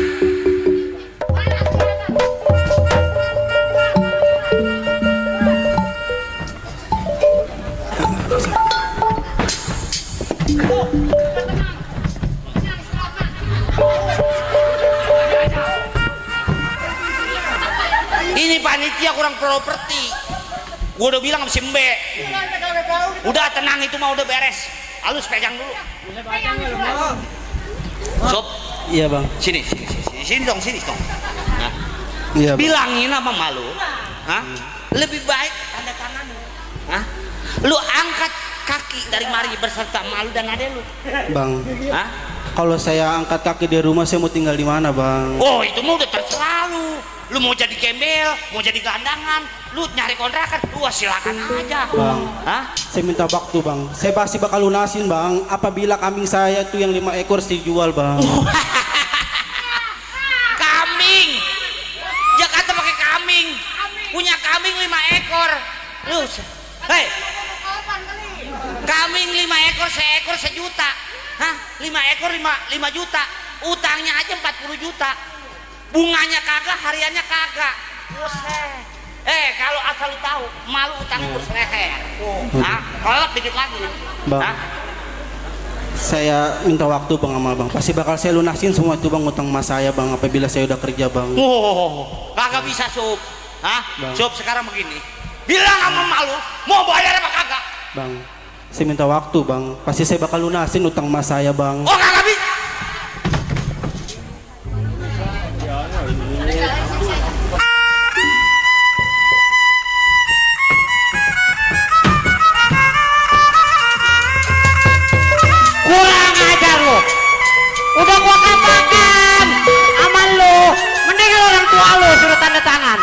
Ini panitia kurang properti. Gua udah bilang sama si Mbe. Udah tenang, itu mah udah beres. Halus pegang dulu. Sob. Iya bang. Sini dong. Nah. Iya bang. Bilangin sama malu. Hah? Lebih baik tanda tangan. Hah? Lu angkat kaki dari mari berserta malu dan adek lu. Bang. Hah? Kalau saya angkat kaki dari rumah, saya mau tinggal di mana bang? Oh, itu mah udah terserah lu. Lu mau jadi gembel, mau jadi gelandangan, lu nyari kontrakan, lu silakan aja. Bang. Hah? Saya minta waktu bang. Saya pasti bakal lunasin bang. Apabila kambing saya tuh yang 5 ekor dijual bang. Kambing. Jakarta pakai kambing. Punya kambing 5 ekor. Lu, hei. Kambing 5 ekor, seekor sejuta. Hah? 5 ekor 5 juta. Utangnya aja 40 juta. Bunganya kagak, hariannya kagak. Buset. Kalau asal lu tahu, malu utangnya bersereher. Hah? Kolak dikit lagi. Bang. Hah? Saya minta waktu bang sama bang. Pasti bakal saya lunasin semua itu bang, utang mas saya bang. Apabila saya udah kerja bang. Kagak bisa Sup. Hah? Bang. Sup, sekarang begini. Bilang sama malu, mau bayar apa kagak? Bang, saya minta waktu bang. Pasti saya bakal lunasin utang mas saya bang. Oh, kagak bisa. Kurang ajar lu. Udah gua katakan aman lu. Mendingan orang tua lu suruh tanda tangan.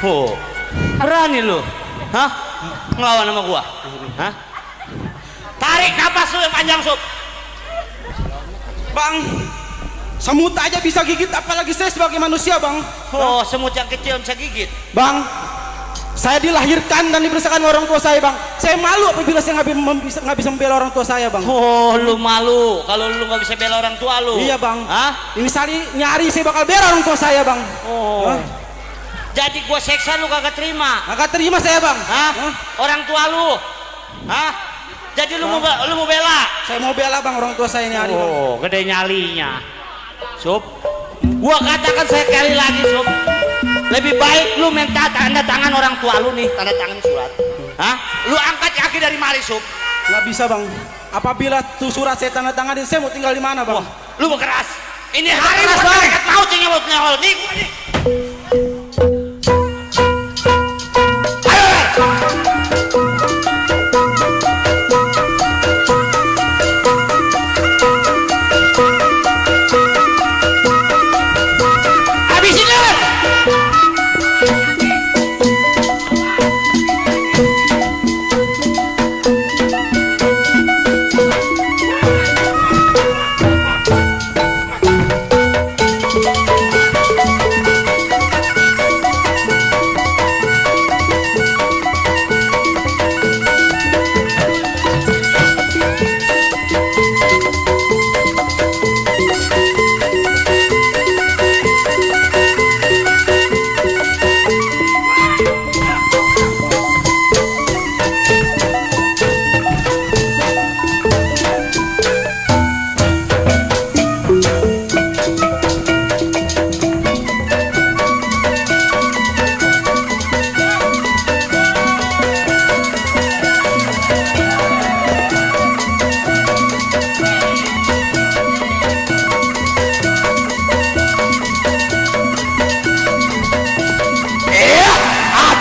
Oh, berani lu? Hah? Ngelawan sama gua? Hah? Tarik napas lu yang panjang, Sob. Bang, semut aja bisa gigit, apalagi saya sebagai manusia, Bang. Oh, semut yang kecil bisa gigit. Bang, saya dilahirkan dan dibesarkan orang tua saya, Bang. Saya malu apabila saya nggak bisa membela orang tua saya, Bang. Oh, lu malu kalau lu nggak bisa bela orang tua lu. Iya, Bang. Hah? Ini nyari saya bakal bela orang tua saya, Bang. Oh. Jadi gua seksa lu kagak terima. Kagak terima saya, Bang. Hah? Orang tua lu. Hah? Jadi lu mau bela? Saya mau bela, Bang, orang tua saya nyari, Bang. Oh, gede nyalinya. Sob, gua katakan sekali lagi, Sob. Lebih baik lu minta tanda tangan orang tua lu nih, tanda tangan surat. Hah? Lu angkat kaki dari mari, Sob. Nggak bisa, Bang. Apabila tuh surat saya tanda tanganin, saya mau tinggal di mana, Bang? Wah, lu berkeras. Ini hari buat malaikat maut yang nyawut. Nih, gua nih.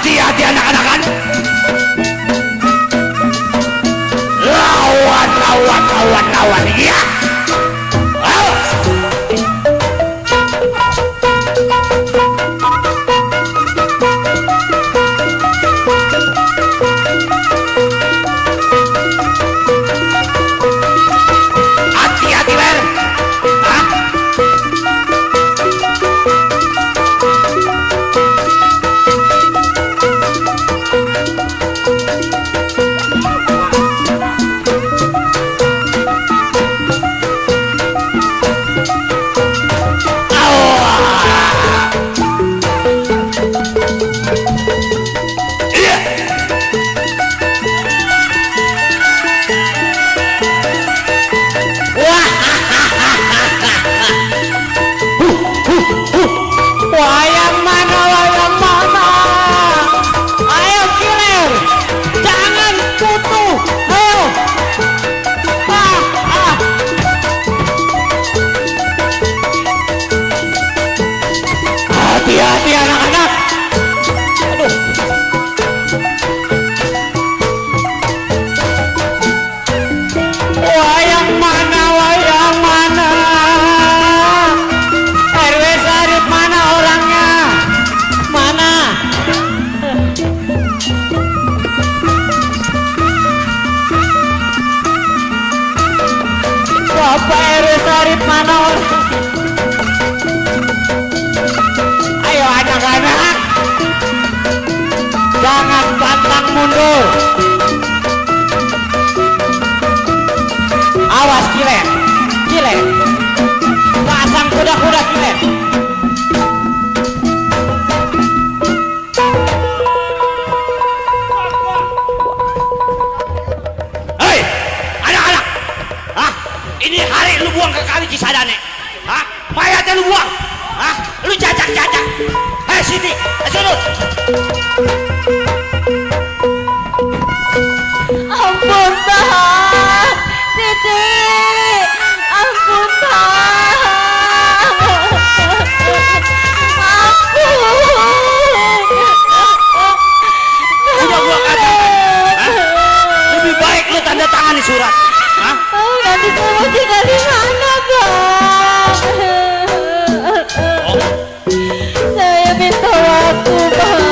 Hati-hati anak-anakan. Lawan. Iya. Awas. Hati-hati, Ber. Hah? Wayang mana? Ayo killer, jangan tutup. Ayo. Hati-hati anak-anak. Aduh. Wayang mana? RW Sarip mana orangnya? Mana? Bapak RW Sarip mana orangnya? Ayo anak-anak, jangan pantang mundur. Awas killer, pasang kuda-kuda killer. Hei, anak-anak. Hah? Ini hari lu buang ke kali Cisadane. Hah? Mayatnya lu buang. Hah? Lu jajak. Hei, Siti, surut. Ampun, Bang. Siti. Ampun, Bang. Udah gua katakan. Hah? Lebih baik lu tanda tangan di surat. Hah? Nanti kamu tinggal di mana, Bang? Saya minta waktu, Bang.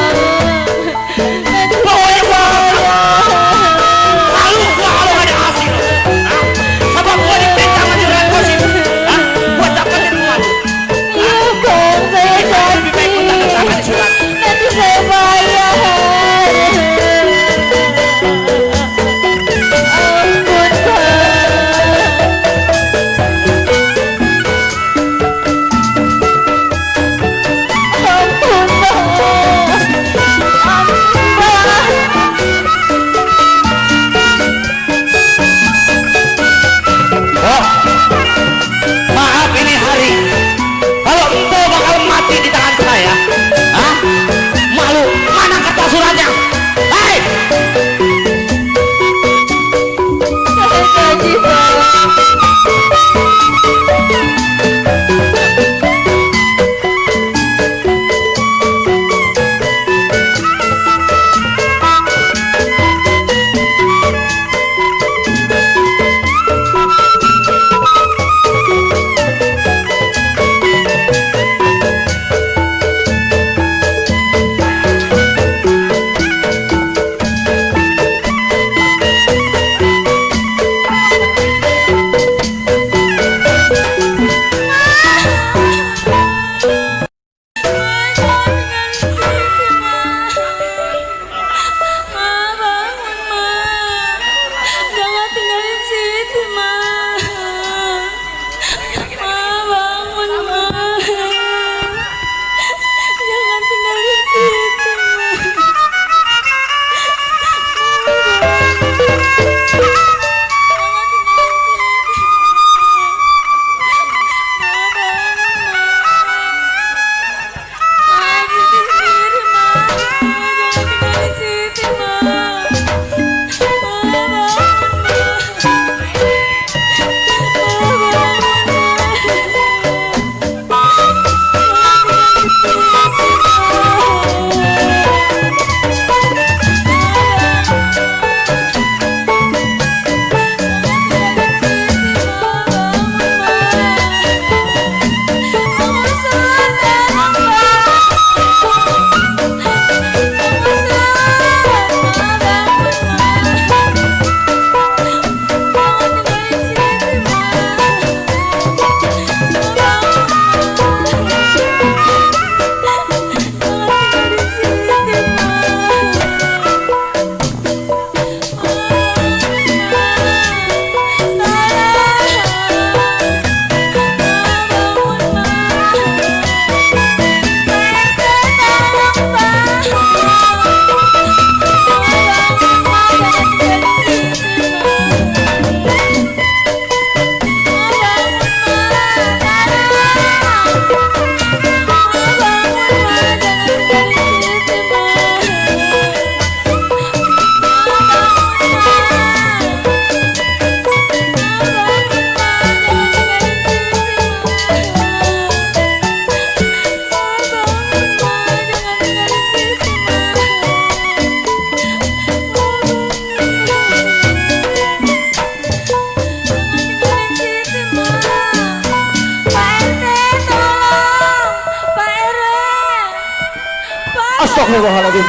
Astagfirullahaladzim.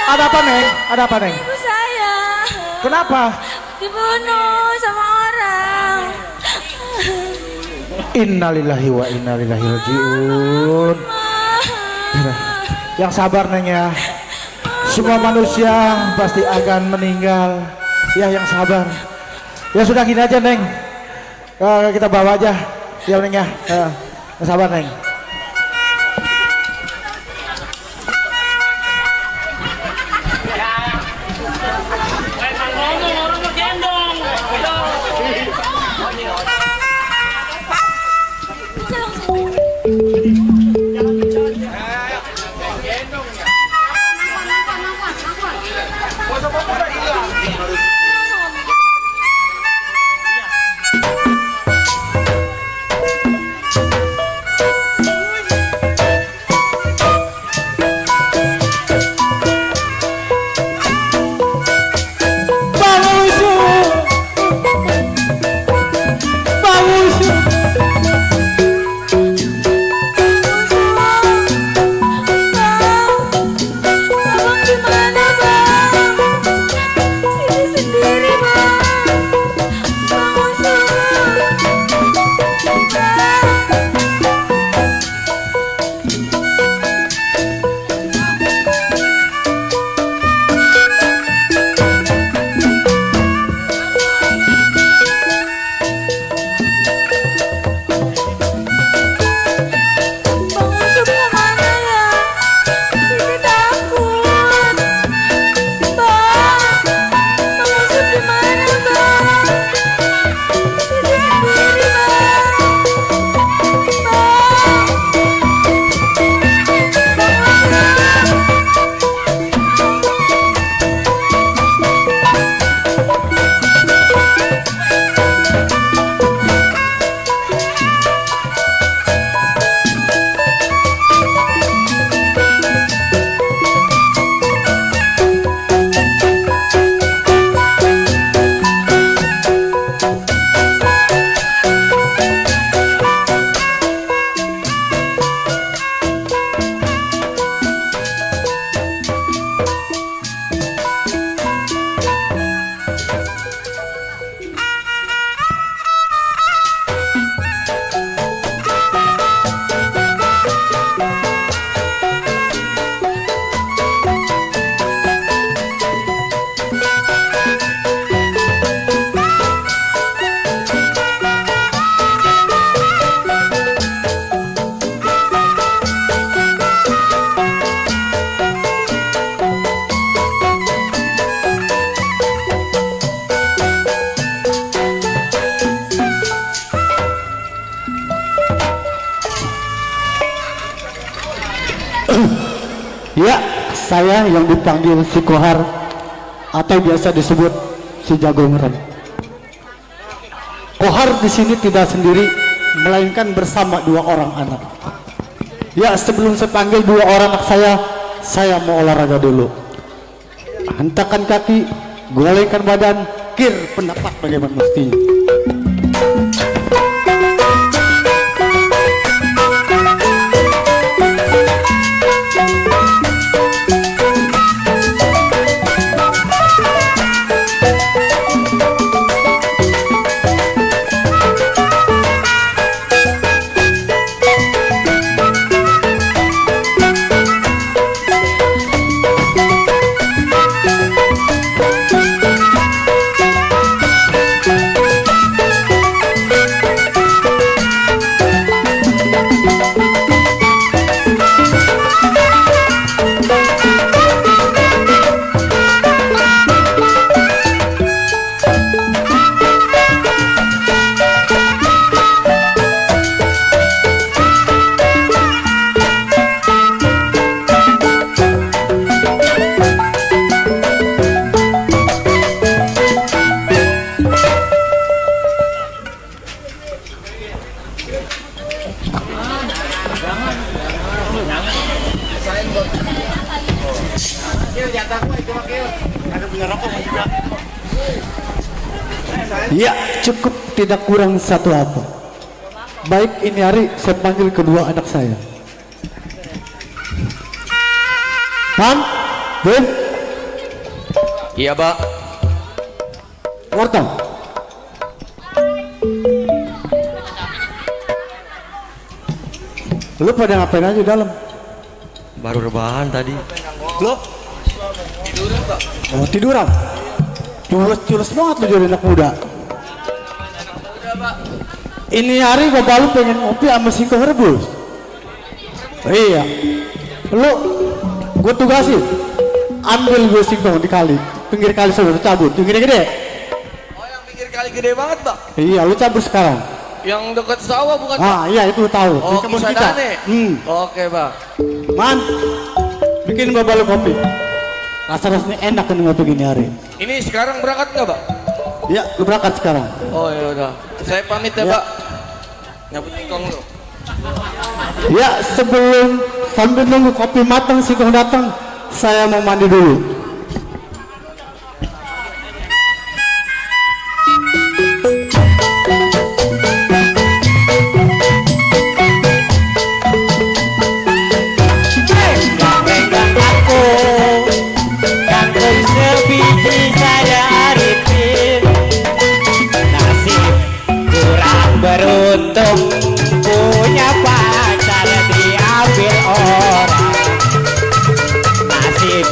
Ada apa, Neng? Ada apa, Neng? Ibu saya Kenapa? dibunuh sama orang. Innalillahi wa inna ilaihi rajiun. Yang sabar, Neng ya. Semua manusia pasti akan meninggal. Ya, yang sabar. Ya sudah gini aja, Neng. Kita bawa aja. Ya, Neng ya. Yang sabar, Neng. saya yang dipanggil si Kohar atau biasa disebut si Jago Ngerem. Kohar di sini tidak sendiri, melainkan bersama 2 orang anak. Ya, sebelum saya panggil 2 orang anak saya mau olahraga dulu. Hentakan kaki, golengkan badan, kir pendapat bagaimana mestinya. Ya, cukup, tidak kurang satu apa. Baik, ini hari saya panggil kedua anak saya. Han, Ben. Iya, Pak. Wortel. Lu pada ngapain aja dalam? Baru rebahan tadi. Lo? Oh, tiduran. Culus banget lu jadi anak muda. Ini hari bapak lu pengen ngopi sama singkong rebus. Iya. Lu, gue tugasin, ambil gue singkong di kali, pinggir kali sudah cabut, yang gede-gede. Oh, yang pinggir kali gede banget, Pak. Iya, lu cabut sekarang. Yang dekat sawah bukan? Ah, iya itu lu tahu. Oh, Di kebun kita. Oke, Pak. Man, bikin bapak lu kopi. Rasa-rasanya enak kan ngopi gini hari. Ini sekarang berangkat nggak, Pak? Ya, lu berangkat sekarang. Oh, ya udah. Saya pamit ya, Pak. Nyabut singkong lu. Ya, sebelum sambil nunggu kopi matang singkong datang, saya mau mandi dulu. Beruntung punya pacar diambil orang. Nasib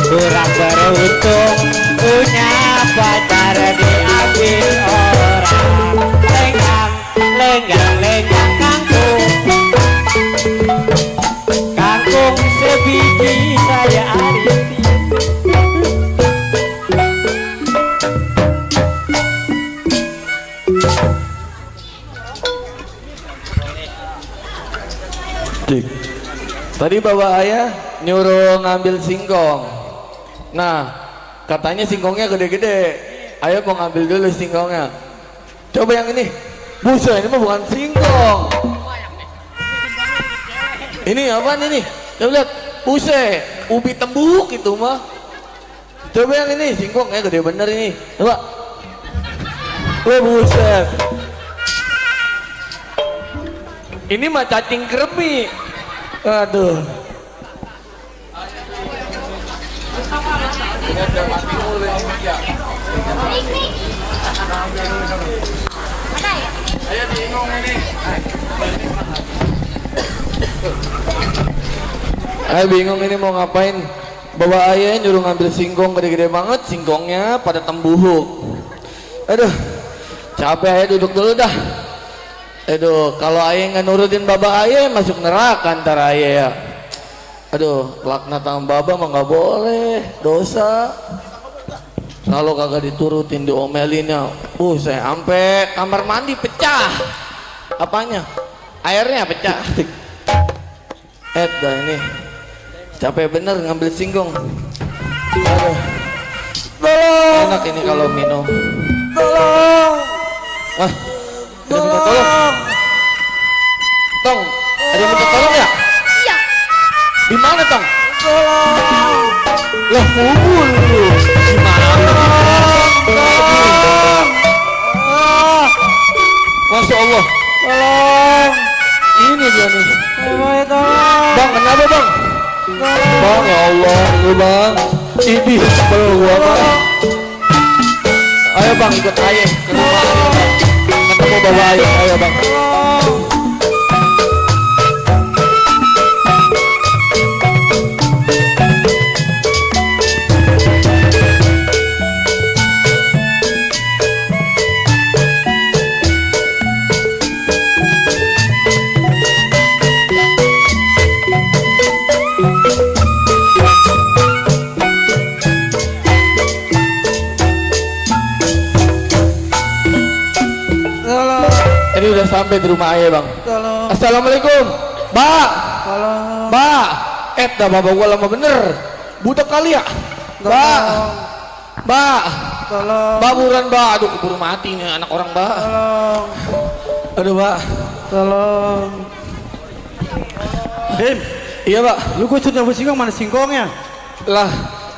kurang beruntung punya pacar diambil orang. Lenggang, lenggang, lenggang kangkung. Kangkung sebiji saya arifin. Tadi bapak ayah nyuruh ngambil singkong. Nah, katanya singkongnya gede-gede. Ayah mau ngambil dulu singkongnya. Coba yang ini. Buset, ini mah bukan singkong. Ini apaan ini? Coba lihat. Buset, ubi tembuk itu mah. Coba yang ini, singkongnya gede bener ini. Coba. Buset. Ini mah cacing kremi. Aduh. Ayah bingung ini mau ngapain. Bawa ayah nyuruh ngambil singkong gede-gede banget, singkongnya pada tembuhuk. Aduh, capek ayah, duduk dulu dah. Aduh, kalau ayah nggak nurutin baba ayah masuk neraka ntar ayah ya. Aduh, laknat sama baba mah nggak boleh, dosa. Kalau kagak diturutin diomelinnya, saya sampai kamar mandi pecah. Apanya? Airnya pecah. Dah ini. Capek bener ngambil singkong. Aduh. Tolong. Enak ini kalau minum. Tolong. Wah. Ada minta tolong. Tong, ada yang minta tolong ya? Iya. Di mana, Tong? Tolong. Lah, kubur. Gimana? Tolong. Masya Allah. Tolong. Ini dia nih. Bang, kenapa bang? Bang, ya Allah, lu bang. Ini kalau gua bang. Ayo bang, ikut ayah ke rumah ayah bang. Ketemu bawa ayah, ayo bang. Ini udah sampai di rumah ayah bang. Assalamualaikum, Mbak. Mbak, dah bapak gua lama bener. Buta kali ya, Mbak. Mbak, Mbak buruan Mbak. Aduh keburu mati nih anak orang Mbak. Aduh Mbak. Tolong. Dim, iya Mbak. Lu gue sudah bersingkong, mana singkongnya? Lah,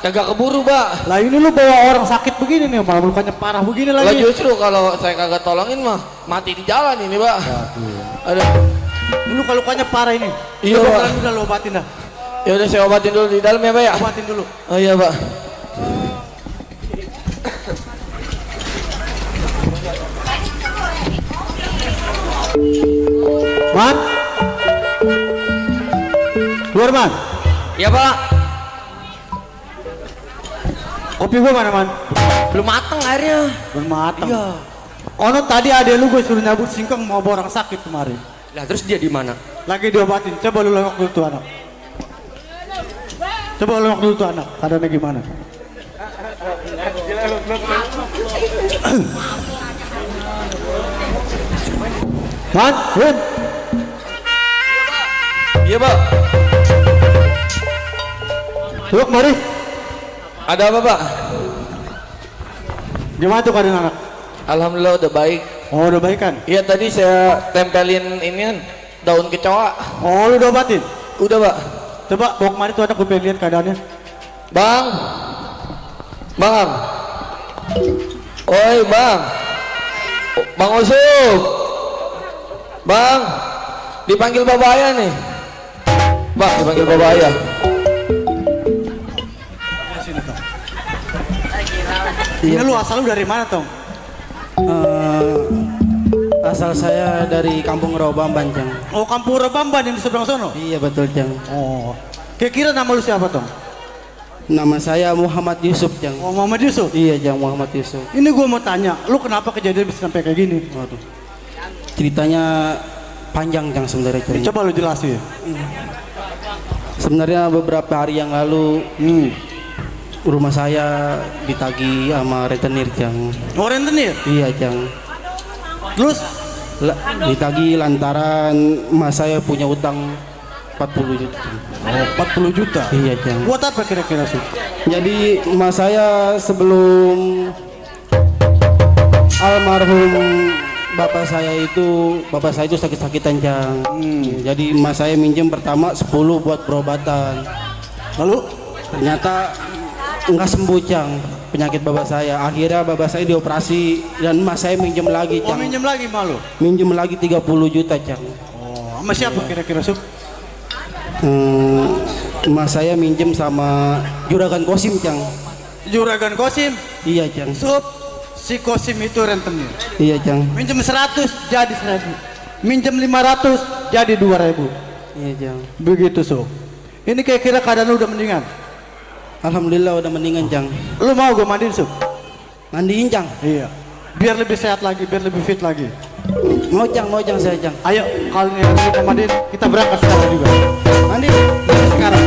kagak keburu Mbak. Lah ini lu bawa orang sakit begini nih, malah lukanya parah begini Lah lagi. justru kalau saya kagak tolongin mah mati di jalan ini Mbak. Aduh. Lu lukanya parah ini. Iya Mbak. Udah lu obatin dah. Ya udah saya obatin dulu di dalam ya Mbak ya. Obatin dulu. Oh iya Mbak. Man, keluar man. Iya Pak. Kopi gua mana man? Belum mateng airnya. Belum matang. Iya. Ono tadi ada lu gue suruh nyabut singkong mau bawa orang sakit kemarin. Lah terus dia di mana? Lagi diobatin. Coba lu lengok dulu tuh anak. Coba lu lengok dulu tuh anak. Keadaannya gimana? Man, Win. Iya Pak. Coba kemari. Ada apa Pak? Gimana tuh keadaan anak? Alhamdulillah udah baik. Oh udah baik kan? Iya tadi saya tempelin inian daun kecoa. Oh lu udah obatin? Udah Pak. Coba bawa kemari tuh anak gue pengen lihat keadaannya. Bang. Bang. Oi Bang. Bang Usuk. Bang. Dipanggil Bapak Ayah nih. Bang dipanggil Bapak Ayah. Ini lu asal lu dari mana Tong? Asal saya dari Kampung Rawabamban, Jang. Oh Kampung Rawabamban yang di seberang sono? Iya betul, Jang. Oh. Kira-kira nama lu siapa Tong? Nama saya Muhammad Yusuf, Jang. Oh Muhammad Yusuf? Iya, Jang, Muhammad Yusuf. Ini gua mau tanya, lu kenapa kejadian bisa sampai kayak gini? Waduh. Ceritanya panjang, Jang, sebenarnya. Coba lu jelasin. Sebenarnya beberapa hari yang lalu rumah saya ditagih sama rentenir, Jang. Oh rentenir? Iya, Jang. Terus? Ditagih lantaran emas saya punya utang 40 juta. Oh 40 juta? Iya, Jang. Buat apa kira-kira sih? Jadi emas saya sebelum almarhum bapak saya itu sakit-sakitan, Jang. Jadi emas saya minjem pertama 10 buat perobatan. Lalu ternyata nggak sembuh, Jang, penyakit bapak saya. Akhirnya bapak saya dioperasi dan emas saya minjem lagi, Oh Jang. minjem lagi malu? Minjem lagi 30 juta, Jang. Oh sama siapa kira-kira Sub? Emas saya minjem sama Juragan Kosim, Jang. Juragan Kosim? Iya, Jang. Sub, si Kosim itu rentenir. Iya, Jang. Minjem 100 jadi 1000. Minjem 500 jadi 2000. Iya, Jang. Begitu Sub. Ini kira-kira keadaan lu udah mendingan? Alhamdulillah udah mendingan, Jang. Lu mau gue mandiin Sub? Mandiin, Jang? Iya. Biar lebih sehat lagi, biar lebih fit lagi. Mau, Jang, saya, Jang. Ayo, kalau ini kita mandiin, kita berangkat sekarang juga. Mandi sekarang.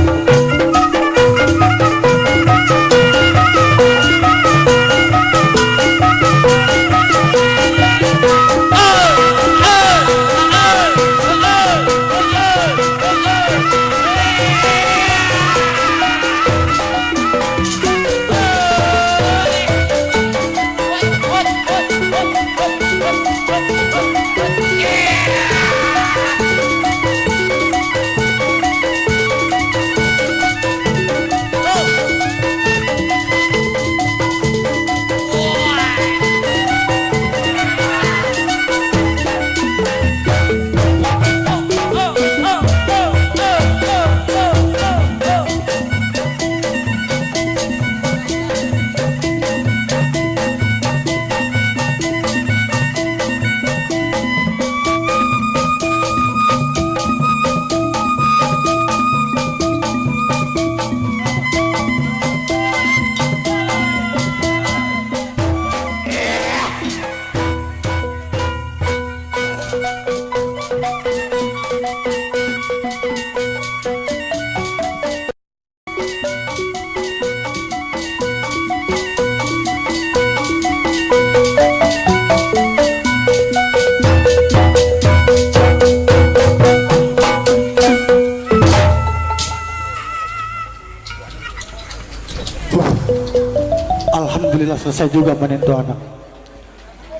Alhamdulillah selesai juga menentu anak.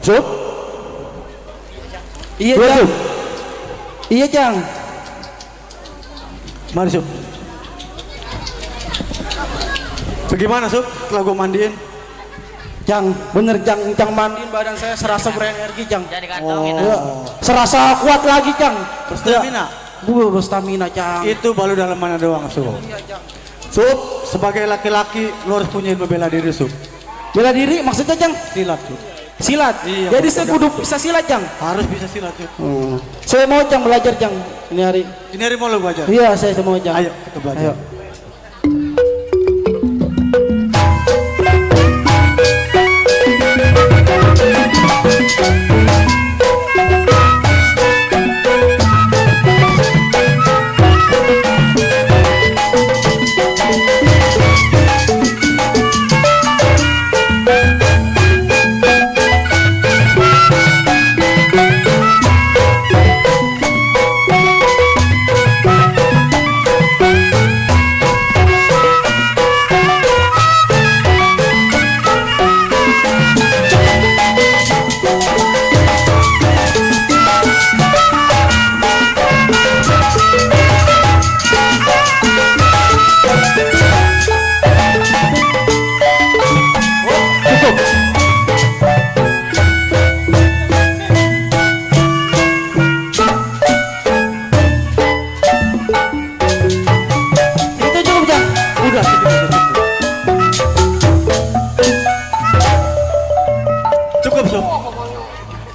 Sup? Iya Dua, Jang. Sup. Iya Jang. Mari Sup. Bagaimana Sup setelah gue mandiin? Jang, bener Jang, mandiin badan saya serasa berenergi Jang. Jadi kantongin. Iya. Serasa kuat lagi Jang. Berstamina. Berstamina Jang. Itu baru dalam mana doang Sup. Sup, sebagai laki-laki lo harus punya ilmu bela diri Sup. Bela diri maksudnya Jang? Silat Sup. Silat. Iya, Jadi saya kudu bisa silat Jang. Harus bisa silat Sup. Saya mau Jang belajar Jang ini hari. Ini hari mau lo belajar? Iya, saya mau Jang. Ayo kita belajar. Ayo.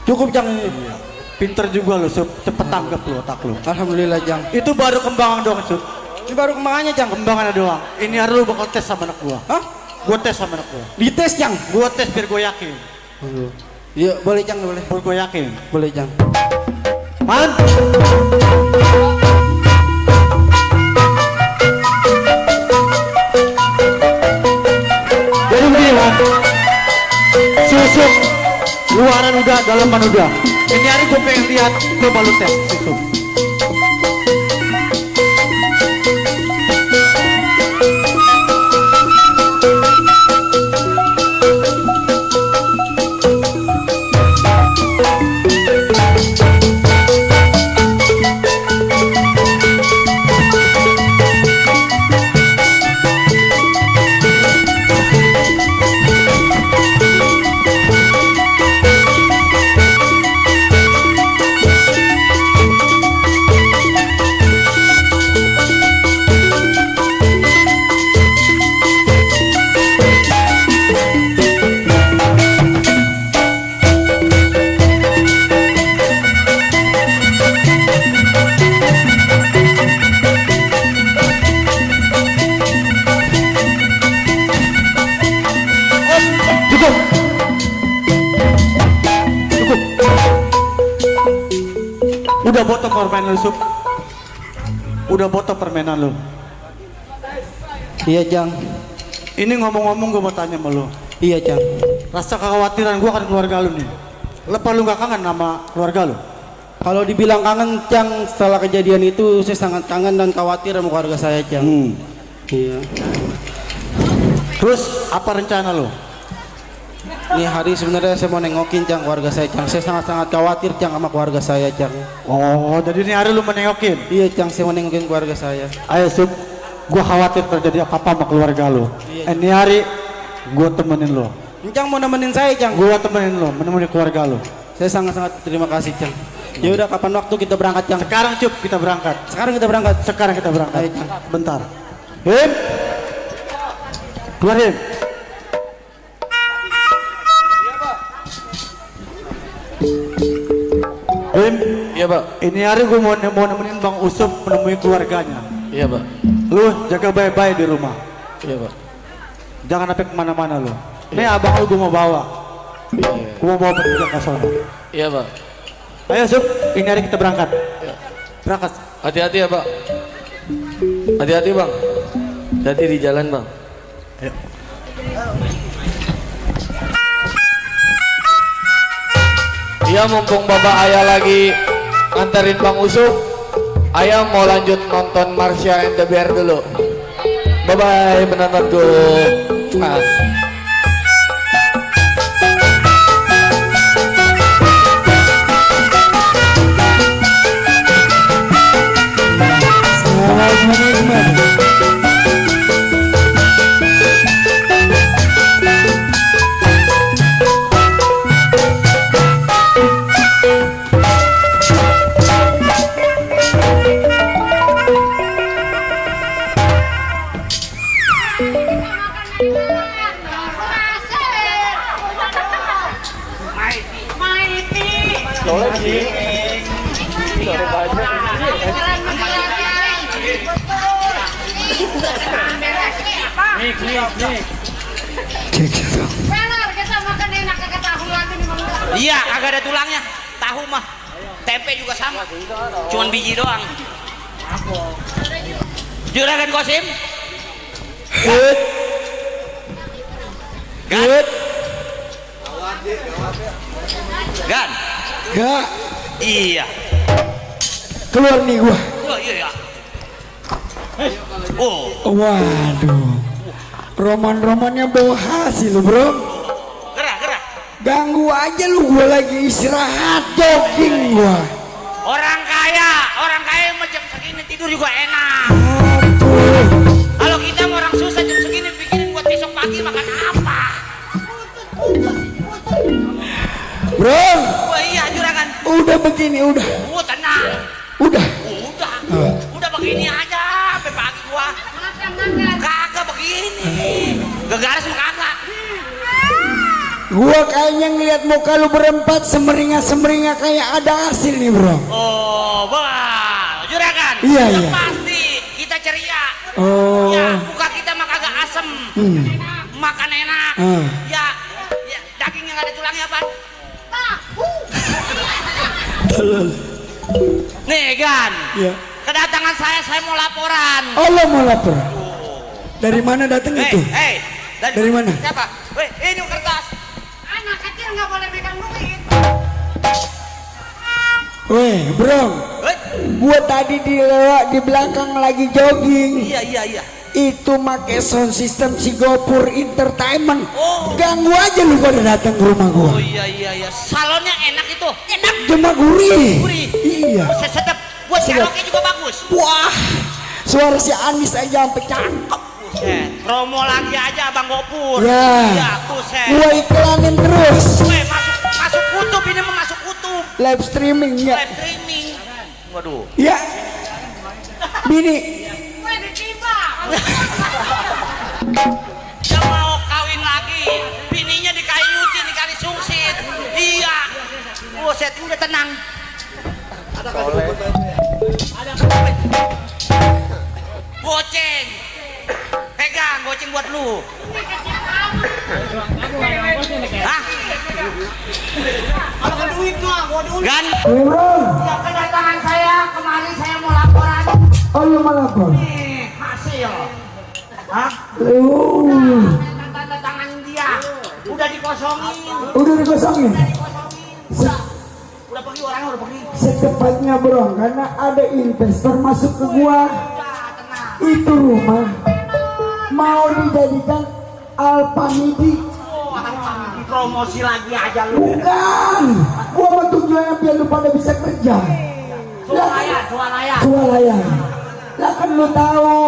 Cukup Jang. Pinter juga lo Sup, cepet tanggap lo otak lo. Alhamdulillah Jang. Itu baru kembangan doang Sup. Ini baru kembangannya Jang. Kembangannya doang. Ini hari lu bakal tes sama anak gua. Hah? Gua tes sama anak gua. Dites Jang. Gua tes biar gua yakin. Iya boleh Jang, boleh. Biar gua yakin. Boleh Jang. Man. Jadi begini Man. Susuk luaran udah, dalaman udah. Ini hari gue pengen lihat, coba lu tes susuk. Udah botol permainan lu Sup. Udah botol permainan lu. Iya Jang. Ini ngomong-ngomong gue mau tanya sama lu. Iya Jang. Rasa kekhawatiran gue akan keluarga lu nih. Lepas lu gak kangen sama keluarga lu? Kalau dibilang kangen Jang, setelah kejadian itu saya sangat kangen dan khawatir sama keluarga saya Jang. Iya. Terus apa rencana lu? Ini hari sebenarnya saya mau nengokin Jang keluarga saya Jang. Saya sangat-sangat khawatir Jang sama keluarga saya Jang. Oh, jadi ini hari lu menengokin? Iya Jang, saya mau nengokin keluarga saya. Ayo Sup, gua khawatir terjadi apa-apa sama keluarga lu. Iya. Ini hari gua temenin lu. Jang mau nemenin saya Jang. Gua temenin lu, menemani keluarga lu. Saya sangat-sangat terima kasih Jang. Ya udah, kapan waktu kita berangkat Jang? Sekarang Cup, kita berangkat. Sekarang kita berangkat. Sekarang kita berangkat. Ayo, Jang. Bentar. Him. Keluar Him. Him. Iya Pak. Ini hari gue mau nemenin Bang Usup menemui keluarganya. Iya Pak. Lu jaga baik-baik di rumah. Iya Pak. Jangan sampai kemana-mana lu. Ini abang lu gue mau bawa. Iya. Gue mau bawa bertiga ke sana. Iya Pak. Ayo Sup, ini hari kita berangkat. Berangkat. Hati-hati ya Pak. Hati-hati Bang. Hati di jalan Bang. Ayo. Iya, mumpung Bapak Ayah lagi nganterin Bang Usup, Ayah mau lanjut nonton Marsha and the Bear dulu. Bye bye penontonku. Selamat menikmati. Iya, kagak ada tulangnya. Tahu mah, tempe juga sama. Cuman biji doang. Juragan Kosim. Good. Good. Gan. Gak. Iya. Keluar nih gua. Oh iya ya. Oh. Waduh. Roman-romannya bawa hasil bro. Gerak. Ganggu aja lu, gua lagi istirahat jogging gua. Orang kaya jam segini tidur juga enak. Kalau kita mau orang susah jam segini bikinin buat besok pagi makan apa? Bro. Wah iya juragan. Udah begini udah. Tenang. Udah. Udah begini aja sampai pagi gua. Kagak begini. Gegaras sama kagak. Gua kayaknya ngeliat muka lu berempat semeringa kayak ada hasil nih bro. Oh, wah, juragan. Iya. Pasti kita ceria. Oh. Ya, muka kita mah kagak asem. Makan enak. Ya, dagingnya nggak ada tulangnya apa? Nih, Gan. Iya. Kedatangan saya mau laporan. Oh, lo mau lapor? Dari mana datang itu? Dari mana? Siapa? Weh, ini kertas. Anak kecil nggak boleh pegang duit. Weh, bro. Gua tadi di belakang lagi jogging. Iya. Itu make sound system si Gopur Entertainment. Oh. Ganggu aja lu pada datang ke rumah gua. Oh iya. Salonnya enak itu. Enak. Cuma gurih. Oh, Iya. sedap. Buat karaoke juga bagus. Wah. Suara si Anis aja sampai cakep. Buset, promo lagi aja Bang Gopur. Ya. Iya, buset. Gua iklanin terus. Weh, masuk kutub ini mah masuk kutub. Live streaming ya. Live streaming. Waduh. Ya. Bini. Weh, ditimba. Dia mau kawin lagi. Bininya dikayutin, dikali sungsit. Iya. Buset, udah tenang. Goceng. Pegang goceng buat lu. Hah? Kalau ke duit gua duit. Gan? Ya, kedatangan saya kemarin saya mau laporan. Oh, lu mau lapor? Nih, hasil. Hah? Tanda tangan dia. Udah dikosongin. Udah dikosongin. Udah pergi orangnya udah pergi. Secepatnya bro, karena ada investor masuk ke gua. Itu rumah mau dijadikan Alpamidi. Promosi lagi aja lu. Bukan, gua mau tujuannya biar lu pada bisa kerja. Sualayan. Lah kan lu tahu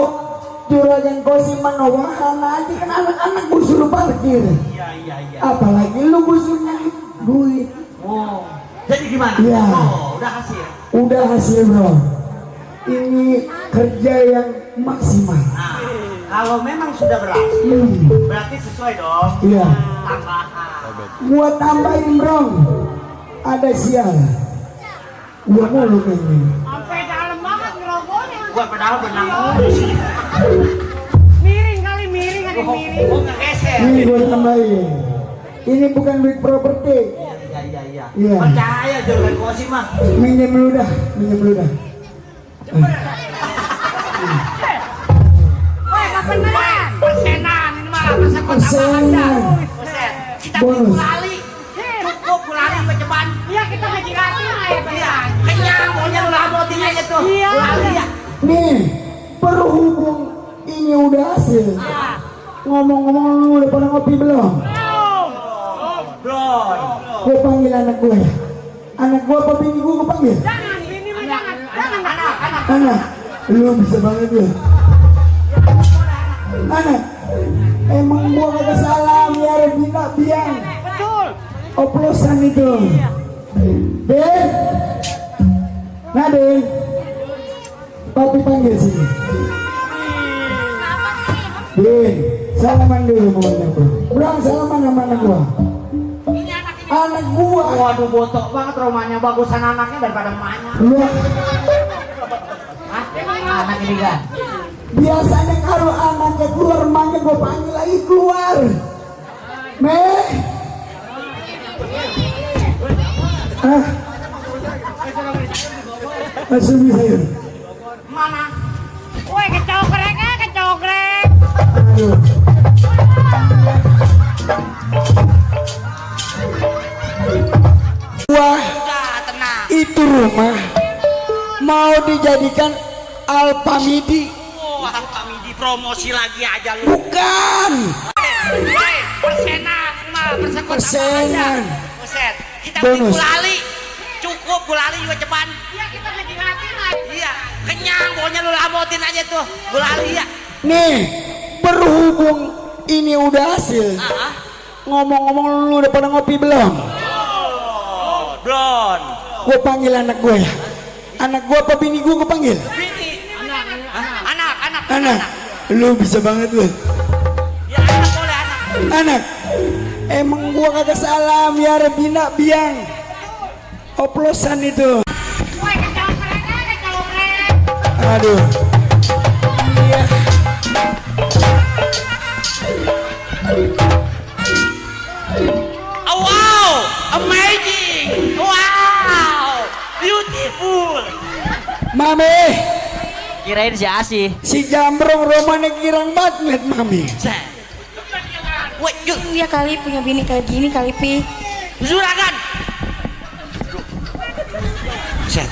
juragan Kosim Manowahan aja kan anak-anak gua suruh parkir. Iya. Apalagi lu gua suruh nyari duit. Oh. Jadi gimana? Iya. Oh, udah hasil. Udah hasil bro. Ini kerja yang maksimal. Nah, kalau memang sudah berhasil, berarti sesuai dong. Iya. Tambahan. Gua tambahin bro. Ada sial. Gua mulu kayaknya. Sampai dalam banget ngerogolnya. Gua padahal benang. Miring kali miring. Oh, ngegeser. Ini gua tambahin. Ini bukan duit properti. Iya. Iya. Percaya juragan Kosim mah. Minjem lu dah. Woi, gak beneran. Persenan ini mah masa kontak aja. Buset. Kita Bonus. gulali. Cukup gulali sampai ceban. Iya, kita ngaji rati ya. Kenyang, maunya lu lamotin aja tuh. Iya. Gulali ya. Nih, berhubung ini udah hasil. Ngomong-ngomong lu udah pada ngopi belum? Belum. Gue panggil anak gue ya. Anak gue apa bini gue panggil? Anak, lu bisa banget lu. Anak, emang gua kagak salah biar bina biang. Betul. Oplosan itu. Den, nah Den, papi panggil sini. Den, salaman dulu sama anak gua. Berang salaman sama anak gua. Anak gua. Waduh botok banget rumahnya, bagusan anaknya daripada emaknya. Lu Anak ini kan. biasanya kalau anaknya keluar emaknya gua panggil lagi keluar. Meh. Masih bisa ya? Mana? Woi kecogrek. Aduh. Wah, itu rumah mau dijadikan Alpamidi. Alpamidi promosi lagi aja lu. Bukan. Persenan mah, Persenan. Buset. Kita Bonus. gulali. Cukup gulali juga cepan. Iya, kita lagi gratis. Iya, kenyang pokoknya lu lamotin aja tuh. Gulali ya. Nih, berhubung ini udah hasil. Ngomong-ngomong lu udah pada ngopi belum? Belum. Gue panggil anak gue ya. Anak gue apa bini gue panggil? Anak. Lu bisa banget lu. Ya anak boleh anak. Anak, emang gua kagak salah biar bina biang. Oplosan itu. Woi kecogrek. Aduh. Iya. Oh, wow, amazing. Wow, beautiful. Mami, Kirain si Asih. si Jambrong Romane girang banget ngeliat Mami. Woi, yuk. Iya kali punya bini kayak gini kali Pi. Juragan. Set.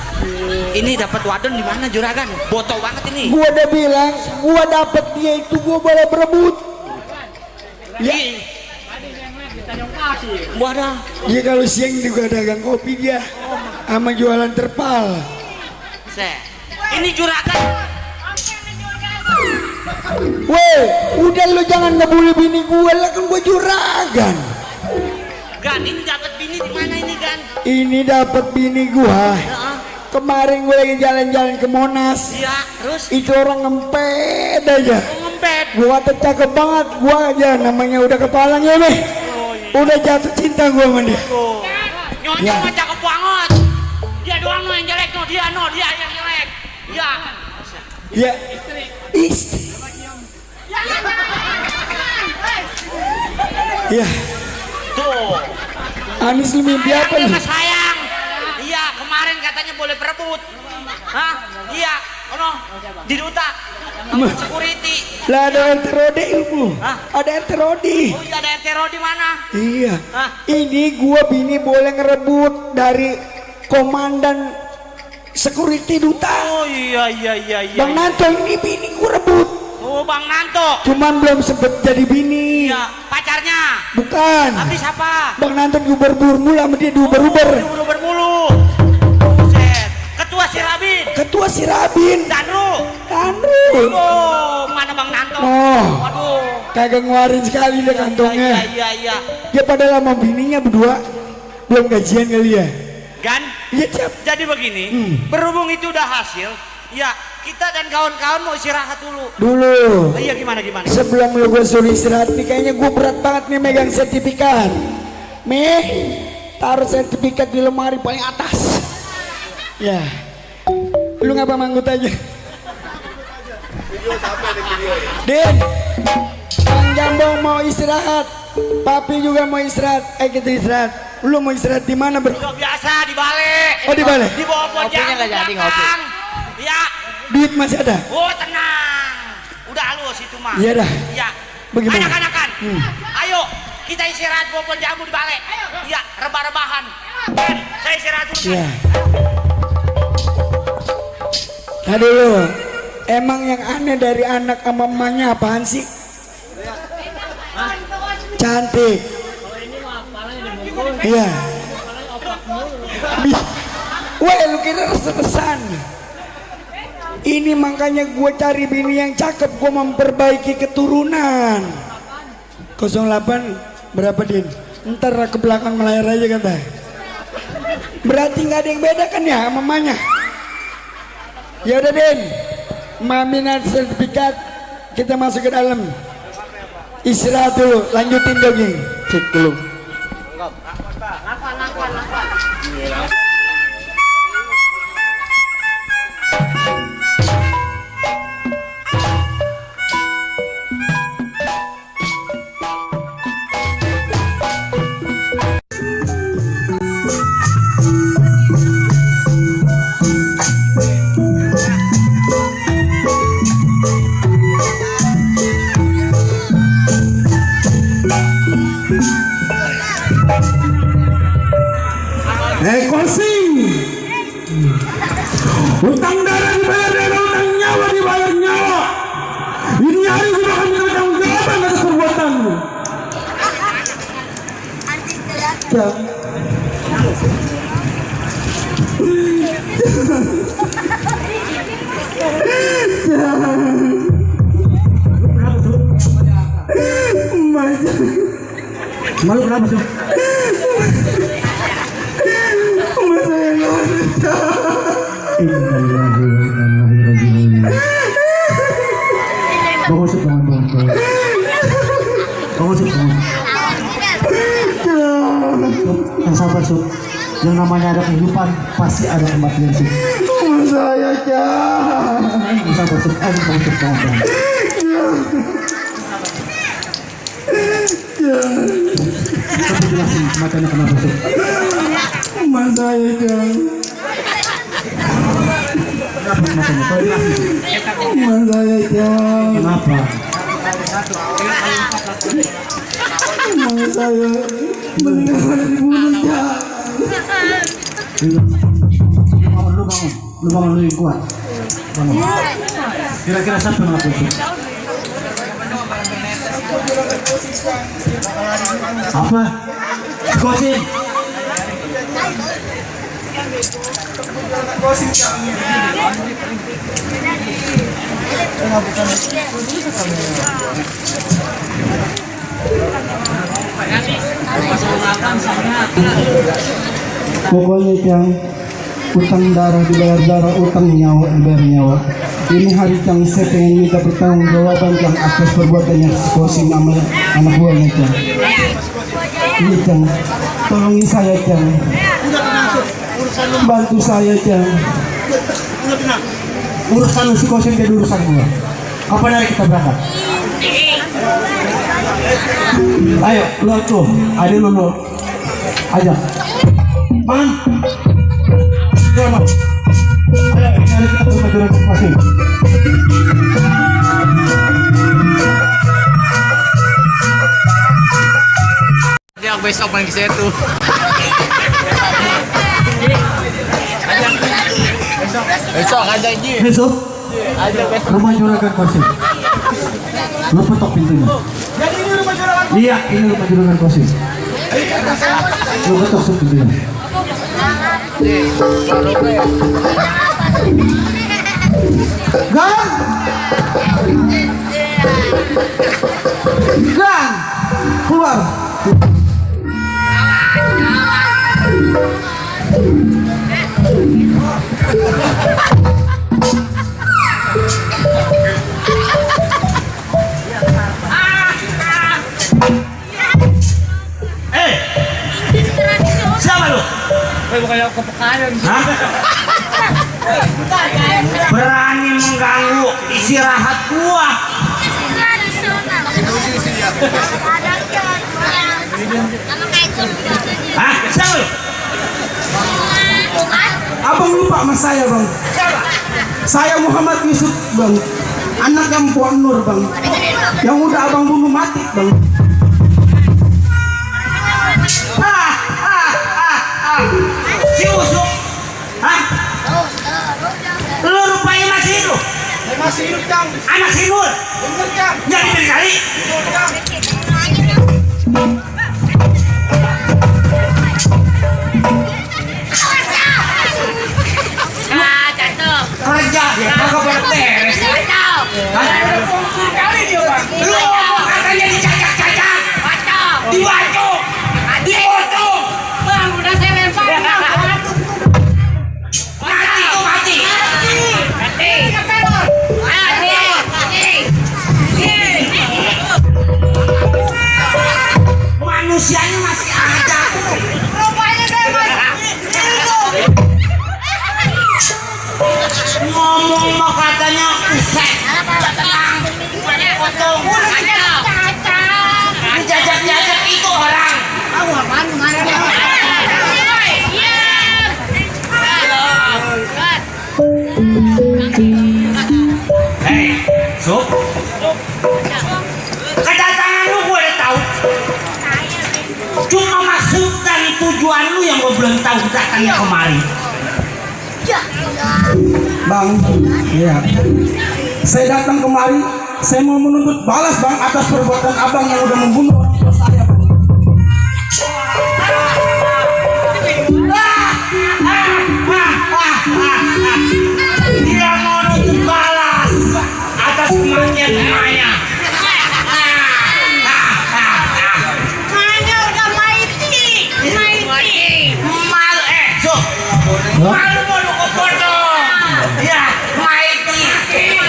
Ini dapat wadon di mana juragan? Botol banget ini. Gua udah bilang, gua dapet dia itu gua boleh berebut. Ya. Wadah. Dia kalau siang juga dagang kopi dia, sama jualan terpal. Set. Ini juragan. Weh, udah lu jangan ngebully bini gua lah, kan gua juragan. Gan, ini dapat bini di mana ini Gan? Ini dapat bini gua. Kemarin gua lagi jalan-jalan ke Monas. Iya, terus? Itu orang ngempet aja. Ngempet. Gua kata cakep banget, gua aja namanya udah kepalanya nih. Udah jatuh cinta gua sama dia. Nyonya mah cakep banget. Dia doang no yang jelek, no dia yang jelek. Iya. Ya, istri. Ya. Tuh. Anis lu mimpi apa lu? Sayang. Iya, kemarin katanya boleh berebut. Hah? Iya, ono di duta. Sama security. Lah ada RT Rodi ilmu. Ada RT Rodi. Oh iya, ada RT Rodi mana? Iya. Ini gua bini boleh ngerebut dari komandan security duta. Oh iya. Bang Nanto ini bini gua rebut. Oh, Bang Nanto. Cuman belum sempet jadi bini. Iya, pacarnya. Bukan. Habis apa? Bang Nanto diuber-uber mulu sama dia diuber-uber. Diuber mulu. Buset. Ketua si Rabin. Danru. Oh, mana Bang Nanto? Oh. Waduh. Kagak ngeluarin sekali deh kantongnya. Iya. Dia pada lama bininya berdua belum gajian kali ya. Gan? Iya, Cap. Jadi begini, berhubung itu udah hasil, ya kita dan kawan-kawan mau istirahat dulu. Dulu. Iya gimana? Sebelum lu gue suruh istirahat nih, kayaknya gue berat banget nih megang sertifikat. Taruh sertifikat di lemari paling atas. Ya. Lu ngapa manggut aja? Den, Bang Jambong mau istirahat, Papi juga mau istirahat. Kita istirahat. Lu mau istirahat di mana, bro? Udah biasa di balik. Oh, di balik. Di bawah pohon jambu. Nggak jadi ngopi. Ya. Duit masih ada? Oh tenang. Udah halus itu mah. Iya dah. Iya. Bagaimana? Anak-anakan. Ayo kita istirahat bawah pohon jambu di balik. Iya, rebah-rebahan. Ben, saya istirahat dulu. Iya. Tadi dulu, Emang yang aneh dari anak sama emaknya apaan sih? Cantik. Iya. Weh, lu kira resesan. Ini makanya gue cari bini yang cakep, gue memperbaiki keturunan. 08 berapa Din? Ntar ke belakang melayar aja kata. Berarti nggak ada yang beda kan ya sama mamanya? Ya udah Din, Maminat sertifikat, kita masuk ke dalam. Istirahat dulu, lanjutin jogging. Cek dulu. Kosing, utang darah dibayar darah, utang nyawa dibayar nyawa. Ini hari kita akan bertanggung jawab atas perbuatanmu. Malu kenapa sih? Yang sabar Sub, yang namanya ada kehidupan pasti ada kematian Sub. Saya jangan. Yang sabar Sub, ayo kamu Sub, kamu. Kamu jelasin kematiannya kenapa Sub? Mas saya jangan. Kenapa kematiannya? Kau jelasin. Mas saya jangan. Kenapa? Mas saya mendengar dibunuh jangan. Lu bangun lu yang kuat. Bangun. Kira-kira siapa yang ngelakuin itu? Apa? Kosin. Pokoknya Cang, utang darah dibayar darah, utang nyawa dibayar nyawa. Ini hari Cang, saya pengen minta pertanggung jawaban Cang atas perbuatannya si Kosim sama anak buahnya Cang. Ini Cang, tolongin saya Cang, bantu saya Cang. Urusan si Kosim jadi urusan gua. Kapan hari kita berangkat? Ayo, lu tuh, ada lu. Aja. Man. Ayo, ini hari kita ke Majuran Kosim. Yang besok main ke situ. Besok ada Ji. Besok rumah Juragan Kosim. Lu petok pintunya. Iya, ini rumah Juragan Kosim. Lu petok pintunya. Gang! Gang! Keluar! Siapa lu? Bukannya kepekaan. Berani mengganggu istirahat gua. Hah? Siapa lu? Abang lupa sama saya bang. Saya Muhammad Yusuf bang, anak yang Puan Nur bang, yang udah abang bunuh mati bang. Si Yusuf? Hah? Lu rupanya masih hidup? Masih Anak si Nur. Nggak dipilih kali. Ah, cakep. Kerja ya, kagak beres. Cakep. Kali dia bang. Lu ngomong katanya dicacak-cacak. Cakep. Dibacok. Dipotong. Bang, udah saya lempar. Mati tuh mati. Manusianya masih ada. Rupanya saya Ngomong mah katanya usai. Tenang. Potong. Jajak-jajak itu orang. Hei, Sup. Kedatangan lu gue udah tahu. Cuma maksud dan tujuan lu yang gue belum tahu datangnya kemari. Bang, iya. Saya datang kemari, saya mau menuntut balas bang atas perbuatan abang yang udah membunuh orang tua saya. Dia mau nuntut balas atas kematian emaknya. Emaknya udah maiti. Malu Sup. Malu mau lu kepotong. Ya, maiti.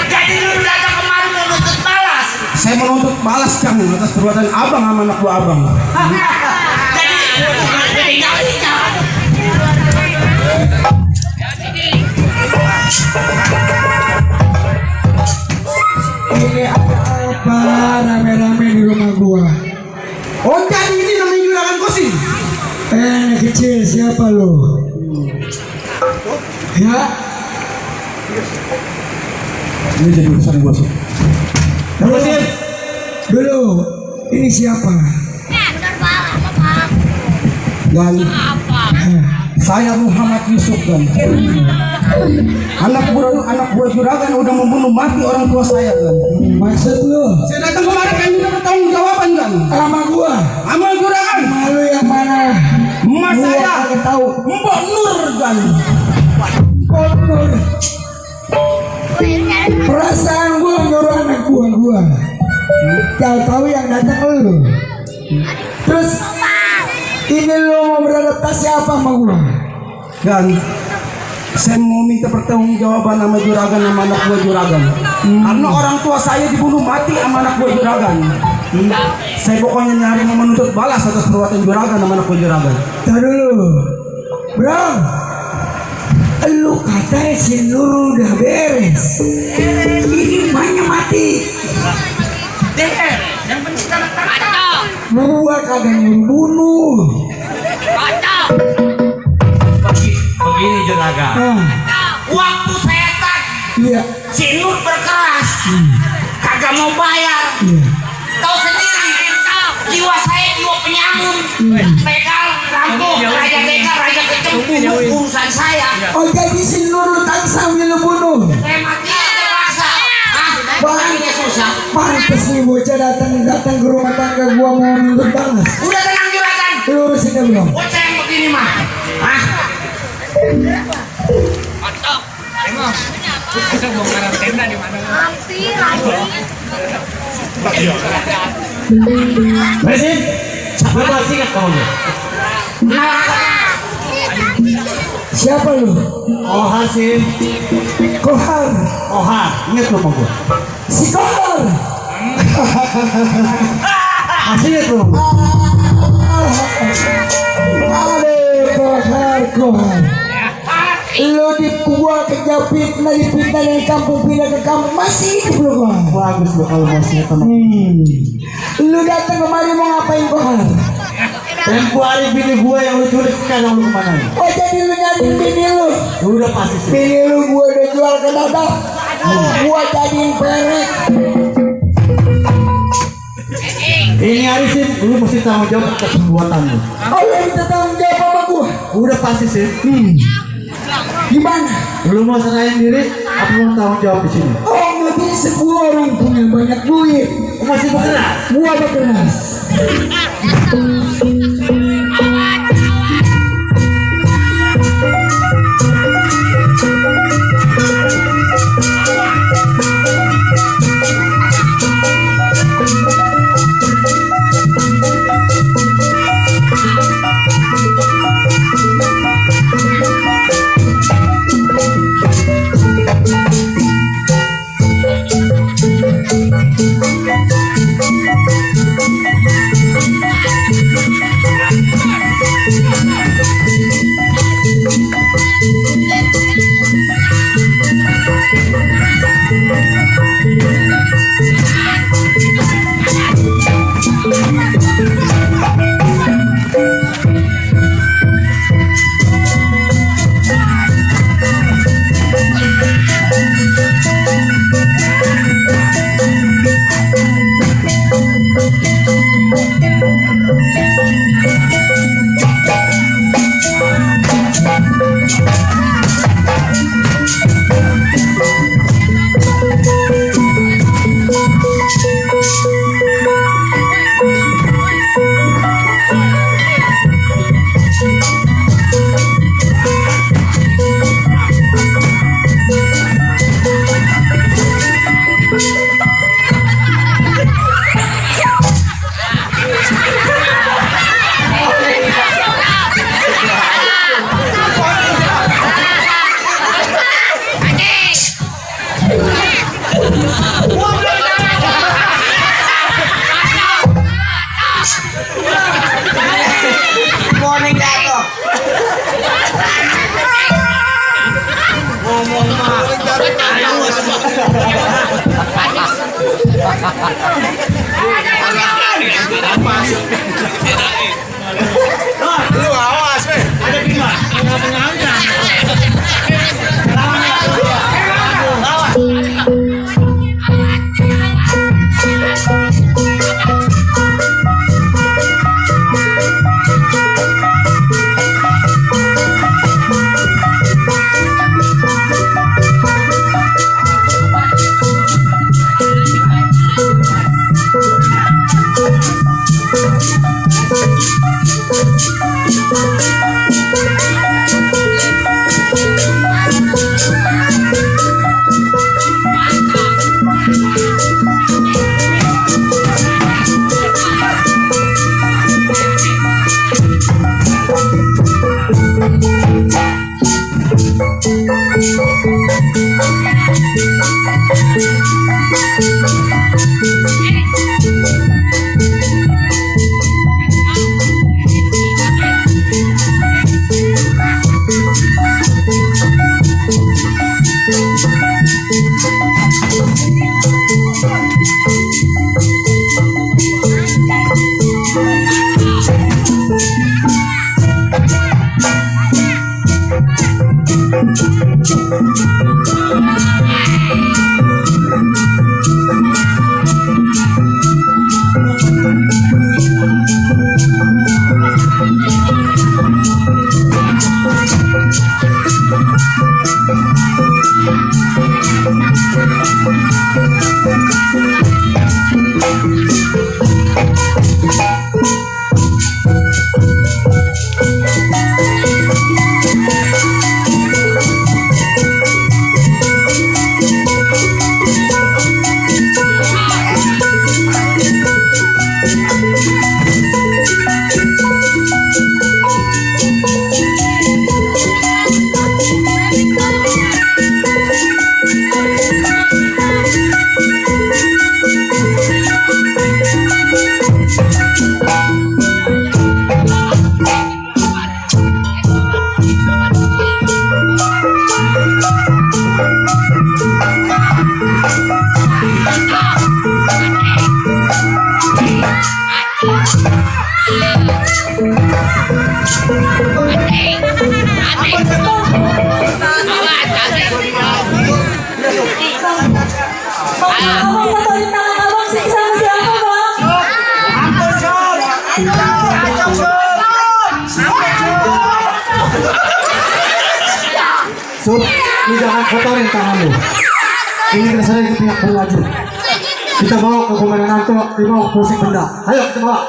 Jadi lu datang kemari mau nuntut balas. Saya menuntut balas kamu atas perbuatan abang sama anak buah abang. Ini ada apa rame-rame di rumah gua? Oh jadi ini namanya juragan kosim. Anak kecil siapa lo? Ya, Ini jadi urusan gua sih. dulu ini siapa? Dan saya Muhammad Yusuf dan anak buah juragan udah membunuh mati orang tua saya kan. Maksud lu? Saya datang kemarin kan juga bertanggung jawaban kan. Sama gua. Sama juragan. Malu yang mana? Emak Gua saya. kagak tahu. Mbok Nur kan. Mbok Nur. Perasaan gua nyuruh anak gua. Tahu yang datang lu. Terus ini lu mau beradaptasi apa sama gua? Dan saya mau minta pertanggungjawaban sama juragan sama anak buah juragan. Karena orang tua saya dibunuh mati sama anak buah juragan. Saya pokoknya nyari mau menuntut balas atas perbuatan juragan sama anak buah juragan. Tahu dulu, bro. Lu kata si Nur udah beres. Ini emaknya mati. Yang penting kan Gua kagak nyuruh bunuh. Begini juragan. Waktu saya tadi Iya. si Nur berkeras, kagak mau bayar. Tahu sendiri, jiwa saya jiwa penyamun. Begal, rampok, raja begal, raja kecembuh, urusan saya. Oh jadi si Nur lu tadi sambil lu bunuh. Saya mati terpaksa. Makanya susah. Pantes nih bocah datang ke rumah tangga gua mau nuntut balas. Udah tenang juragan. Lu urusin dia belum? Bocah yang begini mah. Mantap. Emang. Bisa bongkaran tenda di mana? Mesin, siapa masih ingat kamu? Siapa lu? Kohar sih. Kohar. Kohar, ingat lu sama gua? Si Kohar. Masih ingat lu? Aduh, Kohar. Lu dibuang kejepit dari pindah dari kampung pindah ke kampung masih hidup lu Kohar. Bagus lu kalau masih ingat sama. Lu datang kemari mau ngapain Kohar? Tempo hari bini gua yang lu culik sekarang lu kemana? Oh jadi lu nyari bini lu? Udah pasti sih. Bini lu gua udah jual ke dadak. Gua jadiin perek. Ini hari sih, lu mesti tanggung jawab atas perbuatan lu. Oh lu minta tanggung jawab sama gua? Udah pasti sih. Gimana? Lu mau serahin diri, apa lu tanggung jawab di sini? Oh mau Tapi semua orang punya banyak duit. Masih berkeras. Gua berkeras. Lu jangan kotorin tangan lu. Ini kita sering ke pihak berwajib. Kita bawa ke komandan Anto, kita bawa ke polsek benda. Ayo kita bawa.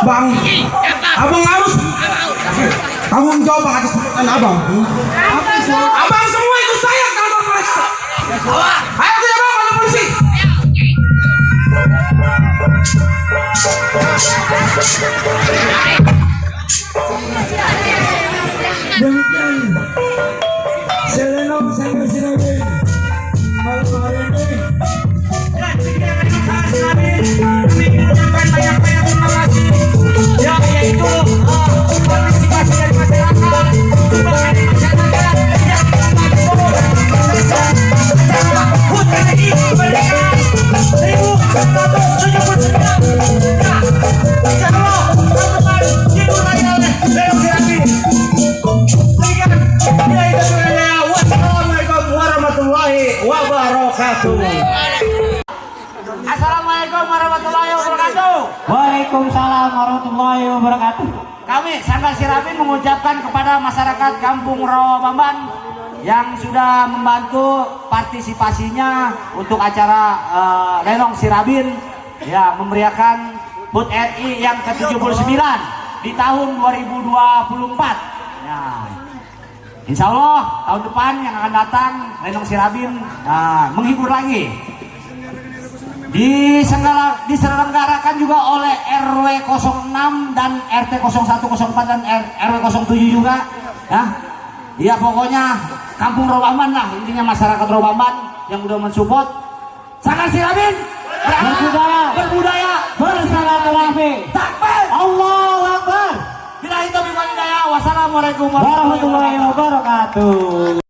Bang, abang harus tanggung jawab atas perbuatan abang. Abang semua ikut saya ke kantor polisi. Ayo kita bawa kantor polisi. Demikian Selenong Sanggar Sirabi malam hari ini. Kami mengucapkan banyak-banyak terima kasih yaitu partisipasi dari masyarakat, sumbangan masyarakat yang HUT RI kemerdekaan 1979. Insya Allah teman-teman dimulai oleh Leong Sirabi. Wassalamualaikum warahmatullahi wabarakatuh. Assalamualaikum warahmatullahi wabarakatuh. Waalaikumsalam warahmatullahi wabarakatuh. Kami Sanggar Sirabi mengucapkan kepada masyarakat Kampung Rawabamban yang sudah membantu partisipasinya untuk acara Lenong Sirabin, ya, memeriahkan HUT RI yang ke-79 di tahun 2024. Ya. Insya Allah tahun depan yang akan datang Lenong Sirabin menghibur lagi. Diselenggarakan juga oleh RW 06 dan RT 0104 dan RW 07 juga, ya. Ya pokoknya Kampung Rawabamban lah, intinya masyarakat Rawabamban yang udah mensupport Sanggar Sirabin berbudaya bersilaturahmi. Takbir, Allahu Akbar. Bila itu bimani daya. Wassalamualaikum warahmatullahi wabarakatuh.